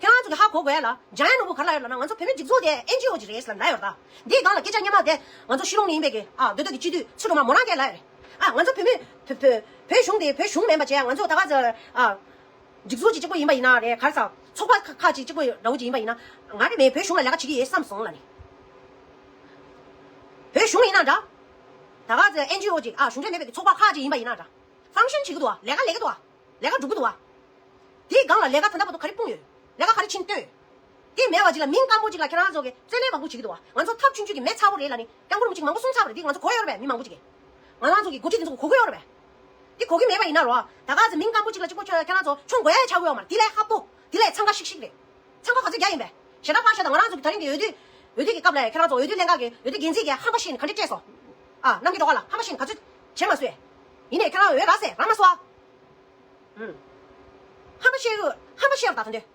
ཁྱེད་རང་ཚོ་གི་ཧ་གོ་དགོས་ཡ་ལ་འཇམ་དབྱངས་ནོར་བུ་ག་རེ་ལབ་ཡོད་ལབ་ན་ང་ཚོ་བོད་མི་སྒྲིག་འཛུགས་དེ་ཨེན་ཇི་ཨོ་ཅིག་རེད་ཟེར་ལབ་ཡོད་རེད་ད། འདིའི་སྒང་ལ་སྐད་ཆ་སྙན་མ་དེ་ང་ཚོ་ཤི་ལོང་ནས་ཡིན་པའི་གི་ཨ་སྡོད་སྡོད་ཀྱི་སྤྱི་འཐུས་ཚུར་འགྲོ་མ་མོ་རང་གིས་ལབ་ཡོད་རེད། ཨ་ང་ཚོ་བོད་མི་བོད་བོད་བོད་གཞུང་དེ་བོད་གཞུང་མིན་པ་བྱས་ང་ཚོ་ད་ག་ཚོད་ཨ། སྒྲིག་འཛུགས་ཅིག་གཅིག་པོ་ཡིན་པ་ཡིན་ན་རེད། ག་རེ་ཟ། ཚོགས་པ་ཁ་ཁ་ཅིག་གཅིག་པོ་འདྲ་བོ་ཅིག་ཡིན་པ་ཡིན་ན། ང་རེ་མེད་བོད་གཞུང་ལ་ལས་ཀ་བྱེད་ཀྱི་ཡོད་བསམ་སོང་ལབ་ནས། བོད་གཞུང་ཡིན་ན་འདྲ། ད་ག་ཚོད་ཨེན་ཇི་ཨོ་ཅིག་ཨ་གཞུང་འབྲེལ་མེད་པའི་ཚོགས་པ་ཁག་ཅིག་ཡིན་པ་ཡིན་ན་འདྲ། ཧྥང་ཤན་བྱེད་ཀྱི་འདུག་བ། ལས་ཀ་ལས་ཀྱི་འདུག་བ། ལས་ཀ་འགྲུབ་ཀྱི་འདུག་བ། དེའི་སྒང་ལ་ལས་ཀ་ད་ལྟ་བར་དུ་ག་རེ་སྤུངས་ཡོད། ལས་ཀ་ག་རེ་ཕྱིན་བཏོན་ཡོད། དེ་མེད་པ་ཅིག་ལ་མིང་སྐམ་པོ་ཅིག་ལ་ཁྱེད་རང་ཚོ་གིས་རྩོད་ལེན་མང་པོ་བྱེད་ཀྱི་འདུག་བ། ང་ཚོ་ཐབས་ཆུང་ཆུང་གིས་མེ་ཚ་པོ་རེད་ལབ་ནས་སྐྱབས་མགོན་རིན་པོ་ཆེ་མང་པོ་གསུངས་ཚར་བ་རེད། དེ་ང་ཚོ་གོ་ཡོད་རེད་པས། མི་མང་པོ་ཅིག་གིས། ང་རང་ཚོ་གི་འགོ་ཁྲིད་དེ་ཚོ་གོ་གི་ཡོད་རེད་པས། དེ་གོ་གི་མེད་པ་ཡིན་ན་རོ། ད་ག་ཚོད་མིང་སྐམ་པོ་ཅིག་ལ་གཅིག་པོ་ཁྱོད་ཁྱེད་རང་ཚོ་མཆོང་དགོས་ཡ་ཆགས་ཀྱི་ཡོད་མ་རེད། དེ་ལས་ཧབ་ཏོ། དེ་ལས་འཚང་ཁ་ཤིག་ཤིག་རེད། འཚང་ཁ་ག་ཚོད་རྒྱག་ཡིན་པས། ཞེ་དྲག་པ་ཤ་དང་ང་རང་ཚོ་གི་ད་རིང་གི་འོས་བསྡུ། འོས་བསྡུ་གི་སྐབས་ལ་ཁྱེད་རང་ཚོ་འོས་བསྡུ་ལྷན་ཁག་གི་འོས་བསྡུ་འགན་འཛིན་གྱིས་ཧམ་པ་བཤད་ནས་ག་འདྲ་སྤྲད་སོང་། ཨ་གནམ་གྱི་སྒྲོག་ལ་ཧམ་པ་བཤད་ནས་ག་ཚོད་བྱེད་མ་སོང་། ཡིན་ནའི་ཁྱེད་རང་འོས་རག་སོང་རག་མ་སོང་ཨ། ཧམ་པ་བཤད་ཡོད་ཧམ་པ་བཤད་རོགས་ད་ད་འདོད།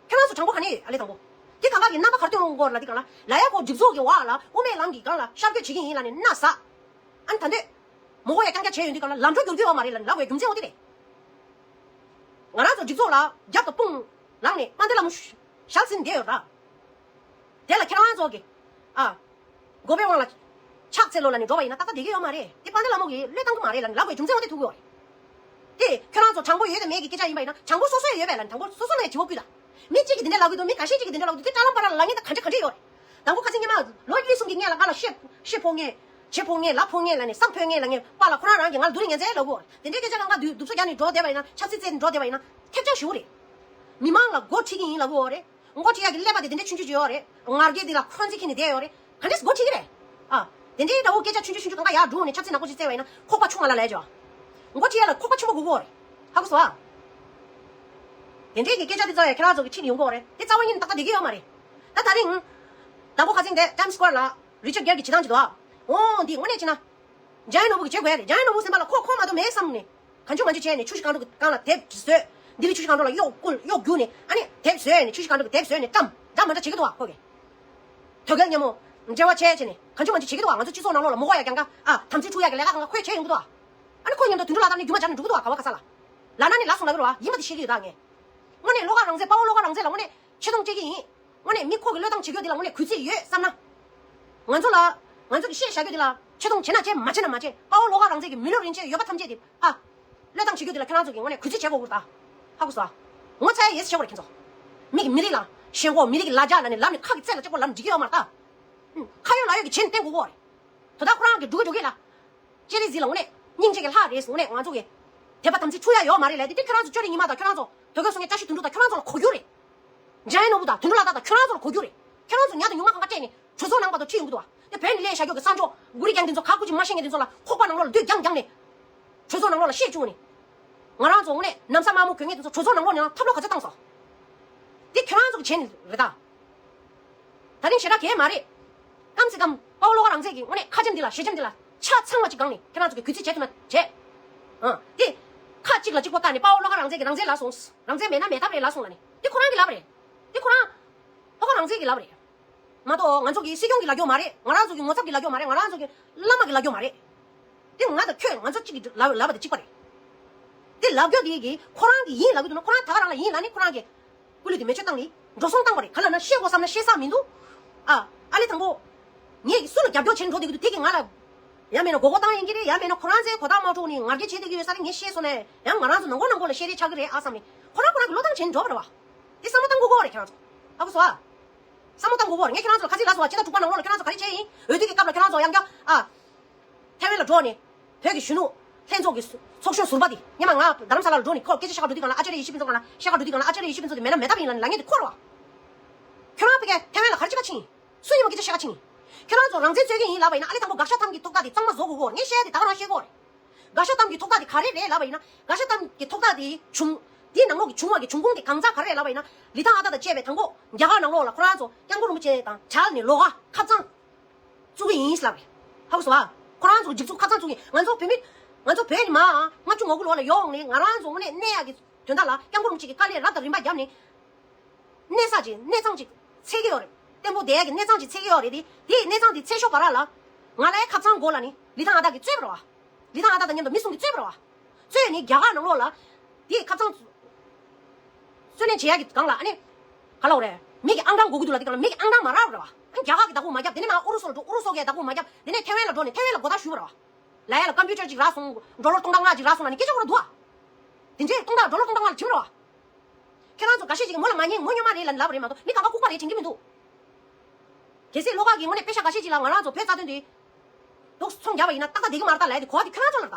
ཁྱེད་རང་ཚོ་དྲང་པོ་ག་ནས་ཨ་ལེ་དང་པོ། འདི་གང་ག་གི་རྣམ་པ་གར་སྟོན་འོང་གོ་ལ་འདི་གང་ལ་ལ་ཡ་གོ་སྒྲིག་འཛུགས་ཀྱི་བ་ལ་དབུ་མའི་ལམ་གྱི་སྒང་ལ་ཤར་བསྐྱོད་བྱེད་ཀྱི་ཡིན་ལ་ནི་མནའ་ཟ། ཨ་ནི་ད་འདོད། མོ་གོ་ཡ་རྐྱང་རྐྱང་བྱས་ཡོད་འདི་གང་ལ་ལམ་འགྲོ་འགྱུར་གྱི་ཡོད་མ་རེད་ལ་ནི་ལབ་པའི་རྒྱུ་མཚན་འོ་དེ་རེད། ང་རང་ཚོ་སྒྲིག་འཛུགས་ལ་རྒྱབ་དང་དཔུང་ལངས་ནས་དཔལ་ལྡན་ལྷ་མོ་ཞལ་ཟིན་བསྡད་ཡོད་ར། དེ་ལ་ཁྱེད་རང་ཚོ་གི་ཨ། མགོ་པའི་དབང་ལ་ཕྱག་འཚལ་ལོ་ལ་ནི་འགྲོ་བ་ཡིན་ན་ཏག་ཏག་བསྡད་ཀྱི་ཡོད་མ་རེད། དེ་དཔལ་ལྡན་ལྷ་མོ་གིས་བློས་བཏང་གི་མ་རེད་ལ་ནི་ལབ་པའི་རྒྱུ་མཚན་འོ་དེ་ཐུག་གི་ཡོད་རེད། དེ་ཁྱོད་རང་ཚོ་དྲང་པོ་ཡོད་དང་མེད་ཀྱི་སྐད་ཆ་ཡིན་པ་ཡིན་ན་དྲང་པོ་སོ་སོ་ཡོད་པས་ལ་ནི་དྲང་པོ་སོ་སོ་ལ་དྲི་བ་བསྐུལ་དང་། མི་གཅིག་གིས་དེ་འདྲ་ལབ་ཀྱི་འདུག་མི་འགའ་ཤས་གཅིག་གིས་དེ་འདྲ་ལབ་ཀྱི་འདུག་དེ་དྲ་ལམ་བར་ལ་ལབ་མཁན་དང་ག་འདྲ་ག་འདྲ་ཡོད་རེད། དང་པོ་ཁ་སང་ཉི་མ་ལོ་གཉིས་གསུམ་གྱི་སྔོན་ལ་ང་ལ་ཤེས་ཤེས་ཕོག་མཁན། བྱེད་ཕོག་མཁན་ལབ་ཕོག་མཁན་ལ་ནི་བསམ་ཕོད་མཁན་ལབ་མཁན་པ་ལ་ཁོ་རང་རང་གིས་ང་ལ་སྡུག་རུས་ངན་ཚད་ལབ་གོ་རེད། དེ་འདྲའི་སྐད་ཆ་གང་ག་སྡུག་སྡུག་ཚོ་རྒྱག་ནས་འགྲོ་བསྡད་པ་ཡིན་ན་ཆབ་སྲིད་རྩེད་ནས་འགྲོ་བསྡད་པ་ཡིན་ན་ཐེབས་ཆག་ཞུ་གི་རེད། མི་མང་ལ་མགོ་ཁྲིད་ཀྱི་ཡིན་ལབ་གོ་རེད། མགོ་ཁྲིད་ཡག་གི་ཀླད་པ་དེ་དེ་འདྲའི་ཆུང་ཆུང་ཅིག་ཡོད་རེད། ང་རྒྱལ་དེ་ལ་འཁོན་འཛིན་ཁྱེར་ནས་བསྡད་ཡོད་རེད། ག་འདྲས་མགོ་ཁྲིད་ཀྱི་རེད། ཨ། དེ་འདྲའི་འདྲ་བོ་སྐད་ཆ་ཆུང་ཆུང་ཆུང་ཆུང་གང་ག་ཡར་འགྲོ་ནས་ཆབ་སྲིད་ནག་པོ་ཞིག་བརྩེ་བ་ཡིན་ན་ཁོག་པ་ཆུང་བ་ལ་ལས་བྱ། མགོ་ཁྲིད་ཡ་ལ་ཁོག་པ་ཆེན་པོ་དགོས་ཀྱི་ཡོད་རེད། ཧ་གོ་སོང་ཨ། དེ་འདྲའི་གི་སྐད་ཆ་དེ་ཚོ་ཡང་ཁྱེད་རང་ཚོ་གི་ཁྲིད་ནས་ཡོང་གི་ཡོད་རེད། དེ་རྩ་བ་ཉིད་ནས་ཏག་ཏག་བསྡད་ཀྱི་ཡོད་མ་རེད། ད་ད་རིང་། དང་པོ་ཁ་སང་དེ་Times Square་ལ་Richard Gere་གི་བྱེད་སྟངས་ཅིག་འདུག་ཨ། འོ་འདི་དངོས་གནས་བྱས་ན། འཇམ་དབྱངས་ནོར་བུ་གིས་བྱེད་དགོས་ཡ་རེད། འཇམ་དབྱངས་ནོར་བུ་སེམས་པ་ལ་ཁོ་ཁོ་མ་གཏོགས་མེད་བསམ་ནས། གང་བྱུང་མང་བྱུང་བྱས་ནས་ཆུ་བཞི་སྒང་དྲུག་གི་སྒང་ལ་དེབ་བཟོས། ལྡི་ལི་ཆུ་བཞི་སྒང་དྲུག་ལ་གཡོག་བསྐུར་གཡོག་བསྒྱུར་ནས་ཨ་ནི་དེབ་བཟོས་ནས་ཆུ་བཞི་སྒང་དྲུག་གི་དེབ་བཟོས་ནས་བཀྲམ་འདྲ་མི་འདྲ་བྱེད་ཀྱི་འདུག་བ་ཁོ་གིས། དོལ་རྒྱལ་མཉམ་མོ། འབྲེལ་བ་བྱས་བྱས་ནས་གང་བྱུང་མང་བྱུང་བྱེད་ཀྱི་འདུག་བ། ང་ཚོ་སྤྱི་ཚོགས་ནང་ལོགས་ལ་མོ་གོ་ཡ་རྐྱང་ཀ་ཨ་དམ་ཚིག་འཁྲུག་ཡ་གི་ལས་ཀ་གང་ག་ཁོས་བྱས་ཡོང་གི་འདུག་བ། ཨ་ནི་ཁོ་མཉམ་དུ་དུད་འགྲོ་ལག་བསྟར་ནས་རྒྱུ་མ་བྱས་ན་འགྲོ་གི་འདུག་བ་ཁ་ས་ལ། ལབ་ན་ནི་ལབ་སོང་ལབ་ཀྱི་རེད་བ། ཡིན་པ་དེ་ཤེས་ཀྱི་ཡོད་ད་ངས། དངོས་གནས་བློ་དགའ་རང་བཙན་དཔའ་བོ་བློ་དགའ་རང་བཙན་ལ་དངོས་གནས་ཆེ་མཐོང་བསྐྱེད་ཀྱི་ཡིན། དངོས་གནས་མི་ཁོ་གི་བློས་བཏང་བྱེད་རྒྱུ་འདི་ལ་དངོས་གནས་གུས་བརྩི་ཡོད་བསམ་ན། ང་ཚོ་ལ། ང་ཚོ་གི་བཤད་བཞག་རྒྱུ་འདི་ལ་ཆེ་མཐོང་བྱེད་ན་བྱེད་མ་བྱེད་ན་མ་བྱེད་དཔའ་བོ་བློ་དགའ་རང་བཙན་གྱི་མི་ལུས་རིན་ཆེན་ཡོད་པ་ཐམས་ཅད་དེ་ཕ། བློས་བཏང་བྱེད་རྒྱུ་འདི་ལ་ཁྱོད་རང་ཚོ་གི་དངོས་གནས་གུས་བརྩི་བྱེད་དགོས་ཀྱི་རེད་ད། ཧ་གོ་སོང་ཨ། ངོ་ཚ་ཡ་ཡོད་ཟེར་བཤད་དགོས་རེད་ཁྱེད་ཚོ། མི་གི་མི་རིགས་ལ་ཞེན་ཁོག་མི་རིགས་ཀྱི་ལ་རྒྱ་ལ་ནི་ལབ་ནས་ཁ་གི་རྩེ་ལ་གཅིག་པོ་ལབ་འགྲིག་གི་ཡོད་མ་རེད་ད། ཁ་ཡོད་ལག་ཡོད་ཀྱི་བྱེད་ནས་བསྟན་དགོས་ཀྱི་རེད། དོ་བདག་ཁོ་རང་གི་འགྲོ་གི་འགྲོ་གི་ལ། ཅེ་རི་ཟི་ལ་དངོས་གནས་སྙིང་རྗེ་གི་ལྷ་རེད་དངོས་གནས་ང་ཚོ་གི། དད་པ་དམ་ཚིག་འཁྲུག་ཡ་ཡོད་མ་རེད་ལས་དེ་དེ་ཁྱོད་རང་ཚོ་ཅོ་རི་ཉི་མ་དང་ཁྱོད་རང་ཚོ་དོལ་རྒྱལ་སྲོང་བཙན་བཀྲ་ཤིས་དོན་གྲུབ་དང་ཁྱོད་རང་ཚོ་ལ་གོ་རྒྱུ་རེད། འཇམ་དབྱངས་ནོར་བུ་དང་དོན་གྲུབ་ལྷ་དར་དང་ཁྱོད་རང་ཚོ་ལ་གོ་རྒྱུ་རེད། ཁྱོད་རང་ཚོ་ཉ་དང་ཉུང་མ་གང་ག་སྤྲད་ནས་གྲོས་ཚོགས་ནང་བར་དུ་ཁྲིད་ཡོང་གི་འདུག་བ། དེ་བོད་ནས་སླེབས་བཞག་རྒྱུ་གི་གསར་འབྱོར་མགོ་རིལ་རྒྱག་མཁན་ཚོ་ཁ་ཁུ་ཅིག་མ་ཤེས་མཁན་དེ་ཚོ་ལ་ཁོག་པ་ནང་ལོགས་ལ་རྡོ་རྒྱག་རྒྱག་ནས། གྲོས་ཚོགས་ནང་ལོགས་ལ་བཤད་བཅུག་ནས། ང་རང་ཚོ་དངོས་གནས་ན་བཟའ་དམར་མོ་གྱོན་མཁན་དེ་ཚོ་གྲོས་ཚོགས་ནང་ལོགས་ནས་ཐབས་ལོག་ག་ཚོད་བཏང་སོང་། དེ་ཁྱོད་རང་ཚོ་གི་བྱས་ནས་རེད་ད། ད་རིང་ཞེ་དྲག་གས་མ་རེད། ཀམ་སེ་ཀམ་དཔའ་བོ་བློ་དགའ་རང་བཙན་གྱི་དངོས་གནས་ཁ་ཆེམས་འདི་ལ་ཞལ་ཆེམས་འདི་ལ་ཆ་ཚང་བ་ཅིག་སྒང་ནས་ཁྱེད་རང་ཚོ་གིས་གུས་བརྩི་བྱེད་ཐུབ་ན་བྱེད། ཨང་། དེ། ཁ་གཅིག་ལ་གཅིག་པོ་བལྟས་ནས་དཔའ་བོ་བློ་དགའ་རང་བཙན་གྱིས་རང་བཙན་ལབ་སོང་། རང་བཙན་མེད་ན་མེད་ཐབས་རེད་ལབ་སོང་ལབ་ནས་དེ་ཁོ་རང་གི་ལབ་རེད། དེ་ཁོ་རང་། བློ་དགའ་རང་བཙན་གྱི་ལབ་རེད། མ་གཏོགས་ང་ཚོ་གི་སྲིད་སྐྱོང་གི་ལབ་རྒྱུ་མ་རེད། ང་རང་ཚོ་གི་ངོ་ཚབ་ཀྱི་ལབ་རྒྱུ་མ་རེད། ང་རང་ཚོ་གི་བླ་མ་གི་ལབ་རྒྱུ་མ་རེད། དེ་ང་དང་ཁྱོད་ང་ཚོ་གཅིག་གི་ལབ་ལབ་པ་དེ་གཅིག་པ་རེད། དེ་ལབ་རྒྱུ་དེ་གི་ཁོ་རང་གི་ཡིན་ལབ་གི་འདུག་ན་ཁོ་རང་ད་ག་རང་ལ་ཡིན་ལབ་ནི་ཁོ་རང་གི་སྐུ་ལུས་དེ་མེ་མཆོད་བཏང་ནི་འགྲོ་སོང་བཏང་པ་རེད། ག་ལབ་ན་ཤེས་དགོས་བསམ་ན་ཤེས་ས་མི་འདུག་ཨ། ཨ་ལེ་དང་པོ། ངས་སུ་ལ་རྒྱབ་སྐྱོར་བྱེད་འགྲོ་བསྡད་ཀྱི་འདུག་དེ་གི་ང་ལ། ཡང་མེད་ན་མགོ་སྐོར་བཏང་ཡིན་གྱི་རེད། ཡང་མེད་ན་ཁོ་རང་ཚོའི་གོ་བརྡ་མ་འཕྲོད་ནས་ང་རྒྱལ་བྱེད་བསྡད་ཀྱི་ཡོད་ས་རེད། ངས་ཤེས་སོང་ནས་ཡང་ང་རང་ཚོ་ནང་ཁོ་ནང་ཁོ་ལ་བཤད་རེས་ཆགས་ཀྱི་རེད་ཨ་བསམ་ནས་ཁོ་རང་ཁོ་རང་གི་བློས་བཏང་བྱེད་འགྲོ་བ་རེད་བ། དེ་བསམ་བློ་བཏང་དགོས་ཀྱི་རེད་ཁྱེད་རང་ཚོ། ཧ་གོ་སོང་ཨ། བསམ་བློ་བཏང་དགོས་ཀྱི་རེད། ངས་ཁྱེད་རང་ཚོ་ལ་ཁ་སང་ལབ་སོང་བ། ཕྱི་ཟླ་དྲུག་པ་ནང་ལོགས་ལ་ཁྱེད་རང་ཚོ་ག་རེ་བྱས་ཡིན། འོས་བསྡུ་གི་སྐབས་ལ་ཁྱེད་རང་ཚོ་ཡང་བསྐྱར་ཨ། ཐའེ་ཝན་ལ་འགྲོ་ནས། བོད་ཀྱི་གཞོན་ནུ། ལྷན་ཚོགས་ཀྱི་ཚོགས་གཞོན་ཟུར་པ་དེ། སྔོན་མ་ང་རྡ་རམ་ས་ལ་ལ་འགྲོ་ནས་ཁོར་སྐད་ཆ་བཤད་ག་འགྲོ་དུས་སྒང་ལ་ཨ་ཅར་ཡེ་ཤེས་ཕུན་ཚོགས་སྒང་ལ་བཤད་ག་འགྲོ་དུས་སྒང་ལ་ཨ་ཅར་ཡེ་ཤེས་ཕུན་ཚོགས་དེ་མེད་ན་མེད་ཐབས་ཡིན་ལབ་ནས་ལབ་མཁན་དེ་ཁོ་རེད་བ། ཁྱོད་རང་ཕ་གིར་ཐའེ་ཝན་ལ་ག་རེ་བྱེད་ག་ཕྱིན་ཡིན། སུ་ཡིན་མོ་སྐད་ཆ་བཤད་ག་ཕྱིན་ཡིན། ཁྱོད་རང་ཚོ་རང་བཙན་རྩོད་ཀྱི་ཡིན་ལབ་པ་ཡིན་ན་ཨ་ལེ་དང་པོ་དགག་བཞག་ཐབས་ཀྱི་ཐོག་ཐག་དེ་གཙང་མ་བཟོ་དགོས་གོ། ངས་བཤད་དེ་ད་ག་རང་བཤད་གོ་རེད། དགག་བྱ་གཏམ་གྱི་ཐོག་ཐག་དེ་ག་རེ་རེད་ལབ་པ་ཡིན་ན། དགག་བྱ་གཏམ་གྱི་ཐོག་ཐག་དེ་བྱུང་། དེའི་ནང་ལོགས་ཀྱི་བྱུང་བ་གི་འབྱུང་ཁུངས་དེ་གང་ཟག་ག་རེ་རེད་ལབ་པ་ཡིན་ན། ལི་ཐང་ཨ་སྟག་དང་བཅས་པའི་དང་པོ་རྒྱ་གར་ནང་ལོགས་ལ་ཁོ་རང་ཚོ་སྐྱབས་མགོན་རིན་པོ་ཆེ་དང་བྲལ་ནས་ལོགས་ཀ་ཁབ་གཙང་བཙུགས་ཀྱི་ཡིན་ལབ་རེད། ཧ་གོ་སོང་ཨ། ཁོ་རང་ཚོ་འཇིགས་ཚུགས་ཁ་ཚང་བཙུགས་ཡིན། ང་ཚོ་བོད་མི། ང་ཚོ་བོད་ནས་མར་ལྔ་བཅུ་ང་དགུ་ལོ་ལ་ཡོང་ནས་ང་རང་ཚོ་དངོས་གནས་གནས་ཡག་གི་དོན་དག་ལ་སྐྱབས་མགོན་རིན་པོ་ཆེ་གི་བཀའ་ལན་རབ་དང་རིམ་པ་བརྒྱབ་ནས་གནས་ས་ཅིག་གནས་ཚང་ཅིག་འཚོལ་གྱི་ཡོད་རེད། བརྟན་པོ་བསྡད་ཡག་གི་གནས་ཚང་ཅིག་འཚོལ་གྱི་ཡོད་རེད་དེ། དེའི་གནས་ཚང་དེ་འཚོལ་ཤོག་བར་ལ་ང་ལ་ཁབ་གཙང་དགོས་ལབ་ནས་ལི་ཐང་ཨ་སྟག་གིས་རྩོད་པ་རེད་བ། ལི་ཐང་ཨ་སྟག་དང་མཉམ་དུ་མི་གསུམ་གྱིས་རྩོད་པ་རེད་བ། རྩོད་ནས་རྒྱ་གར་ནང་ལོགས་ལ་དེའི་ཁབ་གཙང་རྩོད་ལེན་བྱེད་ཡག་གི་སྒང་ལ་ཨ་ནི། ག་ལབ་དགོས་རེད། མི་གི་ཨང་གྲངས་དགོས་ཀྱི་འདུག་ལབ་དུས་སྒང་ལ་མི་གི་ཨང་གྲངས་མ་རག་རེད་བ། ཨ་ནི་རྒྱ་གར་གྱིས་བདག་པོ་མ་བརྒྱབ། དེ་ནས་མར་ཨུ་རུ་སུ་ལ་འགྲོ། ཨུ་རུ་སུ་གིས་བདག་པོ་མ་བརྒྱབ། དེ་ནས་ཐེ་ཝན་ལ་འགྲོ་ནས་ཐེ་ཝན་ལ་མགོ་བཏགས་ཞུས་པ་རེད་བ། ལ་ཡ་ལ་ཀམ་པུ་ཊར་ཅིག་རག་སོང་། ཌོ་ལར་སྟོང་ཕྲག་ལྔ་ཅིག་རག་སོང་ལབ་ནས་སྐད་ཆ་འགྲོ་ར་འདུག་ཨ། དེ་འདྲའི་སྟོང་ཕྲག་ཌོ་ལར་སྟོང་ཕྲག་ལྔ་ལ་བྱིན་ར་བ། ཁྱེད་རང་ཚོ་འགའ་ཤས་ཅིག་གིས་མོ་ལ་མ་ཉན། མོ་སྨྱོན་མ་རེད་ལབ་ལབ་རེད་མ་གཏོགས་མི་གང་ག་ལྐུགས་པ་རེད་དྲན་གྱི་མི་འདུག་གལ་སྲིད་བློ་དགའ་གིས་དངོས་གནས་པེ་ཤ་འགའ་ཤས་ཅིག་ལ་ང་རང་ཚོ་བོད་རྩ་དོན་དེ་འདུག་ཚོང་རྒྱབ་པ་ཡིན་ན་ཏག་ཏག་བསྡད་ཀྱི་མ་རེད་ད་ལབ་ཡ་དེ་གོ་བ་དེ་ཁྱེད་རང་ཚོ་ལ་ད།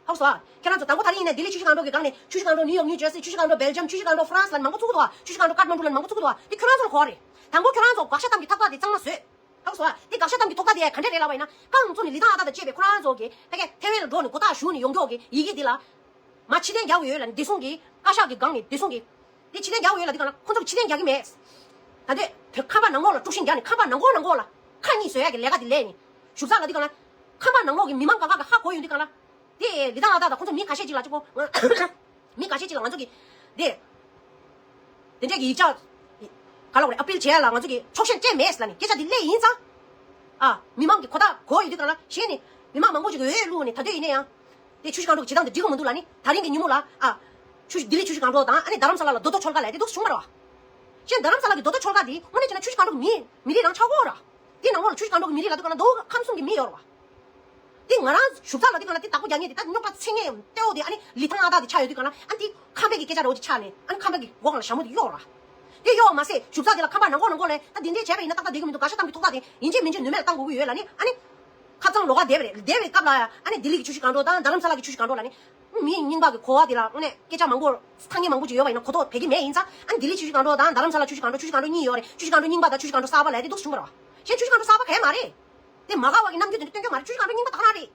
ཧ་གོ་སོང་ཨ། ཁྱེད་རང་ཚོ་དང་པོ་དེ་རིང་ཡིན་ནའི་ལྡི་ལི་ཆུ་བཞི་སྒང་དྲུག་གི་སྒང་ནས། ཆུ་བཞི་སྒང་དྲུག་ནིའུ་ཡོག་ནིའུ་ཇར་སི། ཆུ་བཞི་སྒང་དྲུག་སྦེལ་ཇམ། ཆུ་བཞི་སྒང་དྲུག་ཧྥ་རན་སི་ལབ་མང་པོ་བཙུགས་འདུག་ཨ། ཆུ་བཞི་སྒང་དྲུག་ཀ་ཐ་མན་ཌུ་ལབ་མང་པོ་བཙུགས་འདུག་ཨ། དེ་ཁྱེད་རང་ཚོ་ལ་གོ་བ་རེད། དང་པོ་ཁྱེད་རང་ཚོ་དགག་བྱ་གཏམ་གྱི་ཐོག་ཐག་དེ་གཙང་མ་བཟོས། ཧ་གོ་སོང་ཨ། དེ་དགག་བྱ་གཏམ་གྱི་ཐོག་ཐག་དེ་ག་འདྲ་རེད་ལབ་པ་ཡིན་ན། རྐང་བཙུགས་ནས་ལི་ཐང་ཨ་སྟག་དང་བཅས་པའི་ཁོ་རང་ཚོ་གིས་ཕ་གིར་ཐེ་ཝན་ལ་འགྲོ་ནས་མགོ་བཏགས་ཞུས་ནས་ཡོང་མགྱོགས་ཀྱི་ཡི་གེ་འདི་ལ། མར་ཕྱིར་འཐེན་རྒྱག་གི་ཡོད་ལབ་ནས་བདེ་སྲུང་གི་བཀའ་ཤག་གི་སྒང་ནས་བདེ་སྲུང་གི་དེ་ཕྱིར་འཐེན་རྒྱག་གི་ཡོད་ལབ་དུས་སྒང་ལ་ཁོ་ཚོ་གིས་ཕྱིར་འཐེན་རྒྱག་གི་མེད། ད་ལྟའི་བོད་ཁང་པ་ནང་ལོགས་ལ་དཀྲུག་ཤིང་རྒྱག་ནས་ཁང་པ་ནང་ཁོག་ནང་ཁོག་ལ་ཁ་གཉིས་བཟོ་ཡག་གི་ལས་ཀ་དེ་ལས་ནས་བཞུགས་ས་ལབ་དུས་སྒང་ལ། ཁང་པ་ནང་ལོགས་ཀྱི་མི་མང་གང་ག་གིས་ཧ་གོ་ཡོང་དུས་སྒང་ལ། དེ་ལི་ཐང་ཨ་སྟག་དང་ཁོ་ཚོ་མི་ཁ་ཤས་ཅིག་ལ་གཅིག་པོ། མི་ཁ་ཤས་ཅིག་ལ་ང་ཚོ་གིས་དེ། དེ་འདྲས་ཀྱི་ཡིག་ཆ་ག་ལབ་དགོས་རེད། ཨ་པིལ་བྱེད་ཡ་ལ་ང་ཚོ་གིས་ཆོག་ཤེས་སྤྲད་མེད་ལབ་ནས་སྐད་ཆ་དེ་སླེབས་ཡིན་ཙང་། ཨ། མི་མང་གི་གོ་རྟོགས་གོ་ཡོད་དུས་སྒང་ལ་གཞི་ནས་མི་མང་མང་པོ་ཅིག་གིས་འོས་བླུགས་ནས་ད་དུང་ཡིན་ན་ཡང་། དེ་ཆུ་བཞི་སྒང་དྲུག་གི་བྱེད་སྟངས་དེ་འགྲིག་གི་མི་འདུག་ལབ་ནས་ད་རིང་གི་ཉིན་མོ་ལ། ཨ། ཆུ་བཞི་ལྡི་ལི་ཆུ་བཞི་སྒང་དྲུག་དང་ཨ་ནི་རྡ་རམ་ས་ལ་ལ་རྡོ་ཐོ་ཆོལ་ཁ་ལབ་ཡ་དེ་འདུག་སེ་བྱུང་བ་རེད་བ། གཞན་རྡ་རམ་ས་ལ་གི་རྡོ་ཐོ་ཆོལ་ཁ་དེ་དངོས་གནས་བྱས་ན་ཆུ་བཞི་སྒང་དྲུག་གི་མི་མི་རིགས་རང་ཆགས་ཀྱི་ཡོད་རེད་བ། དེ་ནང་ལོགས་ལ་ཆུ་བཞི་སྒང་དྲུག་གི་མི་རིགས་ལབ་དུས་སྒང་ལ་མདོ་དབུས་ཁམས་གསུམ་གྱི་མི་ཡོད་རེད་བ། དེ་ང་རང་བཞུགས་ས་ལབ་དུས་སྒང་ལ་དེ་བདག་པོ་རྒྱག་མཁན་དེ་ད་རྙོག་པ་འཚེ་མཁན་ལྟེ་བ་དེ་ཨ་ནི་ལི་ཐང་ཨ་སྟག་དེ་ཆགས་ཡོད་དུས་སྒང་ལ། ཨ་ནི་དེ་ཁམས་པའི་གི་སྐད་ཆ་འདྲ་བོ་ཅིག་ཆགས་ནས་ཨ་ནི་ཁམས་པའི་གི་མགོ་སྒང་ལ་ཞྭ་མོ་དེ་གཡོགས་ར། དེ་གཡོགས་མ་ཟད་བཞུགས་ས་དེ་ལ་ཁང་པ་ནང་ཁོག་ནང་ཁོག་ལ་ད་འདི་འདྲས་བྱས་པ་ཡིན་ན་ཏག་ཏག་བསྡད་ཀྱི་མི་འདུག་དགག་བྱ་གཏམ་གྱི་ཐོག་ཐག་དེ་ཡིན་གཅིག་མིན་གཅིག་ནུས་མེད་ལ་བཏང་དགོས་ཀྱི་ཡོད་ལབ་ནས། ཨ་ནི་ཁ་གཙང་ལོགས་ཀ་བསྡད་པ་རེད། བསྡད་པའི་སྐབས་ལ་ཨ་ནི་ལྡི་ལི་གི་ཆུ་བཞི་སྒང་དྲུག་དང་རྡ་རམ་ས་ལ་གི་ཆུ་བཞི་སྒང་དྲུག་ལབ་ནས། མི་རྙིང་པ་གི་གོ་བ་དེ་ལ་དངོས་གནས་སྐད་ཆ་མང་པོ་ཐང་རྒྱལ་མང་པོ་ཅིག་ཡོད་པ་ཡིན་ན་གོ་རྟོགས་བོད་ཀྱི་མེད་ཡིན་ཙང་། ཨ་ནི་ལྡི་ལི་ཆུ་བཞི་སྒང་དྲུག་དང་རྡ་རམ་ས་ལ་ཆུ་བཞི་སྒང་དྲུག་ཆུ་བཞི་སྒང་དྲུག་གཉིས་ཡོད་རེད། ཆུ་བཞི་སྒང་དྲུག་རྙིང་པ་དང་ཆུ་བཞི་སྒང་དྲུག་གསར་པ་ལབ་ཡ་དེ་འདུག་སེ་བྱུང་བ་རེད་བ། གཞན་ཆུ་བཞི་སྒང་དྲུག་གསར་པ་གང་ཡང་མ་རེད། དེ་མ་དགའ་བ་གི་རྣམ་འགྱུར་དེ་འདྲ་སྟོན་གྱི་མ་རེད། ཆུ་བཞི་སྒང་དྲུག་རྙིང་པ་དག་ན་རེད།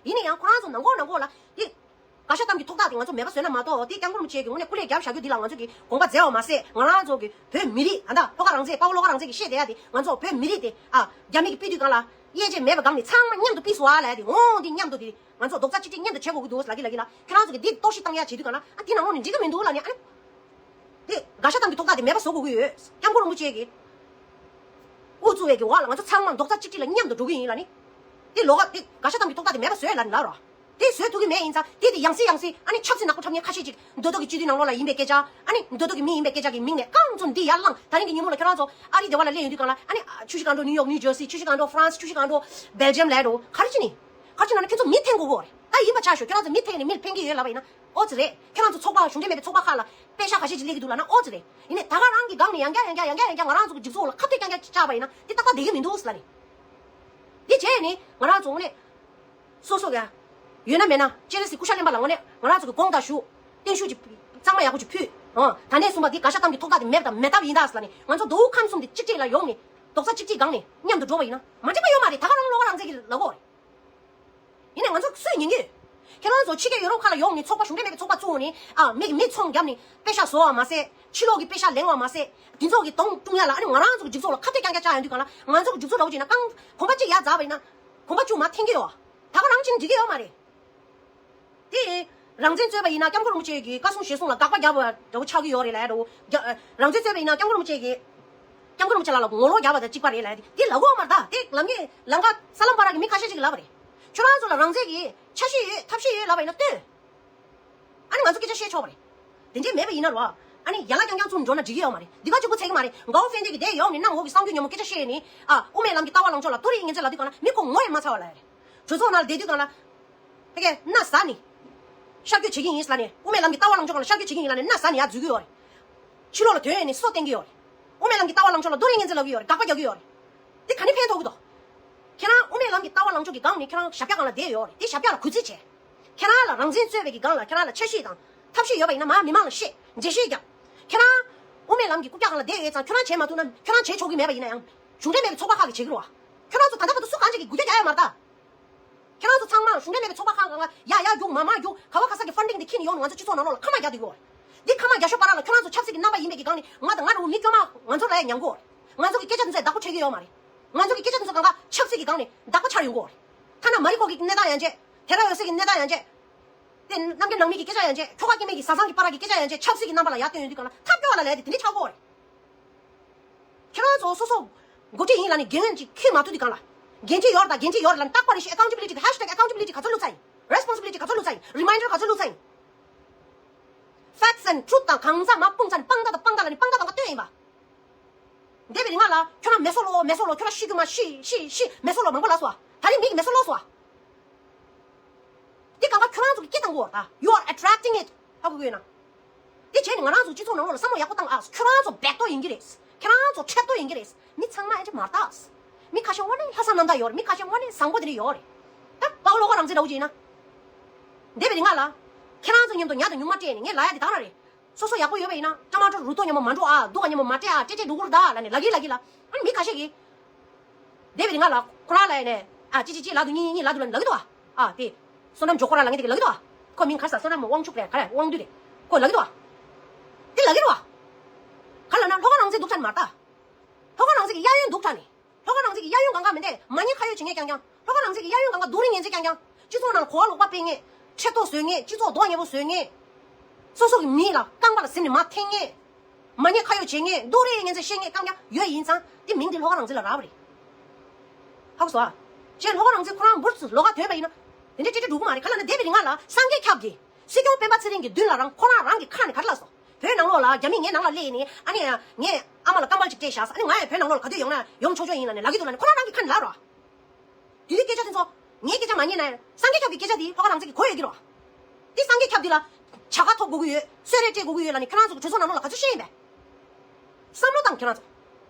ཡིན་ན་ཡང་ཁོ་རང་ཚོ་ནང་ཁོག་ནང་ཁོག་ལ་དེ་དགག་བྱ་གཏམ་གྱི་ཐོག་ཐག་དེ་ང་ཚོ་མེད་པ་བཟོས་ན་མ་གཏོགས། དེ་སྐྱབས་མགོན་རིན་པོ་ཆེ་གིས་དངོས་གནས་སྐུ་ལས་བརྒྱབ་བཞག་རྒྱུ་འདི་ལ་ང་ཚོ་གིས་དགོངས་པ་མཛད་པ་མ་ཟད། ང་རང་ཚོ་གི་བོད་མི་རིགས་ཨ་ད་ལྷོ་ཁ་རང་བཙན་དཔའ་བོ་ལྷོ་ཁ་རང་བཙན་གྱིས་བཤད་བསྡད་ཡ་དེ་ང་ཚོ་བོད་མི་རིགས་དེ། ཨ། རྒྱ་མི་གིས་ཕུད་དུས་སྒང་ལ་དབྱེ་འབྱེད་མེད་པའི་སྒང་ནས་ཚང་མ་མཉམ་དུ་ཕུད་སོང་ཨ་ལབ་ཡ་དེ། འོང་། འདི་མཉམ་དུ་དེ་ང་ཚོ་རྡོག་རྩ་གཅིག་སྒྲིལ་མཉམ་དུ་བྱེད་དགོས་ཀྱི་འདུག་ལབ་ཀྱི་ལབ་ཀྱི་ལ། ཁྱེད་རང་ཚོ་གིས་འདི་གཏོར་བཤིག་བཏང་ཡ་བྱེད་དུས་སྒང་ལ། ཨ། འདི་ནང་ལོགས་ནས་འགྲིག་གི་མི་འདུག་ལབ་ནས། ཨ་ནི་དེ་དགག་བྱ་གཏམ་གྱི་ཐོག་ཐག་དེ་མེད་པ་བཟོ་དགོས་ཀྱི་ཡོད། སྐྱབས་མགོན་རིན་པོ་ཆེ་གིས་དབུ་བཙུགས་པའི་གི་འོག་ལ་ང་ཚོ་ཚང་མ་རྡོག་རྩ་གཅིག་སྒྲིལ་ལ་མཉམ་དུ་འགྲོ་གི་ཡིན་ལབ་ནི། དེ་ལོགས་ཀ་དེ་དགག་བྱ་གཏམ་གྱི་ཐོག་ཐག་དེ་མེད་པ་བཟོས་ལབ་ནི་ལབ་རོགས། དེ་བཟོས་ཐུབ་ཀྱི་མེད་ཡིན་ཙང་། དེ་དེ་ཡང་སེ་ཡང་སེ་ཨ་ནི་ཆབ་སྲིད་ནག་པོ་འཁྲབ་མཁན་ཁ་ཤས་ཅིག་མདོ་སྟོད་ཀྱི་སྤྱི་འཐུས་ནང་ལོགས་ལ་ཡིན་པའི་སྐད་ཆ། ཨ་ནི་མདོ་སྟོད་ཀྱི་མི་ཡིན་པའི་སྐད་ཆ་གི་མིང་ནས་རྐང་བཙུགས་འདི་ཡར་བསླངས། ད་རིང་གི་ཉིན་མོ་ལ་ཁྱེད་རང་ཚོ་ཨ་རི་སྡེ་བ་ལ་སླེབས་ཡོང་དུས་སྒང་ལ། ཨ་ནི་ཆུ་བཞི་སྒང་དྲུག་ནིའུ་ཇར་སི། ཆུ་བཞི་སྒང་དྲུག་ཧྥ་རན་སི། ཆུ་བཞི་སྒང་དྲུག་སྦེལ་ཇམ་ལབ་འགྲོ། ག་རེ་བྱེད་ནི། ག་རེ་བྱེད་ན་ནི་ཁྱེད་ཚོ་མི་འཐེན་དགོས་གོ་རེད། ད་ཡིན་པ་ཆ་ཞོག་ཁྱེད་རང་ཚོ་མི་འཐེན་ནས་མི་ལ་ཕན་གྱི་ཡོད་ལབ་པ་ཡིན་ན། ཨོ་ཙི་རེད། ཁྱེད་རང་ཚོ་ཚོགས་པ་གཞུང་འབྲེལ་མེད་པའི་ཚོགས་པ་ཁག་ལ་པེ་ཤག་ག་ཤེད་ཅིག་སླེབས་ཀྱི་འདུག་ལབ་ན་ཨོ་ཙི་རེད། ཡིན་ནའི་ད་ག་རང་གི་སྒང་ནས་ཡང་བསྐྱར་ཡང་བསྐྱར་ཡང་བསྐྱར་ཡང་བསྐྱར་ང་རང་ཚོ་གི་སྒྲིག་འཛུགས་ལ་ཁ་གཏད་རྐྱང་རྐྱང་བཅག་པ་ཡིན་ན་དེ་ཏག་ཏག་བསྡད་ཀྱི་མི་འདུག་ལབ་ནས། དེ་བྱས་ནས་ང་རང་ཚོ་དངོས་གནས་སོ་སོ་ག་ཡོད་ན་མེད་ན་སྤྱན་རས་གཟིགས་སྐུ་ཤ་གླེན་པ་ལ་དངོས་གནས་ང་རང་ཚོ་གི་དགོངས་དག་ཞུ། བརྟན་བཞུགས་ཀྱི་གཙང་མ་ཡག་པོ་ཅིག་ཕུལ། ཨང་། ད་ནས་བཟུང་པ་འདི་དགག་བྱ་གཏམ་གྱི་ཐོག་ཐག་དེ་མེད་དང་མེད་ཐབས་ཡིན་ད་ཟེར་ལབ་ནས། ང་ཚོ་མདོ་དབུས་ཁམས་གསུམ་དེ་གཅིག་སྒྲིལ་ལ་ཡོང་ནས་རྡོག་རྩ་གཅིག་སྒྲིལ་སྒང་ནས་མཉམ་དུ་འགྲོ་བ་ཡིན་ན་མ་འགྲིག་པ་ཡོད་མ་རེད། ད་ག་རང་བློ་ཁ་རང་བཙན་གྱི་ལ་གོ་རེད། ཡིན་ནའི་ང་ཚོ་སུས་ཉན་གྱི་ཡོད། ཁྱེད་རང་ཚོ་ཕྱི་རྒྱལ་ཡུ་རོབ་ཁག་ལ་ཡོང་ནས་ཚོགས་པ་གཞུང་འབྲེལ་མེད་པའི་ཚོགས་པ་བཙུགས་ནས། ཨ། མི་གི་མི་ཚོང་བརྒྱབ་ནས་པེ་ཤག་བཟོ་བ་མ་ཟད། ཕྱི་ལོགས་ཀྱི་པེ་ཤག་ལེན་བ་མ་ཟད། དེ་ཚོ་གི་གདོང་བཀྲུ་ཡ་ལ། ཨ་ནི་ང་རང་ཚོ་གི་སྒྲིག་འཛུགས་ལ་ཁ་གཏད་རྐྱང་རྐྱང་བཅག་ཡོང་དུས་སྒང་ལ། ང་ཚོ་གི་སྒྲིག་འཛུགས་འདྲ་བོ་ཅིག་ཡིན་ན་རྐང་གོམ་པ་གཅིག་ཡར་འཛེགས་པ་ཡིན་ན་གོམ་པ་བཅུ་མར་འཐེན་གྱི་ཡོད། ད་ག་རང་བྱས་ན་འགྲིག་གི་ཡོད་མ་རེད། དེ་རང་བཙན་རྩོད་པ་ཡིན་ན་སྐྱབས་མགོན་རིན་པོ་ཆེ་གི་བཀའ་གསུང་ཞལ་གསུང་ལ་དགག་པ་བརྒྱབ་པ་འདྲ་བོ་ཆགས་ཀྱི་ཡོད་རེད་ལབ་ཡ་འདྲ་བོ། རྒྱ། རང་བཙན་རྩོད་པ་ཡིན་ན་སྐྱབས་མགོན་རིན་པོ་ཆེ་གི། སྐྱབས་མགོན་རིན་པོ་ཆེ་ལགས་ལ་ངོ་ལོག་བརྒྱབ་པ་དང་གཅིག་པ་རེད་ལབ་ཡ་དེ། དེ་ལབ་དགོས་མ་རེད་ད། དེ་ལབ་མཁན་ལམ་ཁ་ས་ལམ་བར་གྱི་མི་ཁ་ཤས་ཅིག་གིས་ལབ་པ་རེད། ཁྱོད་རང་ཚོ་ལ་རང་བཙན་གྱི་ཆ་ཤས་ཡོད། ཐབས་ཤེས་ཡོད་ལབ་པ་ཡིན་ན་སྟོན། ཨ་ནི་ང་ཚོ་སྐད་ཆ་བཤད་ཆོག་པ་རེད། དེ་འདྲས་མེད་པ་ཡིན་ན་རོ། ཨ་ནི་ཡན་ལག་རྐྱང་རྐྱང་བཙུགས་འགྲོ་ན་འགྲིག་གི་ཡོད་མ་རེད། འདི་ག་གཅིག་པུ་ཚད་ཀྱི་མ་རེད། མགར་ཝ་ཧྥེང་ཏེ་གིས་དེ་ཡོང་ནས་གནམ་འོག་གི་གསར་འགྱུར་ཉོན་མོངས་སྐད་ཆ་བཤད་ནས། ཨ། དབུ་མའི་ལམ་གྱི་ལྟ་བ་ལངས་ཕྱོགས་ལ་ཏོག་རེ་ངན་ཚད་ལབ་དུས་སྒང་ལ་མི་ཁོ་ངོ་ཡང་མ་ཚ་བ་ལབ་ཡ་རེད། གྲོས་ཚོགས་ནང་ལ་བསྡད་དུས་སྒང་ལ། ཕ་གིར་མནའ་ཟ་ནས་ཤར་བསྐྱོད་བྱེད་ཀྱི་ཡིན་ལབ་ནས། དབུ་མའི་ལམ་གྱི་ལྟ་བ་ལངས་ཕྱོགས་ལ་ཤར་བསྐྱོད་བྱེད་ཀྱི་ཡིན་ལབ་ནས་མནའ་ཟ་ནས་ཡར་འཛུལ་གྱི་ཡོད་རེད། ཕྱི་ལོགས་ལ་ཐོན་ནས་སོ་བསྟན་གྱི་ཡོད་རེད། དབུ་མའི་ལམ་གྱི་ལྟ་བ་ལངས་ཕྱོགས་ལ་ཏོག་རེ་ངན་ཚད་ལབ་ཀྱི་ཡོད་རེད། དགག་པ་རྒྱག་གི་ཡོད་རེད། དེ་ག་ནས་ཕན་ཐོགས་ཀྱི་འདུག་ཁྱེད་རང་དབུ་མའི་ལམ་གྱི་ལྟ་བ་ལངས་ཕྱོགས་ཀྱི་སྒང་ནས་ཁྱེད་རང་ཞབས་བཀྱག་སྒང་ལ་བསྡད་ཡོད་རེད། དེ་ཞབས་བཀྱག་ལ་གུས་བརྩི་བྱས། ཁྱེད་རང་ལ་རང་བཙན་རྩོད་པའི་གི་སྒང་ལ་ཁྱེད་རང་ལ་ཆ་ཤས་དང་ཐབས་ཤེས་ཡོད་པ་ཡིན་ན་མར་མི་མང་ལ་བཤད། འགྲེལ་བཤད་རྒྱབ། ཁྱེད་རང་དབུ་མའི་ལམ་གྱི་རྐུབ་བཀྱག་སྒང་ལ་བསྡད་ཡོད་ཙང་ཁྱོད་རང་བྱེད་མ་ཐུབ་ན། ཁྱོད་རང་བྱེད་ཆོག་གི་མེད་པ་ཡིན་ན་ཡང་གཞུང་འབྲེལ་མེད་པའི་ཚོགས་པ་ཁག་གིས་བྱེད་ཀྱི་རེད་བ། ཁྱོད་རང་ཚོ་ད་ལྟ་བར་དུ་སུ་གང་ཅིག་གིས་འགུལ་སྐྱོད་རྒྱག་ཡོད་མ་རེད་ད། ཁྱེད་རང་ཚོ་ཚང་མ་གཞུང་འབྲེལ་མེད་པའི་ཚོགས་པ་ཁག་གང་ག་ཡ་ཡ་རྒྱུག་མ་མ་རྒྱུག་ག་བ་ག་ས་གི་ཕན་ཌིང་དེ་ཁྱེར་ནས་ཡོང་ནས་ང་ཚོ་སྤྱི་ཚོགས་ནང་ལོགས་ལ་ཁ་མ་རྒྱག་སྡོད་ཀྱི་ཡོད་རེད། འདི་ཁ་མ་རྒྱག་ཤོག་པ་ར་ལ་ཁྱོད་རང་ཚོ་ཆབ་སྲིད་ཀྱི་རྣམ་པ་ཡིན་པའི་གི་སྒང་ནས་ང་དང་ང་རང་མི་སྐྱོ་མ་ང་ཚོ་ལ་ཡ་ཉམས་གོ་རེད། ང་ཚོ་གི་སྐད་ཆ་དེ་ཚོ་བདག་པོ་འཕྲད་ཀྱི་ཡོད་མ་རེད། ང་ཚོ་གི་སྐད་ཆ་དེ་ཚོ་གང་ག་ཆབ་སྲིད་ཀྱི་སྒང་ནས་བདག་པོ་ཆགས་ཡོང་གོ་རེད། ཐ་ན་མ་རི་ཁོ་གི་གནས་སྟངས་ཡང་བྱས། དེ་ར་འོད་ཟེར་གྱི་གནས་སྟངས་ཡང་བྱས། ཁྱོ་ག་སྐྱེ་དམན་གྱི་ས་ཚང་གི་པ་ར་གི་སྐད་ཆ་ཡང་བྱས། ཆབ་སྲིད་ཀྱི་རྣམ་པ་ལ་ཡར་བཏོན་ཡོང་དུས་གང་ལ་ཐབས་སྐྱོ་བ་ལ་ལས་དེ་དེ་འདྲ་ཆགས་གོ་རེད། ཁྱེད་རང་ཚོ་སོ་སོ་འགོ་ཁྲིད་ཡིན་ལ་ནི་འགན་ཅིག་འཁྱེར་མ་ཐུབ་དུས་གང་ལ། འགན་འཁྲི་ཡོད་རེད་ད། འགན་འཁྲི་ཡོད་རེད་ལ་ནི་རྟག་པར་རེ་ཞིག་ཨེ་ཀའུན་ཊི་བི་ལི་ཊི་དེ་ཧེཤ་ཊེག་ཨེ་ཀའུན་ཊི་བི་ལི་ཊི་ག་ཚོད་བླུགས་ཚར་ཡིན། རེ་སི་པོན་སི་བི་ལི་ཊི་ག་ཚོད་བླུགས་ཚར་ཡིན། རི་མའིན་ཌར་ག་ཚོད་བླུགས་ཚར་ཡིན། Facts and truth དང་གང་ཟག་མ་སྤུངས་ཚར་ནི་སྤང་ཐང་དང་སྤང་ཐང་གང་ག་སྟོན་ཡིན་པ། འདས་པའི་རིང་ལ་ཁྱོད་རང་མེ་སོ་ལོ་མེ་སོ་ལོ་ཁྱོད་རང་ཤི་རྒྱུ་མ་ཤི་ཤི་ཤི་མེ་སོ་ལོ་མང་པོ་ལབ་སོང་བ། ད་རིང་མིག་མེ་སོ་ལོ་སོང་བ། འདི་གང་ག་ཁྱོད་རང་ཚོ་གི་སྐད་བཏང་གི་ཡོད་རེད་ད། You are attracting it. ཧ་གོ་གི་ཡོད་ན། འདི་བྱས་ནས་ང་རང་ཚོ་སྤྱི་ཚོགས་ནང་ལོགས་ལ་བསམ་བློ་ཡག་པོ་བཏང་ཨ། ཁྱོད་རང་ཚོ་བེད་ཏོ་ཡིན་གྱི་རེད། ཁྱེད་རང་ཚོ་ཁྲེབ་ཏོ་ཡིན་གྱི་རེད། མི་ཚང་མ་ཨེ་ཅི་མ་རེད་ད། མི་ཁ་ཤས་དངོས་གནས་ལྷག་བསམ་རྣམ་དག་ཡོད་རེད། མི་ཁ་ཤས་དངོས་གནས་བཟང་པོ་དེ་འདྲ་ཡོད་རེད། ད་པའོ་ལོ་ཁོ་རང་ཚོའི་འདྲ་བོ་ཅིག་ཡིན་ན། འདས་པའི་རིང་ལ། ཁྱེད་རང་ཚོ་མཉམ་དུ་ཉ་དང་སྨྱུག་མ་སྤྲད་ནས་ངས་ལབ་ཡ་དེ་དག་རང་རེད། སོ་སོ་ཡག་པོ་ཡོད་པ་ཡིན་ན་ཀྲ་མ་ཀྲོ་རུ་ཏོ་མཉམ་པོ་མ་འགྲོ་ཨ། སྡུག་ག་མཉམ་པོ་མ་སྤྲད་ཨ། སྤྲད་སྤྲད་འགྲོ་གི་རེད་ད་ལབ་ནས་ལབ་གི་ལབ་གི་ལ། ཨ་ནི་མི་ཁ་ཤས་ཀྱིས། འདས་པའི་རིང་ལ་ཁོ་རང་ལ་ཡིན་ནས་ཨ་ཅི་ཅི་ཅི་ལབ་འདུག་གཉིས་གཉིས་ལབ་འདུག་ལབ་ནས་ལབ་གི་འདུག་ཨ། ཨ་དེ། བསོད་ནམས་ཇོ་ཁོ་རང་ལབ་མཁན་དེ་གིས་ལབ་གི་འདུག་ཨ། ཁོ་མིང་ག་རེ་ཟེར། བསོད་ནམས་དབང་ཕྱུག་རེད་ག་རེ་དབང་འདུས་རེད། ཁོས་ལབ་གི་འདུག་ཨ། དེ་ལབ་གི་རེད་བ། ག་ལབ་ན་ལྷོ་ཁ་རང་བཙན་སྡུག་ཁྲ་ནི་མ་རེད་ད། ལྷོ་ཁ་རང་བཙན་གྱི་གཡས་གཡོན་སྡུག་ཁྲ་ནི། ལྷོ་ཁ་རང་བཙན་གྱི་གཡས་གཡོན་གང་ག་མི་འདེད་མ་ཉེས་ཁ་གཡོགས་བྱེད་མཁན་རྐྱང་རྐྱང་། ལྷོ་ཁ་རང་བཙན་གྱི་གཡས་གཡོན་གང་ག་སྡུག་རུས་ངན་ཚད་རྐྱང་རྐྱང་། སྤྱི་ཚོགས་ནང་གོ་བ་ལོག་པ་སྤེལ་མཁན། ཁྲེལ་ཏོ་བཟོ་མཁན། སྤྱི་ཚོགས་རྡོག་ཉེས་པོ་བཟོ་མཁན། སོ་སོ་གི་མི་ལ་རྐང་པ་ལ་གཟིམ་ནས་མར་འཐེན་མཁན། མ་ཉེས་ཁ་གཡོགས་བྱེད་མཁན། སྡུག་རུས་ངན་ཚད་བཤད་མཁན་རྐྱང་རྐྱང་ཡོད་ཡིན་ཙང་དེ་མིང་དེ་ལྷོ་ཁ་རང་བཙན་ལ་རག་པ་རེད། ཧ་གོ་སོང་ཨ། གཞན་ལྷོ་ཁ་རང་བཙན་ཁོ་རང་འབུར་ཚུ་ལོགས་ཀ་དོན་པ་ཡིན་ན། དེ་འདྲ་ཀྲིག་ཀྲིག་འགྲོ་གི་མ་རེད། ག་ལབ་ན་འདས་པའི་རིང་ལ་སངས་རྒྱས་ཁྱབ་ཀྱིས། སྲིད་སྐྱོང་སྤེན་པ་ཚེ་རིང་གི་མདུན་ལ་རང་ཁོ་རང་རང་གི་ཁ་ནས་ག་རེ་ལབ་སོང་། བོད་ནང་ལོགས་ལ་རྒྱ་མི་ངའི་ནང་ལ་སླེབས་ནས་ཨ་ནི་ངས་ཨ་མ་ལ་རྐང་པ་གཅིག་སྤྲད་བཞག་ཨ་ནི་ང་ཡང་བོད་ནང་ལོགས་ལ་ག་དུས་ཡོང་ན་ཡོང་ཆོག་ཆོག་ཡིན་ལབ་ནས་ལབ་ཀྱི་འདུག་ལབ་ནས་ཁོ་རང་རང་གི་ཁ་ནས་ལབ་རོགས། དེ་དུས་སྐད་ཆ་དེ་ཚོ་ངའི་སྐད་ཆ་མ་ཉན་ན་སངས་རྒྱས་ཁྱབ་ཀྱི་སྐད་ཆ་དེ་ལྷོ་ཁ་རང་བཙན་གྱིས་གོ་ཡོད་ཀྱི་རོགས། དེ་སངས་རྒྱས་ཁྱབ་འདི་ལ་བྱ་དགའ་ཐོབ་དགོས་ཀྱི་ཡོད། གསོལ་རས་སྤྲད་དགོས་ཀྱི་ཡོད་ལབ་ནས་ཁྱོད་རང་ཚོ་གི་གྲོས་ཚོགས་ནང་ལོགས་ལ་ག་ཚོད་བཤད་ཡིན་པས། བསམ་བློ་བཏང་ཁྱོད་རང་ཚོ།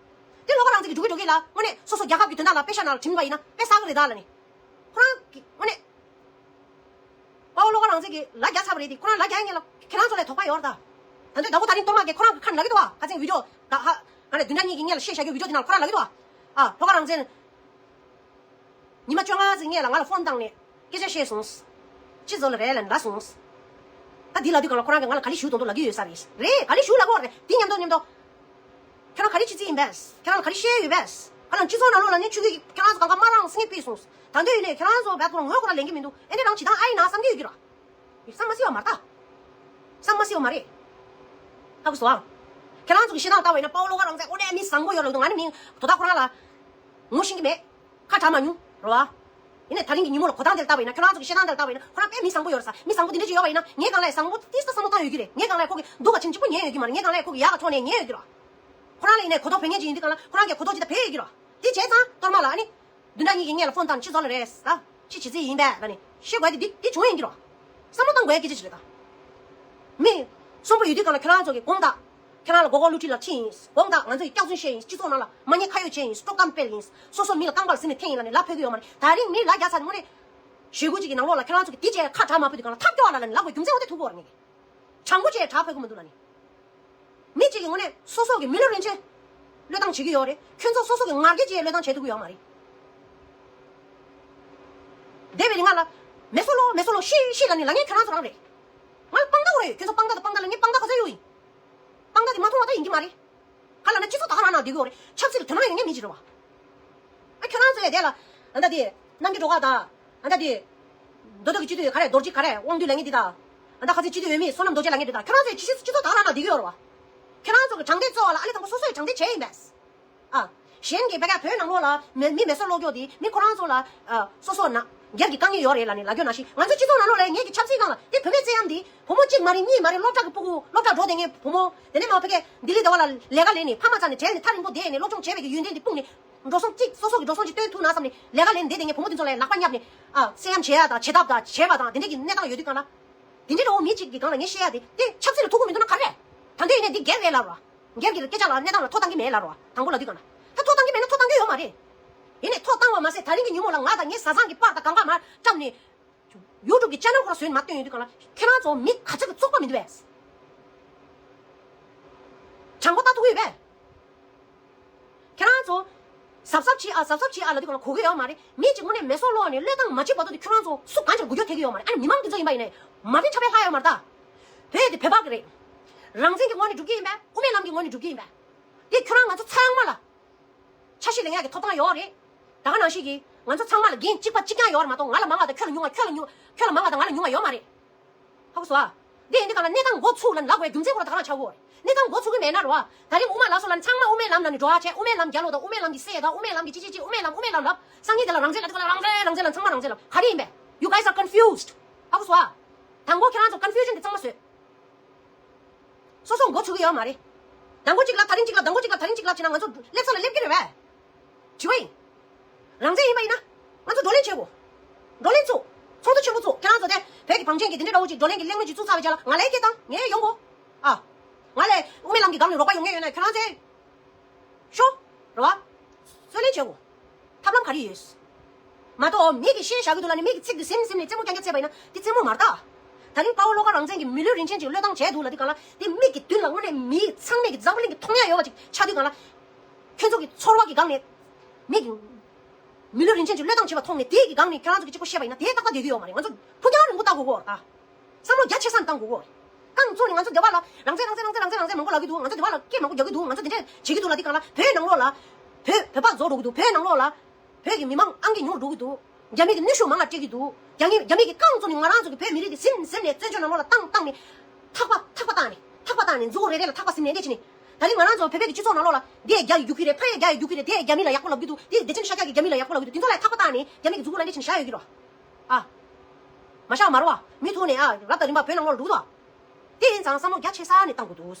དེ་ལྷོ་ཁ་རང་བཙན་གྱིས་འགྲོ་གི་འགྲོ་གི་ལ་དངོས་གནས་སོ་སོ་རྒྱལ་ཁབ་ཀྱི་དོན་དག་ལ་པེ་ཤ་ནང་ལ་བྲིམས་པ་ཡིན་ན་དཔེ་བསགས་གི་རེད་ད་ལབ་ནས། ཁོ་རང་གི་དངོས་གནས། དཔའ་བོ་ལྷོ་ཁ་རང་བཙན་གྱིས་ལ་རྒྱ་ཚ་བ་རེད་དེ་ཁོ་རང་ལ་རྒྱ་ཡིན་ངེས་ལ་ཁྱེད་རང་ཚོ་ལས་དོགས་པ་ཡོད་རེད་ད། ད་འདོད་ཟླ་བོ་ད་རིང་གཏོར་མ་གིས་ཁོ་རང་གི་ཁ་ནས་ལབ་ཀྱི་འདུག་བ། ཁ་ཚན་བི་ཌིའོ་ད་ཧ། ག་རེ་བདུན་ཕྲག་གཉིས་ཀྱི་སྔོན་ལ་བཤད་བཞག་རྒྱུ་བི་ཌིའོ་དེ་ནང་ལ་ཁོ་རང་ལབ་ཀྱི་འདུག་བ། ཨ་ལྷོ་ཁ་རང་བཙན། ཉི་མ་བཅོ་ལྔ་ཙམ་སྔོན་ལ་ང་ལ་ཕོན་བཏང་ནས་སྐད་ཆ་བཤད་སོང་། ཅི་བཟོ་ལ་རེད་ལབ་ནས་ལབ་སོང་། ད་འདི་ལབ་དུས་གང་ལ་ཁོ་རང་གིས་ང་ལ་ག་རེ་ཞུ་དོན་དུ་ལབ་ཀྱི་ཡོད་ས་རེད། རེད་ག་རེ་ཞུ་ལབ་ཀྱི་ཡོད་རེད་འདི་མཉམ་དུ་མཉམ་དུ། ཁྱོད་རང་ག་རེ་བྱེད་རྩིས་ཡིན་པས། ཁྱོད་རང་ལ་ག་རེ་བཤད་ཡོད་པས། ཁ་ལ་སྤྱི་ཚོགས་ནང་ལོགས་ལ་ནི་ཆུ་གི་ཁྱོད་རང་ཚོ་གང་ག་དམར་རང་སེང་གེ་ཕུད་སོང་། ད་འདོད་ཡོད་ནས་ཁྱོད་རང་ཚོ་བད་ཁོ་རང་ངོ་ཁོ་རང་ལེན་གྱི་མི་འདུག་ཨེ་འདྲ་རང་བྱེད་སྟངས་ཨ་ཡིན་ན་བསམ་གྱི་ཡོད་ཀྱི་ར། བསམ་མ་སྲིད་པ་མ་རེད། ཧ་གོ་སོང་ཨ། ཁྱེད་རང་ཚོ་གི་བཤད་སྟངས་ལྟ་བ་ཡིན་ན་དཔའ་བོ་བློ་དགའ་རང་བཙན་དངོས་གནས་མི་བཟང་པོ་ཡོད་ལབ་འདུག་ང་ནི་མི་དོ་བདག་ཁོ་རང་ལ་ངོ་ཤེས་ཀྱི་མེད། ཁ་གྲག་མ་མྱོང་རེད་བ། ཡིན་ནའི་ད་རིང་གི་ཉིན་མོ་ལ་གོ་སྟངས་དེ་ལ་ལྟ་བ་ཡིན་ན་ཁྱོད་རང་ཚོ་གི་བཤད་སྟངས་དེ་ལ་ལྟ་བ་ཡིན་ན་ཁོ་རང་དཔེ་མི་བཟང་པོ་ཡོད་རེད་ས། མི་བཟང་པོ་དེ་འདྲ་ཅིག་ཡོད་པ་ཡིན་ན་ངའི་སྒང་ལ་བཟང་པོ་ཏིས་ཏ་བསམ་བློ་བཏང་ཡོད་ཀྱི་མ་རེད། ངའི་སྒང་ལ་ཁོ་གི་སྡུག་ག་ཕྱིན་གཅིག་པུ་ཉན་ཡོད་ཀྱི་མ་རེད། ངའི་སྒང་ལ་ཁོ་གི་གདུག་པ་ཆེན་པོ་ཉན་ཡོད་ཀྱི་རེད་བ། ཁོ་རང་ལ་ཡིན་ནའི་གོ་རྟོགས་བོད་ངན་ཅིག་ཡིན་དུས་གང་ལ་ཁོ་རང་གི་གོ་རྟོགས་ཇི་ལྟར་བོད་ཡོད་ཀྱི་རེད་བ། དེ་བྱས་ཙང་གཏོར་མ་ལ་ཨ་ནི། བདུན་ཕྲག་གཉིས་ཀྱི་སྔོན་ལ་ཕོན་བཏང་ཅི་བཟོ་ལ་རེད་ཟེར། ཅི་བྱེད་རྩིས་ཡིན་པས་ལབ་ནས་བཤད་དགོས་དེ་འདི་འདི་བྱུང་ཡིན་གྱི་རེད་བ། བསམ་བློ་བཏང་དགོས་ཡ་སྐད་ཆ་ཞིག་རེད་ད། མི། གསོན་པོ་ཡོད་དུས་གང་ལ་ཁྱོད་རང་ཚོ་གི་དགོངས་དག་ཁྱེད་རང་ལ་མགོ་སྐོར་བསླུ་བྲིད་ལ་ཁྲིད་ཡིན། དགོངས་དག་ང་ཚོ་ཡི་སྐྱག་རྫུན་བཤད་ཡིན། སྤྱི་ཚོགས་ནང་ལ་མ་ཉེས་ཁ་གཡོགས་བྱས་ཡིན། དཀྲོག་གཏམ་སྤེལ་ཡིན། སོ་སོ་མི་ལ་རྐང་པར་ཟིན་ནས་འཐེན་ཡིན་ལབ་ནས་ལབ་ཕོད་ཀྱི་ཡོད་མ་རེད། ད་རིང་མི་ལ་རྒྱ་ཚ་ནས་དངོས་གནས་ཞེ་དགུ་ཅིག་གི་ནང་ལོགས་ལ་ཁྱེད་རང་ཚོ་གི་དེ་བྱས་ཁ་གྲག་མ་ཕོད་དུས་གང་ལ་ཐབས་སྐྱོ་བ་ལ་ལབ་ནས་ལབ་དགོས་རྒྱུ་མཚན་འོ་དེ་ཐུག་གི་ཡོད་རེད་ངས། དྲང་པོ་བྱས་གྲག་ཕོད་ཀྱི་མི་འདུག་ལབ་ནས། མི་གཅིག་གིས་དངོས་གནས་སོ་སོ་གི་མི་ལོ་རིན་ཆེན་བློས་བཏང་བྱེད་ཀྱི་ཡོད་རེད། ཁྱོད་ཚོ་སོ་སོ་གི་ང་རྒྱལ་གྱིས་བློས་བཏང་བྱེད་ཐུབ་ཀྱི་ཡོད་མ་རེད། འདས་པའི་རིང་ང་ལ་མེ་སོ་ལོ་མེ་སོ་ལོ་ཤི་ཤི་ལབ་ནས་ལབ་མཁན་ཁྱོད་རང་ཚོ་རང་རེད། ང་ལ་དཔང་རྟགས་ཡོད་རེད། ཁྱོད་ཚོ་དཔང་རྟགས་དང་དཔང་རྟགས་ལ་ངས་དཔང་རྟགས་ག་ཚོད་ཡོད་ཡིན། དཔང་རྟགས་དེ་མ་མཐོང་བ་ད་ཡིན་གྱི་མ་རེད། ག་ལབ་ན་སྤྱི་ཚོགས་ད་ག་རང་ནང་བསྡད་ཀྱི་ཡོད་རེད། ཆབ་སྲིད་ལ་དོ་སྣང་ཡོད་མཁན་མི་ཅིག་རེད་བ། ཨ་ཁྱོད་རང་ཚོ་ཡ་དེ་ལ་ཨ་ད་དེ་རྣམ་རྒྱལ་སྒྲོལ་དཀར་དང་ཨ་ད་དེ། མདོ་སྟོད་ཀྱི་སྤྱི་འཐུས་ག་རེ་རྡོ་རྗེ་ག་རེ་དབང་འདུས་ལབ་མཁན་འདི་དང་། ཨ་ད་ཁ་སང་སྤྱི་འཐུས་འོས་མི་བསོད་ནམས་རྡོ་རྗེ་ལབ་མཁན་འདི་དང་ཁྱོད་རང་ཚོས་ཅི་ཞིག་སྤྱི་ཚོགས་ད་ག་རང་ནང་བསྡད་ཀྱི་ཡོད་རེད་བ། ཁྱོད་རང་ཚོ་གི་དྲང་བདེན་རྩོད་པ་ལ་ཨ་ལས་དང་པོ་སོ་སོས་དྲང་བདེན་བྱས་ཡིན་པས། ཨ། གཞན་གྱིས་ཕ་གིར་བོད་ནང་ལོགས་ལ་མི་མི་མེ་སོར་སློག་རྒྱུ་དེ་མི་ཁོ་རང་ཚོ་ལ་ཨ་སོ་སོ་ན་སྒེར་གྱི་དཀའ་ངལ་ཡོད་རེད་ལབ་ནས་ལབ་རྒྱུ་ནང་བཞིན་ང་ཚོ་སྤྱི་ཚོགས་ནང་ལོགས་ལ་ངེད་ཀྱི་ཆབ་སྲིད་སྒང་ལ་དེ་བུད་མེད་བཙན་གཡེམ་དེ་བུ་མོ་གཅིག་མ་རེད་གཉིས་མ་རེད་སློབ་གྲྭ་གི་སྤུ་གུ་སློབ་གྲྭ་འགྲོ་བསྡད་མཁན་བུ་མོ་དེ་ནས་མར་ཕ་གིར་ལྡི་ལི་ཟླ་བ་ལ་ལས་ཀ་ལས་ནས་ཕ་མ་རྩ་ནས་བྲལ་ནས་ཐག་རིང་པོ་བསྡད་ནས་སློབ་སྦྱོང་བྱས་པའི་གི་ཡོན་ཏན་དེ་སྤུངས་ནས་འགྲོ་སོང་གཅིག་སོ་སོ་གི་འགྲོ་སོང་གཅིག་བཏོན་ཐུབ་ན་བསམ་ནས་ལས་ཀ་ལས་ནས་བསྡད་བསྡད་མཁན་བུ་མོ་དེ་ཚོ་ལ་ལག་པ་བརྙབ་ནས་ཨ་བཙན་གཡེམ་བྱེད་ཡ་དང་བྱེད་ཐབས་དང་བྱས་པ་དང་དེ་འདྲས་ཀྱི་གནས་སྟངས་ཡོད་དུས་གང་ལ། དེ་འདྲས་འདྲ་བོ་མི་གཅིག་གི་སྒང་ལ་ངས་བཤད་ཡ་དེ་དེ་ཆབ་སྲིད་ལ་ཐུག་གི་མི་འདུག་ན་ག་རེ། ད་འདོད་ཡིན་ནའི་འདི་སྒེར་རེད་ལབ་རོགས། སྒེར་གྱི་སྐད་ཆ་ལ་གནས་སྟངས་ལ་ཐོ་བཏང་གི་མེད་ལབ་རོགས། དང་པོ་ལབ་དུས་གང་ལ། ད་ཐོ་བཏང་གི་མེད་ན་ཐོ་བཏང་གི་ཡོད་མ་རེད། ཡིན་ནའི་ཐོ་བཏང་བ་མ་ཟད་ད་རིང་གི་ཉིན་མོ་ལ་ང་དང་ངའི་བཟའ་ཚང་གི་པར་དང་གང་ག་མར་བཀྲམ་ནས། ཡུ་ཊུབ་ཀྱི་ཅེ་ནལ་ཁོ་ར་བཟོས་ནས་མར་བཏོན་ཡོང་དུས་གང་ལ་ཁྱེད་རང་ཚོ་མི་ག་ཚོད་ཀྱི་བཙོག་པ་མི་འདུག་བས། དྲང་པོ་ལྟ་ཐུབ་ཀྱི་ཡོད་པས། ཁྱེད་རང་ཚོ། གཟབ་གཟབ་བྱེད་ཨ། གཟབ་གཟབ་བྱེད་ཨ་ལབ་དུས་གང་ལ་གོ་གི་ཡོད་མ་རེད། མི་གཅིག་དངོས་གནས་མེ་སོར་གློག་ནས་བློས་བཏང་མ་བྱེད་བར་དུ་དེ་ཁྱོད་རང་ཚོ་སུ་གང་ཅིར་འགུལ་སྐྱོད་ཐེབས་ཀྱི་ཡོད་མ་རེད། ཨ་ནི་མི་མང་དེ་ཚོ་ཡིན་པ་ཡིན་ནའི་མ་བདེན་ཆ་ཕེ་ལྷག་ཡོད་མ་རེད་ད། བོད་དེ་བོད་པ་གི་རེད། རང་བཙན་གྱི་ངོས་ནས་སྒྲུབ་ཀྱི་ཡིན་པས། དབུ་མའི་ལམ་གྱི་ངོས་ནས་སྒྲུབ་ཀྱི་ཡིན་པས། དེ་ཁྱོད་རང་ང་ཚོ་ཚང་མ་ལ་ཆ་ཤས་ལེན་ཡག་གི་ཐོབ་ཐང་ཡོད་རེད། ད་ག་ནང་བཞིན་གྱི་ང་ཚོ་ཚང་མ་ལ་འགན་གཅིག་པ་གཅིག་རྐྱང་ཡོད་རེད་མ་གཏོགས། ང་ལ་མང་བ་དང་ཁྱོད་ལ་ཉུང་བ། ཁྱོད་ལ་ཉུང་ཁྱོད་ལ་མང་བ་དང་ང་ལ་ཉུང་བ་ཡོད་མ་རེད། ཧ་གོ་སོང་ཨ། འདི་ཡིན་འདི་ག་ལ་གནས་སྟངས་འགོ་ཚུགས་ལ་ལབ་དགོས་རྒྱུ་མཚན་ཁོ་ར་ད་ག་རང་ཆགས་ཡོད་རེད། གནས་སྟངས་འགོ་ཚུགས་ཀྱི་མེད་ན་རེད་བ། ད་རིང་དབུ་མ་ལ་སོགས་ལ་ཚང་མ་དབུ་མའི་ལམ་ནང་ནས་འགྲོ་བ་བྱས། དབུ་མའི་ལམ་རྒྱལ་ལོ་དང་དབུ་མའི་ལམ་གྱི་སྲས་དང་དབུ་མའི་ལམ་གྱི་ཅི་ཅི་ཅི། དབུ་མའི་ལམ་དབུ་མའི་ལམ་ལབ། སང་ཉིན་དེ་ལ་རང་བཙན་ལ་དེ་ག་ལ་རང་བཙན་རང་བཙན་ལ་ཚང་མ་རང་བཙན་ལབ། ག་རེ་ཡིན་པས། You guys are confused. ཧ་གོ་སོང་ཨ། དང་པོ་ཁྱེད་རང་ཚོ་confusion་དེ་ཚང་མ་བཟོས། སོ་སོ་མགོ་ཚོས་ཀྱི་ཡོད་མ་རེད། དང་པོ་གཅིག་ལབ། ད་རིང་གཅིག་ལབ། དང་པོ་གཅིག་ལབ། ད་རིང་གཅིག་ལབ་བྱས་ན་ང་ཚོ་སླེབས་ས་ལ་སླེབས་ཀྱི་རེད་པས། དྲི་བ་ཡིན། རང་བཙན་ཡིན་པ་ཡིན་ན། ང་ཚོ་བགྲོ་གླེང་བྱེད་དགོས། བགྲོ་གླེང་ཚོགས། ཚོགས་འདུ་ཆེན་པོ་ཚོགས། ཁྱེད་རང་ཚོ་དེ་བོད་ཀྱི་བང་ཆེན་གྱི་དེ་འདྲའི་འདྲ་བོ་ཅིག་བགྲོ་གླེང་གི་གླེང་མོལ་ཅིག་བཙུགས་ཚར་བའི་རྗེས་ལ་ང་ལ་སྐད་བཏང་། ངས་ཡོང་དགོས། ཨ། ང་ལ་དབུ་མའི་ལམ་གྱི་སྒང་ནས་རོགས་པ་ཡོང་མཁན་ཡོད་ན་ཁྱེད་རང་ཚོས། ཤོག་རེད་བ། རྩོད་ལེན་བྱེད་དགོས། ཐབས་ལམ་ག་རེ་ཡོད། མ་གཏོགས་མི་གིས་བཤད་བཞག་གི་འདུག་ལབ་ནས་མི་གི་ཚིག་དེ་ཟིན་ཟིན་ནས་རྩེད་མོ་རྐྱང་རྐྱང་རྩེས་པ་ཡིན་ན་དེ་རྩེད་མོ་མ་རེད་ད། ད་རིང་དཔའ་བོ་བློ་དགའ་རང་བཙན་གྱིས་མི་ལུས་རིན་ཆེན་ཅིག་བློས་བཏང་བྱས་འདུག་ལབ་དུས་སྒང་ལ། དེ་མིག་གི་མདུན་ལ་དངོས་གནས་མི་ཚང་མས་ཀྱི་འཛམ་བུ་གླིང་གི་མཐོང་ཡ་ཡོད་པ་ཅིག་ཆགས་དུས་སྒང་ལ། ཁྱོད་ཚོ་གི་ཚོར་བ་གི་སྒང་ནས་མི་གི་མི་ལུས་རིན་ཆེན་ཅིག་བློས་བཏང་བྱས་པ་མཐོང་ནས་དེ་གི་སྒང་ནས་ཁྱོད་རང་ཚོ་གི་གཅིག་པོ་བཤད་པ་ཡིན་ན་དེ་ཏག་ཏག་བསྡད་ཀྱི་ཡོད་མ་རེད། ང་ཚོ་ཕུགས་རྒྱང་རིང་པོ་བལྟ་དགོས་ཀྱི་ཡོད་རེད་ད། བསམ་བློ་རྒྱ་ཆེ་ས་ནས་བཏང་དགོས་ཀྱི་ཡོད་རེད། རྐང་བཙུགས་ནས་ང་ཚོ་སྡེ་བ་ལ་རང་བཙན་རང་བཙན་རང་བཙན་རང་བཙན་རང་བཙན་མང་པོ་ལབ་ཀྱི་འདུག་ང་ཚོ་སྡེ་བ་ལ་སྐད་མང་པོ་རྒྱག་གི་འདུག་ང་ཚོ་དེ་འདྲས་བྱེད་ཀྱི་འདུག་ལབ་དུས་སྒང་ལ། བོད་ནང་ལོགས་ལ་བོད་བོད་པ་རྫོགས་འགྲོ་གི་འདུག་བོད་ནང་ལོགས་ལ་བོད་ཀྱི་མི་མང་ཨང་ཀི་ཉུང་འགྲོ་གི་འདུག་རྒྱ་མི་གི་གནོན་ཤུགས་མང་ལ་སྤྲད་ཀྱི་འདུག་རྒྱ་མི་རྒྱ་མི་གི་རྐང་བཙུགས་ནས་ང་རང་ཚོ་གི་བོད་མི་རིགས་དེ་ཟིན་ཟིན་ནས་བཙན་བྱོལ་ནང་ལོགས་ལ་བཏང་བཏང་ནས་ཐག་པ་ཐག་པ་བཏང་ནས་ཐག་པ་བཏང་ནས་མཛུ་གུ་རེ་རེ་ལ་ཐག་པ་ཟིན་ནས་འདི་བྱས་ནས། ད་རིང་ང་རང་ཚོ་བོད་པའི་གི་སྤྱི་ཚོགས་ནང་ལོགས་ལ་འདི་ཡ་རྒྱ་ཡི་རྒྱུག་གི་རེད། ཕ་ཡ་རྒྱ་ཡི་རྒྱུག་གི་རེད། དེ་ཡ་རྒྱ་མི་ལ་ཡག་པོ་ལབ་ཀྱི་འདུག་དེ་བདེ་ཆེན་ཤཱཀྱ་གི་རྒྱ་མི་ལ་ཡག་པོ་ལབ་ཀྱི་འདུག་དེ་ཚོ་ལ་ཐག་པ་བཏང་ནས་རྒྱ་མི་གི་མཛུ་གུ་ལ་འདི་བྱས་ནས་བཞག་ཡོད་ཀྱི་རེད་བ། ཨ། མ་བཞག་མ་རེད་བ། མུ་མཐུད་ནས་ཨ་རབ་དང་རིམ་པ་བོད་ནང་ལོགས་ལ་འགྲོ་གི་འདུག་དེ་ཡིན་ཙང་བསམ་བློ་རྒྱ་ཆེ་ས་ནས་བཏང་དགོས་འདུག་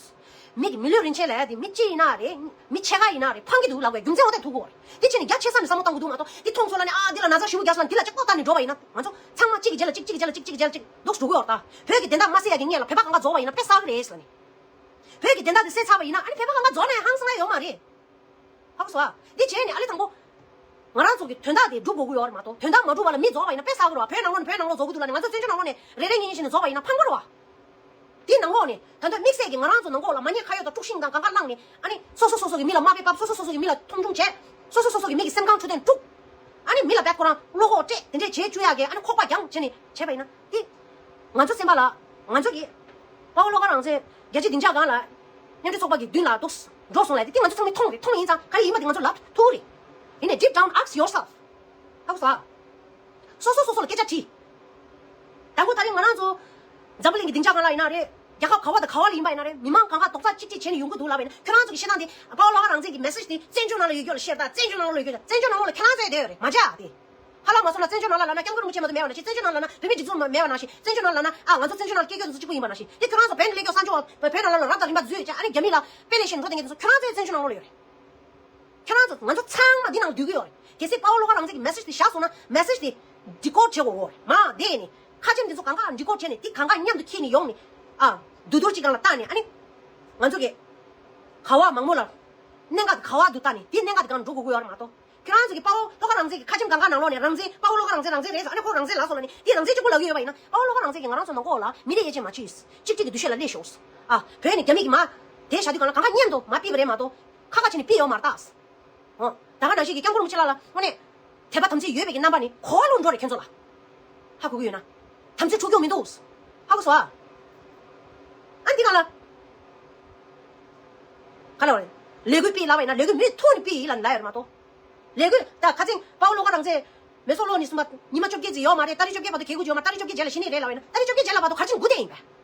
མི་གི་མི་ལུས་རིན་ཆེན་ལབ་ཡ་དེ་མི་གཅིག་ཡིན་ན་རེད། མི་ཕྱེད་ཀ་ཡིན་ན་རེད། ཕངས་ཀྱི་འདུག་ལབ་དགོས་རྒྱུ་མཚན་འོ་དེ་ཐུག་གོ། དེ་བྱས་ནས་རྒྱ་ཆེ་ས་ནས་བསམ་བློ་བཏང་དགོས་འདུག་མ་གཏོགས་དེ་མཐོང་ཚོ་ལ་ནི་ཨ་འདི་ལ་ན་ཚ་ཞེ་པོ་རྒྱག་སོང་ན་འདི་ལ་ལྕགས་པོ་བཏང་ནས་འགྲོ་བ་ཡིན་ན་ང་ཚོ་ཚང་མ་གཅིག་གི་རྗེས་ལ་གཅིག་གཅིག་གི་རྗེས་ལ་གཅིག་གཅིག་གི་རྗེས་ལ་གཅིག་འདུག་འགྲོ་གི་ཡོད་རེད་ད། བོད་ཀྱི་བདེན་མཐའ་མ་གསལ་ཡ་གི་སྔོན་ལ་བོད་པ་གང་ག་རྫོགས་པ་ཡིན་ན་དཔེ་བསགས་ཀྱི་རེད་ཟེར་ནས། བོད་ཀྱི་བདེན་མཐའ་དེ་གསལ་ཚར་བ་ཡིན་ན་ཨ་ནི་བོད་པ་གང་ག་རྫོགས་ནས་ཧང་སང་ཡ་ཡོད་མ་རེད། ཧ་གོ་སོང་ཨ། འདི་བྱས་ནས་ཨ་ལེ་དང་པོ། ང་རང་ཚོ་གི་དོན་དག་དེ་སྒྲུབ་དགོས་ཀྱི་ཡོད་རེད་མ་གཏོགས་དོན་དག་མ་སྒྲུབ་པ་ལ་མི་རྫོགས་པ་ཡིན་ན་དཔེ་བསགས་ཀྱི་རེད་བ། བོད་ནང་ལོགས་ནས་བོད་ནང་ལོགས་རྫོགས་ཀྱི་འདུག་ལབ་ནས་ང་ཚོ་བཙན་བྱོལ་ནང་ལོགས་ནས་རེ་རེ་གཉིས་གཉིས་བྱས་ནས་རྫོགས་པ་ཡིན་ན་ཕངས་པ་རེད་བ། དེ་ནང་ལོགས་ནས་ད་ལྟ་དམིགས་བསལ་གྱི་ང་རང་ཚོ་ནང་ལོགས་ལ་མ་ཉེས་ཁ་གཡོག་དང་དཀྲུག་ཤིང་དང་གང་ག་བསླངས་ནས་ཨ་ནི་སོ་སོ་སོ་སོ་གི་མི་ལ་དམའ་འབེབས་བབས། སོ་སོ་སོ་སོ་གི་མི་ལ་མཐོང་ཆུང་བྱས། སོ་སོ་སོ་སོ་གི་མི་གི་སེམས་ཁམས་འཕྲོད་བསྟེན་དཀྲུགས། ཨ་ནི་མི་ལ་བད་ཁོ་རང་བློ་ཁོག་སྤྲད་དེ་འདྲས་བྱེད་བཅུག་ཡག་གི་ཨ་ནི་ཁོག་པ་རྒྱང་བྱས་ནས་བྱས་པ་ཡིན་ན་དེ། ང་ཚོ་སེམས་པ་ལ་ང་ཚོ་གི་དཔའ་བོ་བློ་དགའ་རང་བཙན་རྒྱལ་སྤྱིའི་སྡིངས་ཆ་སྒང་ལ་མཉམ་འབྲེལ་ཚོགས་པ་གི་མདུན་ལ་འདུག་འགྲོ་སོང་ལབ་དེ་དེ་ང་ཚོ་ཚང་མས་མཐོང་རེད། མཐོང་ཡིན་ཙང་ག་རེ་ཡིན་པ་དེ་ང་ཚོ་ལབ་ཐུབ་རེད། ཡིན་ནའི་deep down ask yourself. ཧ་གོ་སོང་ཨ། སོ་སོ་སོ་སོ་ལ་སྐད་ཆ་དྲིས། དང་པོ་ད་རེས་ང་རང་ཚོ་འཛམ་བུ་གླིང་གི་སྡིངས་ཆ་སྒང་ལ་ཡིན་ན་རེད། རྒྱལ་ཁབ་ག་བ་དང་ག་བ་ལ་ཡིན་པ་ཡིན་ན་རེད། མི་མང་གང་ག་རྡོག་རྩ་གཅིག་སྒྲིལ་བྱས་ནས་ཡོང་གི་འདུག་ལབ་པ་ཡིན་ན། ཁྱོད་རང་ཚོ་གི་བཤད་སྟངས་དེ་དཔའ་བོ་བློ་དགའ་རང་བཙན་གྱི་message་དེ་བཙན་བྱོལ་ནང་ལ་ཡོད་རྒྱུ་ལ་བཤད་ད། བཙན་བྱོལ་ནང་ལ་ཡོད་རྒྱུ་ལ། བཙན་བྱོལ་ནང་ལ་ཁྱེད་རང་ཚོ་བསྡད་ཡོད་རེད། མ་བྱ་དེ། ཧ་ལམ་མ་སོང་ན་བཙན་བྱོལ་ནང་ལ་ལབ་ན་སྐྱབས་མགོན་རིན་པོ་ཆེ་མ་གཏོགས་མེད་པ་ནང་བཞིན། བཙན་བྱོལ་ནང་ལབ་ན་ཨ་ང་ཚོ་བཙན་བྱོལ་ནང་སྐད་སྒྱུར་དེ་ཚོ་གཅིག་པུ་ཡིན་པ་ནང་བཞིན། དེ་ཁྱོད་རང་ཚོ་བོད་ནས་སླེབས་མཁན་གསར་འབྱོར་བ་བོད་ནང་ལ་ལ་རབ་དང་རིམ་པ་འཛུལ་བྱས་ཨ་ནི་རྒྱ་མི་ལ་དཔེ་ལེན་བཞིན་འགྲོ་བསྡད་མཁན་དེ་ཚོ་ཁྱོད་རང་ཚོའི་བཙན་བྱོལ་ནང་ལོགས་ལ་ཡོད་རེད། ཁྱོད་རང་ཚོ་ང་ཚོ་ཚང་མ་འདི་ནང་འདུས་ཀྱི་ཡོད་རེད། གལ་སྲིད་དཔའ་བོ་བློ་དགའ་རང་བཙན་གྱི་message་དེ་བཞག་སོང་ན་message་དེ་decode་བྱེད་དགོས་ཡོད་རེད། མ་དེ་ནི་ཁ་ཆེམས་དེ་ཚོ་གང་ག་decode་བྱས་ནས་དེ་གང་ག་མཉམ་དུ་འཁྱེར་ནས་ཡོང་ནས་ཨ་བསྡུ་བསྡུར་གཅིག་སྒང་ལ་བཏང་ནས་ཨ་ནི་ང་ཚོ་གི་ག་བ་མང་མོ་ལ་གནད་འགག་ག་བ་དུ་བལྟ་ནས་དེ་གནད་འགག་དེ་སྒང་འགྲོ་དགོས་ཀྱི་ཡོད་རེད་མ་གཏོགས། ཁྱོད་རང་ཚོ་གི་དཔའ་བོ་བློ་དགའ་རང་བཙན་གྱི་ཁ་ཆེམས་གང་ག་ནང་ལོགས་ནས་རང་བཙན་དཔའ་བོ་བློ་དགའ་རང་བཙན་རང་བཙན་རེད་ཟེར། ཨ་ནི་ཁོ་རང་བཙན་ལབ་སོང་ལབ་ནི་དེ་རང་བཙན་གཅིག་པོ་ལབ་ཀྱི་ཡོད་པ་ཡིན་ན་དཔའ་བོ་བློ་དགའ་རང་བཙན་གྱིས་ང་རང་ཚོ་ནང་ལོགས་ལ་མི་རིགས་དབྱེ་འབྱེད་མ་བྱེད། གཅིག་གཅིག་གི་འདུ་ཤེས་ལ་སླེབས་ཤོག་ཨ་བོད་ནི་རྒྱ་མི་གི་མ་དེ་བཞག་དུས་གང་ལ་གང་ག་མཉམ་དུ་མ་ཕུད་པ་རེད་མ་གཏོགས་ཁ་ཁ་བྱས་ནས་ཕུད་ཡོད་མ་རེད་ད། འོ། ད་ག་ནང་བཞིན་གྱི་སྐྱབས་མགོན་རིན་པོ་ཆེ་ལགས་ལ་དངོས་གནས་དད་པ་དམ་ཚིག་ཡོད་པའི་གི་རྣམ་པ་ནི་གོ་བ་ལོན་འགྲོ་རེད་ཁྱོད་ཚོ་ལ། ཧ་གོ་གི་ཡོད་ན། དམ་ཚིག་འཁྲུག་རྒྱུ་མི་འདུག་ཧ་གོ་སོང་ཨ། ཨ་འདི་ག་ལ། ག་ལ་བ་རེད། ལས་འགུལ་སྤེལ་ལབ་པ་ཡིན་ན་ལས་འགུལ་མུ་མཐུད་ནས་སྤེལ་ཡིན་ལབ་ནས་ལབ་ཡོད་རེད་མ་གཏོགས། ལས་འགུལ་ད་ཁ་སང་དཔའ་བོ་བློ་དགའ་རང་བཙན་མེ་སོར་གློག་ནས་གསུངས་པ་ཉི་མ་བཅོ་བརྒྱད་ཙམ་ཡོད་མ་རེད། ཏ་རིག་བཅོ་བརྒྱད་བར་དུ་གལ་དགོས་ཀྱི་ཡོད་མ། ཏ་རིག་བཅོ་བརྒྱད་རྗེས་ལ་གཞི་ནས་རེད་ལབ་པ་ཡིན་ན་ཏ་རིག་བཅོ་བརྒྱད་རྗེས་ལ་བར་དུ་ག་རེ་བྱེད་དགོས་དེ་ཡིན་པས།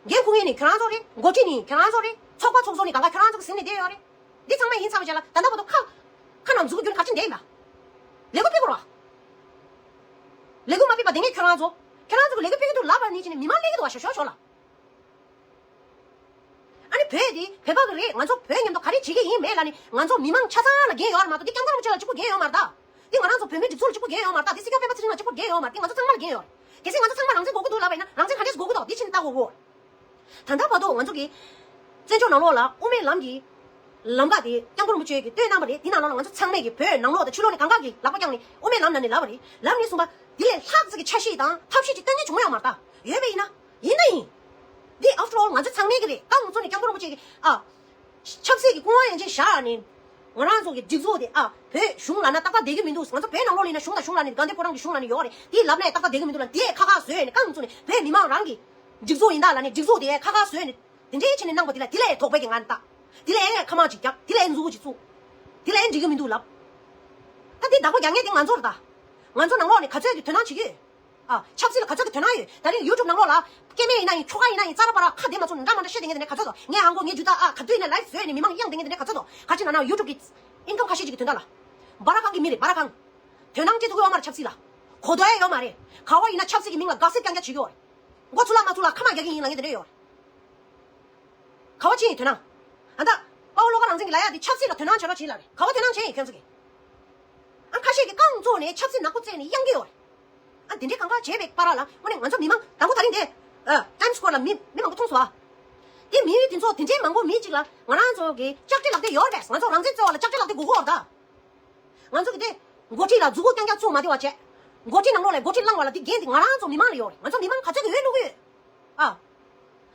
འགན་འཁུར་མཁན་ནི་ཁྱོད་རང་ཚོ་རེད། འགོ་ཁྲིད་ནི་ཁྱོད་རང་ཚོ་རེད། ཚོགས་པ་ཚོགས་གཙོ་ནི་གང་ག་ཁྱོད་རང་ཚོ་གི་ཟིན་ནས་བསྡད་ཡོད་རེད། འདི་ཚང་མ་ཡིན་ཚར་བའི་རྗེས་ལ་ད་ལྟ་བར་དུ་ཁ་ཁ་ནང་མཛུབ་གུ་གྱོན་ག་ཅི་འདེད་ཡིན་པ། ལས་འགུལ་སྤེལ་དགོས་ར། ལས་འགུལ་མ་སྤེལ་པ་བསྡད་མཁན་ཁྱོད་རང་ཚོ། ཁྱོད་རང་ཚོ་གི་ལས་འགུལ་སྤེལ་གི་འདུག་ལབ་པ་ནི་ཅི་ནས་མི་མང་སླེབས་ཀྱི་འདུག་བ་ཞོ་ཞོ་ཞོ་ལ། ཨ་ནི་བོད་འདི་བོད་པ་གི་རེད། ང་ཚོ་བོད་མཉམ་དུ་ག་རེ་བྱེད་ཀྱི་ཡིན་མེད་ལ་ནི་ང་ཚོ་མི་མང་ཆ་ཚང་ལ་འགན་ཡོད་རེད་མ་གཏོགས་འདི་སྐྱབས་མགོན་རིན་པོ་ཆེ་ལ་གཅིག་པུ་འགན་ཡོད་མ་རེད་ད། འདི་ང་རང་ཚོ་བོད་མིའི་སྒྲིག་འཛུགས་ལ་གཅིག་པུ་འགན་ཡོད་མ་རེད་ད། འདི་སྲིད་སྐྱོང་སྤེན་པ་ཚེ་རིང་ལ་གཅིག་པུ་འགན་ཡོད་མ་རེད། འདི་ང་ཚོ་ཚང་མ་ལ་འགན་ཡོད་རེད། གལ་སྲིད་ང་ཚོ་ཚང་མ་རང་བཙན་དགོས་ཀྱི་འདུག་ལབ་པ་ཡིན་ན་རང་བཙན་ག་འདྲས་དགོས་ཀྱི་འདུག་འདི་ཕྱིན་ལྟ་དགོས་གོ། ད་ལྟ་བར་དུ་ང་ཚོ་གི་བཙན་བྱོལ་ནང་ལོགས་ལ་དབུ་མའི་ལམ་གྱི་ལམ་ཁ་དེ་སྐྱབས་མགོན་རིན་པོ་ཆེ་གིས་བཏོན་གནང་བ་རེད། དེ་ནང་ལོགས་ལ་ང་ཚོ་ཚང་མས་ཀྱི་བོད་ནང་ལོགས་དང་ཕྱི་ལོགས་ནས་གང་ག་གིས་ལག་པ་བརྐྱངས་ནས་དབུ་མའི་ལམ་ནང་ནས་ལབ་པ་རེད། ལམ་ནས་གསུངས་པ་དེ་ལས་ལྷག་ཙམ་གྱི་འཆར་གཞི་དང་ཐབས་ཤེས་ཅིག་གཏན་ནས་བྱུང་ཡོད་མ་རེད་ད། ཡོད་པ་ཡིན་ན། ཡིན་ད་ཡིན། འདི་after all་ང་ཚོ་ཚང་མས་ཀྱི་རེད། རྐང་བཙུགས་ནས་སྐྱབས་མགོན་རིན་པོ་ཆེ་གིས་ཨ། ཆབ་སྲིད་ཀྱི་སྐུ་དབང་ཡན་ཆད་བཞག་ནས། ང་རང་ཚོ་གི་སྒྲིག་འཛུགས་དེ་ཨ་བོད་གཞུང་ལབ་ན་ཏག་ཏག་བསྡད་ཀྱི་མི་འདུག་ང་ཚོ་བོད་ནང་ལོགས་ལ་ཡིན་ན་གཞུང་དང་གཞུང་ལབ་ནས་དགའ་ལྡན་ཕོ་བྲང་གི་གཞུང་ལབ་ནས་ཡོད་རེད། དེའི་ལབ་ནས་ཏག་ཏག་བསྡད་ཀྱི་མི་འདུག་ལབ་དེ་ཁ་ཁ་བཟོས་ནས་རྐང་བཙུགས་ནས་བོད་མི་མང་རང་གི་སྒྲིག་འཛུགས་ཡིན་ད་ལབ་ནས་སྒྲིག་འཛུགས་དེ་ཁ་ཁ་བཟོས་ནས་དེ་འདྲའི་བྱས་ནས་གནང་པ་དེ་ལ་དེ་ལས་དོགས་པའི་གི་ང་ནི་ད་དེ་ལས་ཁ་མང་ཅིག་རྒྱག་དེ་ལས་མཛུ་གུ་ཅིག་བཙུགས་དེ་ལས་འགྲིག་གི་མི་འདུག་ལབ། ད་དེ་བདག་པོ་རྒྱག་མཁན་དེ་ང་ཚོ་རེད་ད། ང་ཚོ་ནང་ལོགས་ནས་ག་ཚོད་ཀྱི་དོ་སྣང་བྱེད་ཀྱི་ཡོད། ཨ། ཆབ་སྲིད་ལ་ག་ཚོད་ཀྱི་དོ་སྣང་ཡོད། ད་རིང་ཡུ་ཊུབ་ནང་ལོགས་ལ་སྐྱེ་དམན་ཡིན་ན་ཡིན་ཁྱོ་ག་ཡིན་ན་ཡིན་རྩ་ར་པ་ར་ཁ་བདེ་མ་ཚོ་འདྲ་མ་འདྲ་བཤད་བསྡད་མཁན་དེ་ནས་ག་ཚོད་དོ། ངས་ཧང་གོ་ངས་ཇུ་ད་ཨ་ག་དུས་ཡིན་ན་ལའིབ་བཟོས་ནས་མི་མང་གཡེང་བསྡད་མཁན་དེ་ནས་ག་ཚོད་དོ། ག་ཅི་ན་ན་ཡུ་ཊུབ་ཀྱི་ཨིན་ཀམ་ཁ་ཤས་ཅིག་གི་དོན་དག་ལ། སྦ་ར་ཁང་གི་མི་རེད་སྦ་ར་ཁང་། དོ་སྣང་བྱེད་ཐུབ་ཀྱི་ཡོད་མ་རེད་ཆབ་སྲིད་ལ། གོ་དོ་ཡ་ཡོད་མ་རེད། ག་བ་ཡིན་ན་ཆབ་སྲིད་ཀྱི་མིང་ལ་དགའ་སེ་རྐྱང་རྐྱང་བྱེད་ཀྱི་ཡོད་རེད། མགོ་ཚུགས་ལ་མ་ཚུགས་ལ་ཁ་མ་རྒྱག་གི་ཡིན་ལབ་མཁན་དེ་འདྲ་ཡོད་རེད། ག་བ་ཅི་ཡིན་དོ་སྣང་། ཨ་ད། དཔའ་བོ་བློ་དགའ་རང་བཙན་གྱི་ལ་ཡ་དེ་ཆབ་སྲིད་ལ་དོ་སྣང་བྱེད་རོགས་བྱེད་ལ་རེད་ག་བ་དོ་སྣང་བྱེད་ཡིན་ཁྱོད་ཚོ་གི། ཨ་ཁ་ཤས་ཀྱི་རྐང་བཙུགས་ནས་ཆབ་སྲིད་ནག་པོ་བཙལ་ནས་གཡང་གི་ཡོད་རེད། ཨ་དེ་འདྲའི་གང་ག་བྱས་པའི་བར་ལ་དངོས་གནས་ང་ཚོ་མི་མང་དང་པོ་ད་རིང་དེ། ཨ་ཊའིམ་སི་སྐོར་ལ་མི་མི་མང་པོ་མཐོང་སོང་ཨ། དེ་མི་ཡུལ་དེ་ཚོ་དེ་འདྲའི་མང་པོ་མི་གཅིག་ལ་ང་རང་ཚོ་གི་ལྕགས་སྤྲེལ་ལག་དེབ་ཡོད་རེད་པས་ང་ཚོ་རང་བཙན་རྩོད་པ་ལ་ལྕགས་སྤྲེལ་ལག་དེབ་དགོས་ཀྱི་ཡོད་རེད་ད། ང་ཚོ་གི་དེ། འགོ་ཁྲིད་ལ་མཛུབ་གུ་རྐྱང་རྐྱང་བཙུགས་མ་བདེ་བ་བྱས། འགོ་ཁྲིད་ནང་ལོགས་ལ་འགོ་ཁྲིད་བླངས་པ་ལ་དེ་འགན་དེ་ང་རང་ཚོ་མི་མང་ལ་ཡོད་རེད་ང་ཚོ་མི་མང་ག་ཚོད་ཀྱི་འོས་བླུག་གི་ཡོད། ཨ།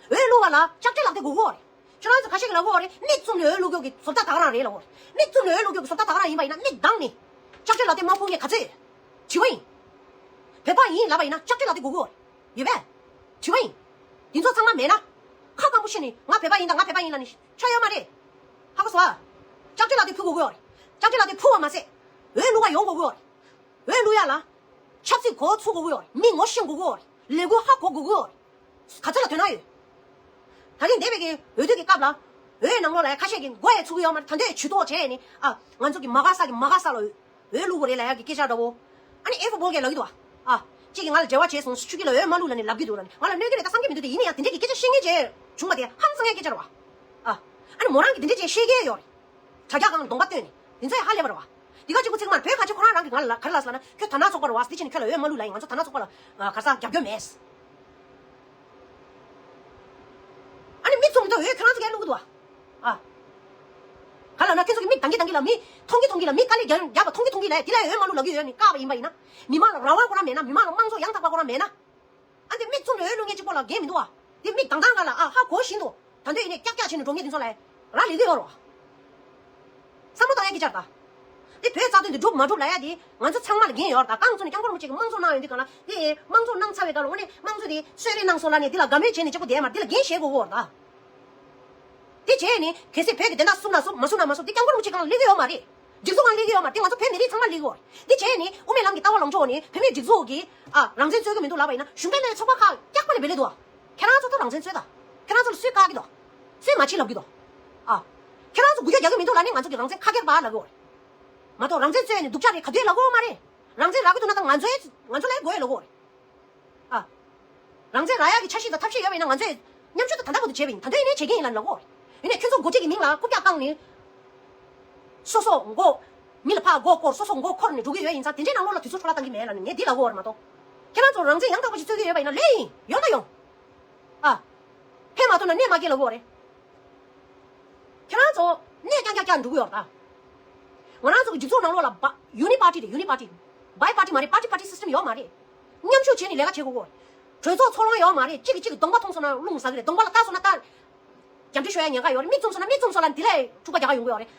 འོས་བླུག་པ་ལ་ལྕགས་སྤྲེལ་ལག་དེབ་དགོས་ཀྱི་ཡོད་རེད། ཁྱོད་རང་ཚོ་ཁ་ཤས་ཀྱིས་ལབ་ཀྱི་ཡོད་རེད་མིག་བཙུམ་ནས་འོས་བླུག་རྒྱུ་གི་བཟོ་ལྟ་ད་ག་རང་རེད་ལབ་ཀྱི་ཡོད་རེད། མིག་བཙུམ་ནས་འོས་བླུག་རྒྱུ་གི་བཟོ་ལྟ་ད་ག་རང་ཡིན་པ་ཡིན་ན་མིག་གདངས་ནས། ལྕགས་སྤྲེལ་ལག་དེབ་མ་ཕུལ་མཁན་ག་ཚོད། དྲི་བ་ཡིན། བོད་པ་ཡིན་ལབ་པ་ཡིན་ན་ལྕགས་སྤྲེལ་ལག་དེབ་དགོས་ཀྱི་ཡོད་རེད། ཡོད་པས། དྲི་བ་ཡིན། འདི་ཚོ་ཚང་མ་མེད་ན། ཁ་སྐམ་པོ་བཤད་ནས་ང་བོད་པ་ཡིན་ད་ང་བོད་པ་ཡིན་ལབ་ནས་ཆོ་ཡོད་མ་རེད། ཧ་གོ་སོང་ཨ། ལྕགས་སྤྲེལ་ལག་དེབ་ཕུལ་དགོས་ཀྱི་ཡོད་རེད། ལྕགས་སྤྲེལ་ལག་དེབ་ཕུལ་བ་མ་ཟད། འོས་བླུག་པ་ཡོང་དགོས་ཀྱི་ཡོད་རེད། འོས་བླུག་ཡ་ལ། ཆབ་སྲིད་གོ་ཚུགས་དགོས་ཀྱི་ཡོད་རེད། མི་ངོ་ཤེས་དགོས་ཀྱི་ཡོད་རེད། ལས་འགུལ་ཧ་གོ་དགོས་ཀྱི་ཡོད་རེད། ག་ཚོད་ལ་དོན་དག་ཡོད། ད་རིང་འདས་པའི་གི་འོས་བསྡུ་གི་སྐབས་ལ། འོས་ནང་ལོགས་ལ་ཡ་ཁ་ཤས་ཀྱིས་མགོ་ཡ་ཚུགས་ཀྱི་ཡོད་མ་རེད་ད་འདོད་ཇུས་གཏོགས་བྱས་ནས་ཨ་ང་ཚོ་གི་མ་དགའ་ས་གི་མ་དགའ་ས་ལ་འོས་བླུག་དགོས་རེད་ལབ་ཡ་གི་སྐད་ཆ་འདྲ་བོ། ཨ་ནི་ཨེ་ཧྥུ་སྦོལ་གྱིས་ལབ་ཀྱི་འདུག་བ། ཨ། གཅིག་གིས་ང་ལ་འབྲེལ་བ་བྱས་སོང་ཆུ་སྐྱིད་ལ་འོས་མ་བླུག་ལབ་ནས་ལབ་ཀྱི་འདུག་ལབ་ནས་ང་ལ་གནོད་ཀྱི་རེད་ད་བསམ་གྱི་མི་འདུག་དེ་ཡིན་ན་ཡང་དེ་འདྲས་ཀྱི་སྐད་ཆ་བཤད་མཁན་ཅིག་བྱུང་བ་དེ་ཧང་སང་ཡ་སྐད་ཆ་རེད་བ། ཨ། ཨ་ནི་མོ་རང་གིས་དེ་འདྲས་ཅིག་བཤད་མཁན་ཡོད་རེད། དྲ་རྒྱ་སྒང་གདོང་པ་སྟོན་ནས་དེ་ཚོ་ཡང་ཧ་ལས་པ་རེད་བ། འདི་ག་གཅིག་པུ་ཚིག་མར་བོད་ཁ་ཆེ་ཁོ་རང་རང་གིས་ང་ལ་ག་རེ་ལབ་སོང་ལབ་ན་ཁྱོད་དར་ནག་ཚོགས་པ་རེད་བ་འདི་བྱས་ནས་ཁྱོད་ལ་འོས་མ་བླུག་ལབ་ཡིན་ང་ཚོ་དར་ནག་ཚོགས་པ་ལ་ག་རེ་ཟ་རྒྱབ་སྐྱོར་མེད། ཨ་ནི་མིག་བཙུམ་མི་འདུག་འོས་ཁྱོད་རང་ཚོ་གིས་བླུག་གི་འདུག་བ། ཨ། ག་ལབ་ན་ཁྱོད་ཚོ་གི་མིག་གདངས་ཀྱི་གདངས་ཀྱི་ལ་མི་མཐོང་གི་མཐོང་གི་ལ་མི་དཀའ་ལས་རྒྱག་རྒྱག་པ་མཐོང་གི་མཐོང་གི་ལ་དེ་ལ་འོས་མ་བླུག་ལབ་ཀྱི་ཡོད་ནི་བཀག་པ་ཡིན་པ་ཡིན་ན། མི་མང་ལ་རང་དབང་ཁོ་རང་མེད་ན་མི་མང་ལ་དམངས་གཙོ་ཡང་དག་པ་ཁོ་རང་མེད་ན། ཨ་འདི་མིག་བཙུམ་ནས་འོས་བླུག་མཁན་གཅིག་པོ་ལ་འགན་མི་འདུག་བ། འདི་མིག་གདངས་གདངས་ག་ལ་ཨ་ཧ་གོ་བཞིན་དུ་ད་འདོད་ཡིན་ནས་ཀྱག་ཀྱག་བྱས་ནས་འགྲོ་མཁན་དེ་ཚོ་ལ་རག་ལས་ཀྱི་ཡོད་རེད་བ། བསམ་བློ་བཏང་ཡ་གི་ཆར་ད། འདི་བོད་རྩ་དོན་དེ་འགྲུབ་མ་འགྲུབ་ལབ་ཡ་དེ་ང་ཚོ་ཚང་མ་ལ་འགན་ཡོད་རེད་ད་རྐང་བཙུགས་ནས་སྐྱབས་མགོན་རིན་པོ་ཆེ་གིས་དམངས་གཙོ་གནང་ཡོང་དུས་གང་ལ་དེ་དམངས་གཙོ་གནང་ཚར་བའི་སྐབས་ལ་འོ་ནས་དམངས་གཙོ་དེ་གསོལ་རས་གནང་སོང་ལབ་ནས་འདི་ལ་དགའ་མོས་བྱས་ནས་གཅིག་པོ་བསྡད་མ་རེད་འདི་ལ་འགན་བཞེས་དགོས་ཀྱི་ཡོད་རེད་ད། དེ་བྱས་ནས་གལ་སྲིད་བོད་ཀྱི་བདེན་མཐའ་སྲུང་ན་སྲུང་མ་སྲུང་ན་མ་སྲུང་དེ་སྐྱབས་མགོན་རིན་པོ་ཆེ་སྒང་ལ་སླེབས་ཀྱི་ཡོད་མ་རེད། སྒྲིག་འཛུགས་སྒང་སླེབས་ཀྱི་ཡོད་མ་རེད་དེ་ང་ཚོ་བོད་མི་རིགས་ཚང་མ་སླེབས་ཀྱི་ཡོད་རེད། དེ་བྱས་ནས་དབུ་མའི་ལམ་གྱི་ལྟ་བ་ལངས་ཕྱོགས་ནས་བོད་མིའི་སྒྲིག་འཛུགས་ཀྱི་ཨ་རང་བཙན་རྩོད་ཀྱི་མི་འདུག་ལབ་པ་ཡིན་ན་གཞུང་འབྲེལ་མེད་ཚོགས་པ་ཁག་སྐྱག་པ་ནས་བེད་ལས་འདུག་ཨ། ཁྱེད་རང་ཚོ་ད་རང་བཙན་རྩོད་ད། ཁྱེད་རང་ཚོ་ལ་སུས་བཀག་གི་འདུག་སུས་མ་བྱེད་ལབ་ཀྱི་འདུག་ཨ། ཁྱེད་རང་ཚོ་འགུལ་སྐྱོད་རྒྱག་གི་མི་འདུག་ལབ་ནས་ང་ཚོ་གི་རང་བཙན་ཁ་སྐྱེར་པ་ལབ་ཀྱི་ཡོད་རེད། མ་གཏོགས་རང་བཙན་རྩོད་ནས་སྡུག་ཅག་རེད་ག་དུས་ལབ་ཀྱི་ཡོད་མ་རེད། རང་བཙན་རག་གི་འདུག་ན་ད་ང་ཚོའི་ང་ཚོ་ལ་དགོས་ཡོད་ལབ་ཀྱི་ཡོད་རེད། ཨ། རང་བཙན་རག་ཡག་གི་འཆར་གཞི་དང་ཐབས་ཤེས་ཡོད་པ་ཡིན་ན་ང་ཚོས་མཉམ་ཞུགས་དང་ད་ལྟ་བར་དུ་བྱས་པ་ཡིན་ད་ལྟ་ཡིན་ནའི་བྱེད་ཀྱི་ཡིན་ལབ་ལབ་ཀྱི་ཡོད་རེད། ཡིན་ནའི་ཁྱོད་ཚོ་འགོ་ཁྲིད་ཀྱི་མིང་ལ་རྐུབ་བཀྱག་བཀང་ནས། སོ་སོ་མགོ། མི་ལ་ཕར་མགོ་སྐོར་སོ་སོ་མགོ་འཁོར་ནས་འགྲོ་གི་ཡོད་ཡིན་ཙང་དེ་འདྲའི་ནང་ལོགས་ལ་དུས་ཚོད་འཕྲོ་བརླག་བཏང་གི་མེད་ལབ་ནས་ངས་འདི་ལབ་ཀྱི་ཡོད་རེད་མ་གཏོགས། ཁྱེད་རང་ཚོ་རང་བཙན་ཡང་དག་པ་ཞིག་རྩོད་ཀྱི་ཡོད་པ་ཡིན་ན་ལོས་ཡིན་ཡོང་ད་ཡོང་། ཨ། ཕན་མ་ཐོགས་ན་གནོད་མ་སྐྱེལ་ལབ་ཀྱི་ཡོད་རེད། ཁྱེད་རང་ཚོ་གནས་རྐྱང་རྐྱང་རྐྱང་འགྲོ་གི་ཡོད་རེད་ད། ང་རང་ཚོ་གི་སྒྲིག་འཛུགས་ནང་ལོགས་ལ་བ་ཡུ་ནི་པར་ཊི་རེད་ཡུ་ནི་པར་ཊི། བའི་པར་ཊི་མ་རེད་པར་ཊི་པར་ཊི་སི་སི་ཊམ་ཡོད་མ་རེད། མཉམ་ཞུགས་བྱས་ནས་ལས་ཀ་བྱེད་དགོས་གོ། གྲོས་ཚོགས་ཚོགས་ལོང་ཡོད་མ་རེད་གཅིག་གིས་གཅིག་གི་གདོང་པ་མཐོང་སོང་ན་རླུང་ཟ་གི་རེད་གདོང་པ་ལ་ལྟ་སོང་ན་ལྟ། རྒྱབ་འདྲེ་ཤོར་ཡ་ཉེན་ཁ་ཡོད་རེད་མིག་བཙུམ་སོང་ན་མིག་བཙུམ་སོང་ལབ་འདི་ལ་འཁྲུག་པ་རྒྱག་ག་ཡོང་གི་ཡོད་རེད།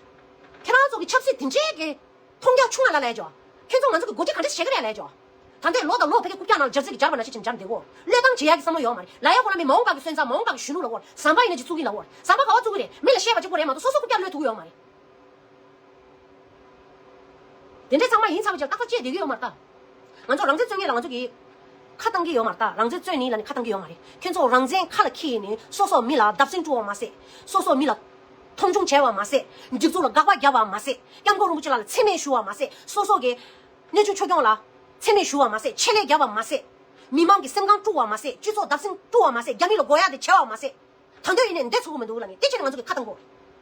ཁྱེད་རང་ཚོ་གི་ཆབ་སྲིད་དེ་འདྲའི་གི་མཐོང་རྒྱ་ཆུང་ང་ལ་ལས་ཇོ། ཁྱེད་ཚོ་ང་ཚོ་གི་འགོ་ཁྲིད་ག་འདྲ་བྱེད་གི་རེད་ལས་ཇོ། ད་ལྟའི་ལོ་དང་ལོ་ཕ་གི་རྐུབ་བཀྱག་ནང་ལ་སྦྱར་ཚིག་གི་སྦྱར་བ་ནང་བཞིན་ཅིག་སྦྱར་བསྡད་གོ། བློས་བཏང་བྱེད་ཡག་གི་བསམ་བློ་ཡོད་མ་རེད་ལ་ཡ་ཁོ་ན་མི་མ་འོངས་པ་གི་སོན་རྩ་མ་འོངས་པ་གི་གཞོན་ནུ་ལ་གོ་ཟམ་པ་ཡིན་ན་ཅིག་བཙུགས་གི་ལ་གོ་ཟམ་པ་ག་བ་བཙུགས་གི་རེད་མི་ལ་བཤད་པ་གཅིག་པོ་རེད་མ་གཏོགས་སོ་སོ་རྐུབ་བཀྱག་གློད་ཐུབ་གི་ཡོད་མ་རེད། དེ་འདྲས་ཚང་མ་ཡིན་ཚར་བ་ཅིག་ཏག་ཏག་བཅད་བསྡད་གི་ཡོད་མ་རེད་ད། ང་ཚོ་རང་བཙན་རྩོད་མཁན་ལ་ང་ཚོ་གི་ཁ་བཏང་གི་ཡོད་མ་རེད་ད་རང་བཙན་རྩོད་ནི་ལ་ནི་ཁ་བཏང་གི་ཡོད་མ་རེད་ཁྱོད་ཚོ་རང་བཙན་ཁ་ལ་འཁྱེར་ནས་སོ་སོ་མི་ལ་བརྡབ་གསིག་བཀྲུ་བ་མ་ཟད་སོ་སོ་མི་ལ་མཐོང་ཆུང་བྱས་པ་མ་ཟད་སྒྲིག་འཛུགས་ལ་དགག་པ་བརྒྱབ་པ་མ་ཟད་སྐྱབས་མགོན་རིན་པོ་ཆེ་ལགས་ལ་མཚན་སྨད་ཞུ་བ་མ་ཟད་སོ་སོ་གི་གནས་ཆུང་ཆོས་སྐྱོང་ལ་མཚན་སྨད་ཞུ་བ་མ་ཟད་ཆེད་ལས་བརྒྱབ་པ་མ་ཟད་མི་མང་གི་སེམས་ཁམས་བཀྲུ་བ་མ་ཟད་སྤྱི་ཚོགས་བརྡབ་གསིག་བཀྲུ་བ་མ་ཟད་རྒྱ་མི་ལ་དགོས་ཡག་དེ་བྱས་པ་མ་ཟད། ད་འདོད་ཡིན་ནས་འདོད་ཚུགས་ཀྱི་མི་འདུག་ལབ་ནས་དེ་ཕྱིར་ང་ཚོ་གིས་ཁ་བཏང་དགོས།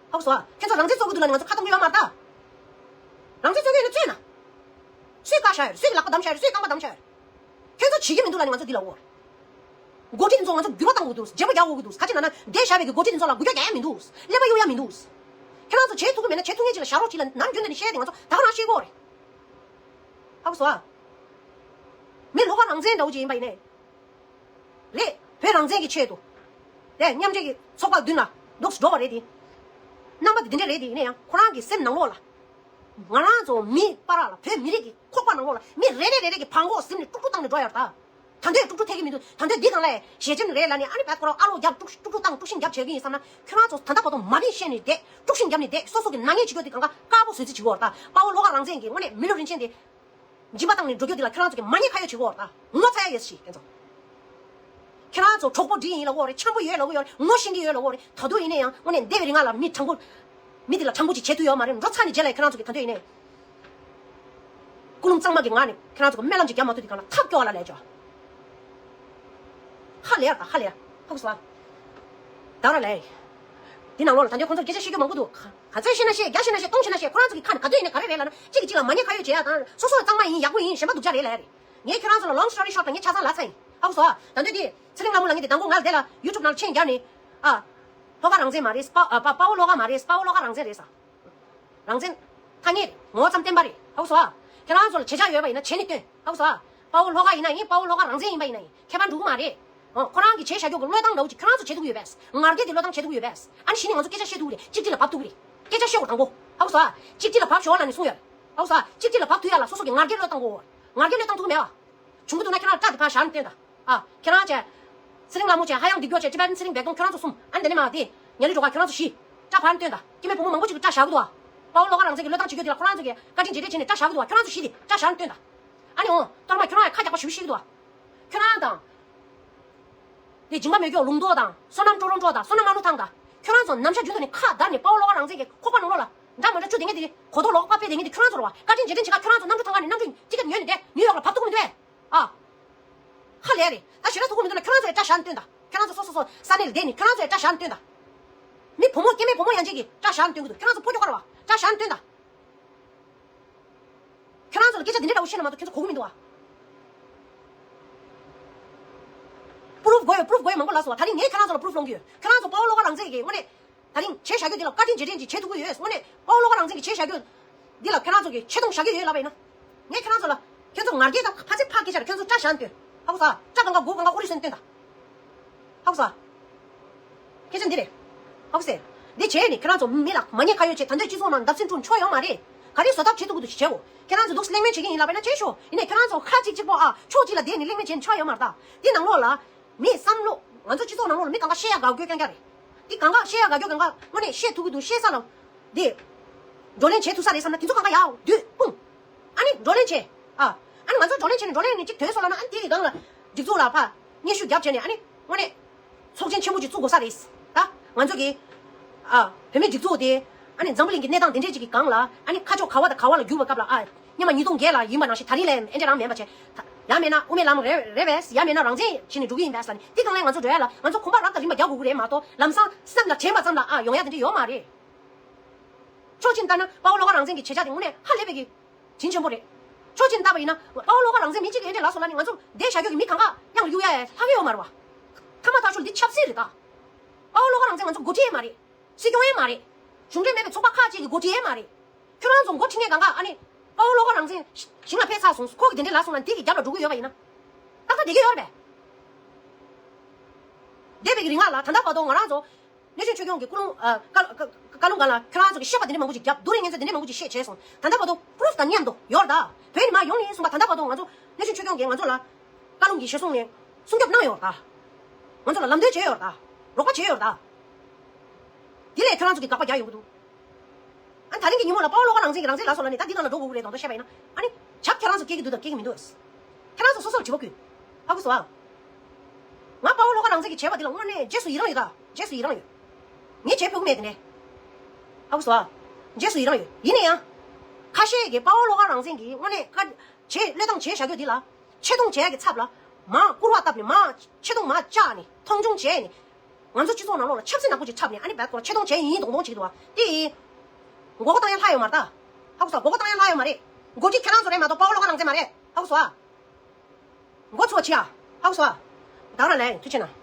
ཧ་གོ་སོང་ཨ། ཁྱེད་ཚོ་རང་བཙན་རྩོད་ཀྱི་འདུག་ལབ་ནས་ང་ཚོ་ཁ་བཏང་གི་ཡོད་མ་རེད་ད། རང་བཙན་རྩོད་ཀྱི་ཡོད་ན་རྩོད་ན། སུས་བཀག་བཞག་ཡོད་རེད། སུས་ལག་པ་བསྡམས་བཞག་ཡོད་རེད། སུས་རྐང་པ་བསྡམས་བཞག་ཡོད་རེད། ཁྱེད་ཚོ་བྱེད་ཀྱི་མི་འདུག་ལབ་ནས་ང་ཚོ་འདི་ལབ་འོ། འགོ་ཁྲིད་འདི་ཚོ་ང་ཚོ་འགྱུར་བ་གཏང་དགོས་འདུག་བརྗེ་པོ་རྒྱག་དགོས་ཀྱི་འདུག་ག་ཅི་ན་ན་འདས་བཞག་པའི་གི་འགོ་ཁྲིད་འདི་ཚོ་ལ་འགུལ་སྐྱོད་རྒྱག་ཡ་མི་འདུག་ཀླད་པ་གཡུག་ཡ་མི་འདུག་ཁྱེད་རང་ཚོ་བྱེད་ཐུབ་ཀྱི་མེད་ན་བྱེད་ཐུབ་མཁན་ཅིག་ལ་བཞག་རོགས་བྱེད་ལབ་ནམ་རྒྱུན་ནས་བཤད་དེ་ང་ཚོ་ད་ག་རང་བཤད་ཀྱི་ཡོད་རེད། ཧ་གོ་སོང་ཨ། མི་ལོགས་ཀ་རང་བཙན་འདྲ་བོ་ཅིག་ཡིན་པ་ཡིན་ནའི། རེད། བོད་རང་བཙན་གྱི་ཆེད་དུ། རེད། མཉམ་འབྲེལ་གྱི་ཚོགས་པ་མདུན་ལ་འདུག་སེ་འགྲོ་བ་རེད་དེ། རྣམ་པ་དེ་འདི་འདྲ་རེད་དེ་ཡིན་ན་ཡང་ཁོ་རང་གི་སེམས་ནང་ལོགས་ལ་ ང་རང་ཚོ་མི་པ་ར་ལ་བོད་མི་རིགས་ཀྱི་ཁོག་པ་ནང་ལོགས་ལ་མི་རེ་རེ་རེ་རེ་གི་བང་གོག་ཟིན་ནས་དཀྲུག་དཀྲུག་བཏང་ནས་འགྲོ་ཡོད་ད། ད་འདོད་དཀྲུག་དཀྲུག་ཐེག་གི་མི་འདུག་ད་འདོད་འདི་གང་ལ་ཞེ་ཅན་རེད་ལ་ནི་ཨ་ནི་བད་ཁོ་རང་ཨ་ལོ་རྒྱབ་དཀྲུག་དཀྲུག་དཀྲུག་བཏང་དཀྲུག་ཤིང་རྒྱབ་བྱེད་ཀྱི་ཡིན་བསམ་ན། ཁྱོད་རང་ཚོ་ད་ལྟ་བར་དུ་མ་ཎི་བཤད་ནས་བསྡད། དཀྲུག་ཤིང་རྒྱབ་ནས་བསྡད། སོ་སོ་གི་ནག་ཉེས་བྱེད་རྒྱུ་དེ་གང་ག་དཀར་པོ་བཟོས་རྩིས་བྱེད་ཀྱི་ཡོད་རེད་ད། དཔའ་བོ་བློ་དགའ་རང་བཙན་གྱི་དངོས་གནས་མི་ལུས་རིན་ཆེན་དེ་སྦྱིན་པ་བཏང་ནས་འགྲོ་རྒྱུ་དེ་ལ་ཁྱོད་རང་ཚོ་གི་མ་ཉེས་ཁ་གཡོག་བྱེད་ཀྱི་ཡོད་རེད་ད། ངོ་ཚ་ཡ་ཡོད་ཤི་ཁྱེད་ཚོ། ཁྱེད་རང་ཚོ་གྲོགས་པོ་འདི་ཡིན་ལབ་ཡོད་རེད། འཆམ་པོ་ཡོད་ལབ་ཡོད་རེད། ངོ་ཤེས་ཀྱི་ཡོད་ལབ་ཡོད་རེད། ད་དུང་ཡིན་ན་ཡང་དངོས་གནས་འདས་པའི་རིང་ལ་མི་དྲང་པོ། མི་དེ་ལ་དྲང་པོ་ཅིག་བྱེད་ཐུབ་ཡོད་མ་རེད། འགྲོ་ཚར་ནས་རྗེས་ལ་ཁྱེད་རང་ཚོ་གི་ད་དུང་ཡིན་ན་ཡང་། ཀུན་སློང་གཙང་མ་གི་ངང་ནས་ཁྱེད་རང་ཚོ་གི་སྨོན་ལམ་ཅིག་རྒྱབ་མ་ཐུབ་དུས་གང་ལ་ཐབས་སྐྱོ་བ་ལ་ལས་ཆོག་ཧ་ལས་ཡ་ད་ཧ་ལས་ཡ། ཧ་གོ་སོང་ཨ། ད་ར་ལས། འདི་ནང་ལོགས་ལ་ད་འདི་ཁོང་ཚོར་སྐད་ཆ་བཤད་རྒྱུ་མང་པོ་འདུག་ག་ཚོད་བཤད་ན་བཤད། བརྒྱ་བཤད་ན་བཤད། སྟོང་བཤད་ན་བཤད། ཁོ་རང་ཚོ་གི་ཁ་ནས་ག་དུས་ཡིན་ན་ག་རེ་རེད་ལབ་ན། གཅིག་གིས་གཅིག་ལ་མ་ཉེས་ཁ་གཡོག་བྱེད་ཡ་དང་། སོ་སོ་གཙང་མ་ཡིན། ཡག་པོ་ཡིན། གཞན་པ་སྡུག་ཅག་རེད་ལབ་ཡ་རེད། ངས་ཁྱོད་རང་ཚོ་ལ་long story short ལ་ངས་ཆ་ཚང་ལབ་ཚར་ཡིན། ཧ་གོ་སོང་ཨ། ད་འདོད་འདི་ཚེ་རིང་ལྷ་མོ་ལ་ངས་འདི་མདང་དགོང་ང་ལ་དེ་ལ་YouTube ནང་ལ་མཆན་རྒྱག་ནས། ཨ། བློ་དགའ་རང་བཙན་མ་རེད། དཔའ་ཨ། དཔའ་དཔའ་བོ་བློ་དགའ་མ་རེད། དཔའ་བོ་བློ་དགའ་རང་བཙན་རེད་ཟེར། རང་བཙན། ཐ་སྙད་རེད། ངོ་བོ་ཙམ་བསྟན་པ་རེད། ཧ་གོ་སོང་ཨ། ཁྱེད་རང་ཚོ་ལ་བྱེད་ཆགས་ཡོད་པ་ཡིན་ན་བྱས་ནས་སྟོན། ཧ་གོ་སོང་ཨ། དཔའ་བོ་བློ་དགའ་ཡིན་ན་ཡིན། དཔའ་བོ་བློ་དགའ་རང་བཙན་ཡིན་པ་ཡིན་ན་ཡིན། ཁྱད་པར་འགྲོ་གི་མ་རེད། ཨོ། ཁོ་རང་གིས་བྱས་བཞག་རྒྱུ་གི་བློས་བཏང་འདྲ་བོ་ཅིག་ཁྱོད་རང་ཚོ་བྱེད་ཐུབ་ཀྱི་ཡོད་པས། ང་རྒྱལ་དེ་བློས་བཏང་བྱེད་ཐུབ་ཀྱི་ཡོད་པས། ཨ་ནི་གཞི་ནས་ང་ཚོ་སྐད་ཆ་བཤད་ཐུབ་ཀྱི་རེད། གཅིག་གཅིག་ལ་བབས་ཐུབ་ཀྱི་རེད། སྐད་ཆ་བཤད་དགོས་དང་པོ། ཧ་གོ་སོང་ཨ། གཅིག་གཅིག་ལ་བབས་ཆོག་ལབ་ནས་གསུངས་ཡོད་རེད། ཧ་གོ་སོང་ཨ། གཅིག་གཅིག་ལ་བབས་ཐུབ་ཡ་ལ་སོ་སོ་གི་ང་རྒྱལ་བློས་བཏང་དགོས། ང་རྒྱལ་བློས་བཏང་ཐུབ་ཀྱི་མེད་པ། བྱུང་གི་འདུག་ན་ཁྱེད་རང་སྐྲ་ཕར་བཞར་ནས་སྟོན་དང་། ཨ། ཁྱེད་རང་བྱས། ཚེ་རིང་ལྷ་མོ་བྱས། ཧ་ཡང་འདི་མགྱོགས་བྱས། ཅི་པན་ཚེ་རིང་སྦས་སྟོང་། ཁྱོད་རང་ཚོ་གསུམ། ཨ་ནི་དེ་ནས་མ་དེ། ཉ་ལི་སྒྲོལ་དཀར། ཁྱོད་རང་ཚོ་བཞི། སྐྲ་ཕར་སྟོན་དང་། སྐྱེ་དམན་བུ་མོ་མང་པོ་ཅིག་གིས་སྐྲ་བཞར་གི་འདུག་ཨ། དཔའ་བོ་བློ་དགའ་རང་བཙན་གྱི་བློས་བཏང་བྱེད་རྒྱུ་འདི་ལ་ཁོ་རང་ཚོ་གིས་བཀའ་དྲིན་རྗེས་དྲན་བྱས་ནས་སྐྲ་བཞར་གི་འདུག་ཨ། ཁྱོད་རང་ཚོ་བཞི་དེ་སྐྲ་བཞར་ནས་སྟོན་དང་། ཨ་ནི་འོ། གཏོར་མ་ཁྱོད་རང་ཡང་ཁ་རྒྱག་པ་ཞུ་ཞུ་གི་འདུག་ཨ། ཁྱོད་རང་དང་། དེ་སྦྱིན་པ་མེད་སྐྱོ་ལུང་རྟོགས་དང་། བསོད་ནམས་ཀྲོ་རོང་ཀྲོ་དང་། བསོད་ནམས་རྣམ་གླུ་ཐང་དང་། ཁྱོད་རང་ཚོ་ནམ་ཞག་རྒྱུན་དུ་ནས་ཁ་བརྡར་ནས་དཔའ་བོ་བློ་དགའ་རང་བཙན་གྱི་ཁོག་པ་ནང་ལོགས་ལ་འདྲ་མི་འདྲ་བཅུ་དེ་ངས་དེ་གོ་རྟོགས་ལོག་པ་དཔེ་དེ་ངས་དེ། ཁྱོད་རང་ཚོ་ར་བ་བཀའ་དྲིན་རྗེས་དྲན་བྱེད་ག་ཁྱོད་རང་ཚོ་གནམ་གྲུ་ཐང་ག་ནས་གནམ་གྲུ་ཅི་ག་ཉོས་ནས་དེ་ནིའུ་ཡོག་ལ་བབས་ཐུབ་ཀྱི་མི་འདུག་ཨེ། ཨ། ཧ་ལས་རེད། ད་ཞེ་དྲག་ཐུགས་ཁུར་མི་འདུག་ན་ཁྱོད་རང་ཚོ་ཡང་སྐྲ་བཞར་ནས་སྟོན་དང་། ཁྱོད་རང་ཚོ་སོ་སོ་སོ་ས་གནས་ལ་བསྡད་ནས་ཁྱོད་རང་ཚོ་ཡང་སྐྲ་བཞར་ནས་སྟོན་དང་། མི་བུ་མོ་སྐྱེ་དམན་བུ་མོ་ཡན་ཆད་ཀྱིས་སྐྲ་བཞར་ནས་སྟོན་གྱི་འདུག་ཁྱོད་རང་ཚོ་ཕོ་ཁྱོ་ག་ར་བ་སྐྲ་བཞར་ནས་སྟོན་དང་། ཁྱོད་རང་ཚོ་ལ་སྐད་ཆ་འདི་འདྲ་འདྲ་བོ་བཤད་ན་མ་གཏོགས་ཁྱོད་ཚོ་གོ་གི་མི་འདུག་ཨ། པུ་རུབ་དགོས་ཡོད། པུ་རུབ་དགོས་ཡོད་མང་པོ་ལབ་སོང་བ། ད་རིང་ངས་ཁྱོད་རང་ཚོ་ལ་པུ་རུབ་སློང་གི་ཡོད། ཁྱོད་རང་ཚོ་དཔའ་བོ་བློ་དགའ་རང་བཙན་གྱི་དངོས་གནས། ད་རིང་བྱས་བཞག་རྒྱུ་འདི་ལ་བཀའ་དྲིན་རྗེས་དྲན་ཅིག་བྱེད་ཐུབ་ཀྱི་ཡོད། དངོས་གནས་དཔའ་བོ་བློ་དགའ་རང་བཙན་གྱིས་བྱས་བཞག་རྒྱུ་འདི་ལ་ཁྱོད་རང་ཚོ་གིས་ཆེ་མཐོང་བཞག་གི་ཡོད་ལབ་པ་ཡིན་ན། ངས་ཁྱོད་རང་ཚོ་ལ། ཁྱོད་ཚོ་ང་རྒྱལ་དང་ཕ་ཚེ་ཕ་སྐད་ཆ་རེད། ཁྱོད་ཚོ་སྐྲ་བཞར་ནས་སྟོན། ཧ་གོ་སོང་། སྐྲ་གང་ག་མགོ་གང་ག་དབུ་རུ་སོན་སྟོན་དང་། ཧ་གོ་སོང་། སྐད་ཆ་འདི་རེད། ཧ་གོ་སོང་། འདི་བྱས་ནས་ཁྱོད་རང་ཚོ་མི་ལ་མ་ཉེས་ཁ་གཡོག་བྱས། ད་འདོད་སྤྱི་ཚོགས་ནང་བརྡབ་གསིག་འཁྲུག་ཆོག་ཡོད་མ་རེད། ག་རེ་བཟོ་ཐབས་བྱེད་ཐུབ་ཀྱི་འདུག་བྱེད་དགོས། ཁྱོད་རང་ཚོ་འདུག་གླེང་མོལ་བྱེད་ཀྱི་ཡིན་ལབ་པ་ཡིན་ན་བྱེད་ཤོག་ཡིན་ནའི་ཁྱོད་རང་ཚོ་ཁ་གཅིག་གཅིག་པོ་ཨ་ཕྱོགས་གཅིག་ལ་བསྡད་ནས་གླེང་མོལ་བྱས་ནས་ཆོག་ཡོད་མ་རེད་ད། འདི་ནང་ལོགས་ལ། མིའི་བསམ་བློ། ང་ཚོ་སྤྱི་ཚོགས་ནང་ལོགས་ལ་མི་གང་ག་བཤད་ཡ་དགའ་དགོས་རྐྱང་རྐྱང་རེད། འདི་གང་ག་བཤད་ཡ་དགའ་རྒྱུ་གང་ག་དངོས་གནས་བཤད་ཐུབ་ཀྱི་འདུག་བཤད་ས་ལ། འདི། བགྲོ་གླེང་བྱེད་ཐུབ་ས་རེད་བསམ་ན་དེ་ཚོ་གང་ག་ཡག་དུས་སྤུངས། ཨ་ནི་བགྲོ་གླེང་བྱེད། ཨ། ཨ་ནི་ང་ཚོ་བགྲོ་གླེང་བྱེད་ནས་བགྲོ་གླེང་ནས་གཅིག་ཐོན་སོང་ལབ་ན། ཨ་ནི་དེ་གི་སྒང་ལ། སྒྲིག་འཛུགས་ལ་ཕར་སྙན་ཞུ་རྒྱབ་བྱས་ནས་ཨ་ནི། དངོས་གནས། ཚོགས་ཆེན་ཆེན་པོ་ཅིག་བཙུགས་དགོས་ས་རེད། ད། ང་ཚོ་གི། ཨ། བུད་མེད་སྒྲིག་འཛུགས་དེ། ཨ་ནི་འཛམ་བུ་གླིང་གི་གནས་སྟངས་དེ་འདྲས་ཅིག་གི་སྒང་ལ། ཨ་ནི་ཁ་ཕྱོགས་ག་བ་དང་ག་བ་ལ་བསྒྱུར་བའི་སྐབས་ལ། ཨ། སྔོན་མ་ཉིས་སྟོང་བརྒྱད་ལ་ཡིན་པ་ནང་བཞིན་ད་རིང་ལ་ཨེ་འདྲ་རང་མིན་པ་བྱས། ད། ཡང་མིན་ན་དབུ་མའི་ལམ་རེད་རེད་པས། ཡང་མིན་ན་རང་བཙན་བྱས་ནས་འགྲོ་གི་ཡིན་པས་ལབ་ནས་དེ་སྒང་ལ་ང་ཚོ་འགྲོ་ཡ་ལ་ང་ཚོ་གོམ་པ་རབ་དང་རིམ་པ་རྒྱག་དགོས་ཀྱི་རེད་མ་གཏོགས། ལམ་སང་སེམས་ལ་དྲན་པ་ཙམ་ལ་ཨ་ཡོང་ཡ་དེ་འདྲ་ཡོད་མ་རེད། ཕྱོགས་གཅིག་ནས་བལྟས་ན་དཔའ་བོ་བློ་དགའ་རང་བཙན་གྱི་བྱེད་བྱ་དེ་དངོས་གནས་ཧ་ལས་པའི་གི་བྱིན་ཆེན་པོ་རེད། ཕྱོགས་གཅིག་ནས་བལྟས་པ་ཡིན་ན་དཔའ་བོ་བློ་དགའ་རང་བཙན་མི་གཅིག་གིས་ཨེ་འདྲ་ལབ་སོང་ལབ་ནས་ང་ཚོ་བསྡད་བཞག་རྒྱུ་གི་མི་གང་ག་གཡང་གཡུག་ཡ་ལྷག་གི་ཡོད་མ་རེད་བ། ཐ་མ་ཐག་ཆོད་འདི་ཆབ་སྲིད་རེད་ད། དཔའ་བོ་བློ་དགའ་རང་བཙན་ང་ཚོ་འགོ་ཁྲིད་ཡས་མ་རེད། སྲིད་སྐྱོང་ཡས་མ་རེད། གཞུང་འབྲེལ་མེད་པའི་ཚོགས་པ་ཁག་ཅིག་གི་འགོ་ཁྲིད་ཡས་མ་རེད། ཁྱོད་རང་ཚོ་འགོ་ཁྲིད་མཁན་གང་ག་ཨ་ནི། དཔའ་བོ་བློ་དགའ་རང་བཙན་ཞིང་ལ་ཕེབས་ཚར་སོང་། ཁོ་གིས་དེ་འདྲས་ལབ་སོང་ན་འདི་གི་རྒྱབ་ལ་འགྲོ་གི་ཡོད་པ་ཡིན་ན། ཏག་ཏག་བསྡད་ཀྱི་ཡོད་རེད་པས། འདས་པའི་གི་རིང་ལ་ད་ལྟ་བར་དུ་ང་རང་ཚོ། གནས་ཆེན་ཆོས་སྐྱོང་གི་ཀུན་སློང་། ཨ། བཀའ་བཀའ་བཀའ་ལུང་སྒང་ལ་ཁྱོད་རང་ཚོ་གི་བཤད་པ་འདི་འདྲ་མང་པོ་ཅིག་བརྒྱབ། བསྡུ་རིས་ངན་ཚོ་འདི་འདྲ་མང་པོ་ཅིག་བཤད་བྱས་སོང་། ད་ལྟ་བར་དུ་པུ་རུབ་དང་མཉམ་དུ་ཡོད་རེད་ད། བོད་ནས་མར་ཡོང་ནས་བཟུང་བ་ད་ལྟ་བར་དུ་ང་ཚོ་གནས་ཆེན་ཆོས་སྐྱོང་གིས་ང་ཚོ་ལ་བཀའ་ལུང་གི་ཞལ་གསུང་ནས་སྲུང་སྐྱོབ་གནང་ཡོད་རེད་ད། ང་ཚོ་ལ་ལམ་སྟོན་བྱས་ཡོད་རེད་ད། རོགས་པ་བྱས་ཡོད་རེད་ད། དེ་ལས་ཁྱོད་རང་ཚོ་གིས་དགག་པ་རྒྱག་ཡོང་གི་འདུག་ཨ་ནི་ད་རིང་གི་ཉིན་མོ་ལ་དཔའ་བོ་བློ་དགའ་རང་བཙན་གྱིས་རང་བཙན་ལབ་སོང་ལབ་ནས་ད་འདི་ནང་ལ་འགྲོ་དགོས་ཀྱི་རེད་དོ་དོ་བཤད་པ་ཡིན་ན། ཨ་ནི། བྱབ་ཁྱེད་རང་ཚོ་སྐྱེ་གི་འདུག་དང་སྐྱེ་གི་མི་འདུག་ཁྱེད་རང་ཚོ་སོ་སོར་དྲི་བ་བཀོད། ཧ་གོ་སོང་ཨ། ང་དཔའ་བོ་བློ་དགའ་རང་བཙན་གྱིས་བྱས་པ་འདི་ལ་དངོས་གནས་རྗེས་སུ་ཡི་རང་ཡོད་ད། རྗེས་སུ་ཡི་རང་ཡོད། ངས་བྱེད་ཕོད་ཀྱི་མེད་དེ་ནས། ཧ་གོ་སོང་ཨ། རྗེས་སུ་ཡི་རང་ཡོད། ཡིན་ན་ཡང་། ཁ་ཤས་ཀྱིས་དཔའ་བོ་བློ་དགའ་རང་བཙན་གྱིས་དངོས་གནས་བཀའ། བྱས་བློས་བཏང་བྱས་བཞག་རྒྱུ་འདི་ལ། ཆེ་མཐོང་བྱས་ཀྱི་ཚབ་ལ། མར་སྐུར་བ་བཏབ་ནས་མར་ཆེ་མཐོང་མར་བཅག་ནས་མཐོང་ཆུང་བྱས་ནས། ང་ཚོ་སྤྱི་ཚོགས་ནང་ལོགས་ལ་ཆབ་སྲིད་ནག་པོ་ཅིག་འཁྲབ་ནས་ཨ་ནི་བད་ཀོ་ཆེ་མཐོང་བྱས་ཡིན་ཡིན་མདོག་མདོག་བྱེད་ཀྱི་འདུག་བ། དེ་ཡིན། མགོ་སྐོར་བཏང་ཡ་ལྷག་ཡོད་མ་རེད་ད། ཧ་གོ་སོང་། མགོ་སྐོར་བཏང་ཡ་ལྷག་ཡོད་མ་རེད། འགོ་ཁྲིད་ཁྱེད་རང་ཚོ་རེད་མ་གཏོགས་དཔའ་བོ་བློ་དགའ་རང་བཙན་མ་རེད། ཧ་གོ་སོང་ཨ། མགོ་ཚོས་བྱེད་ཨ། ཧ་གོ་སོང་ཨ། ད་ག་རང་ལས་ཐུགས་ཆེ་གནང་།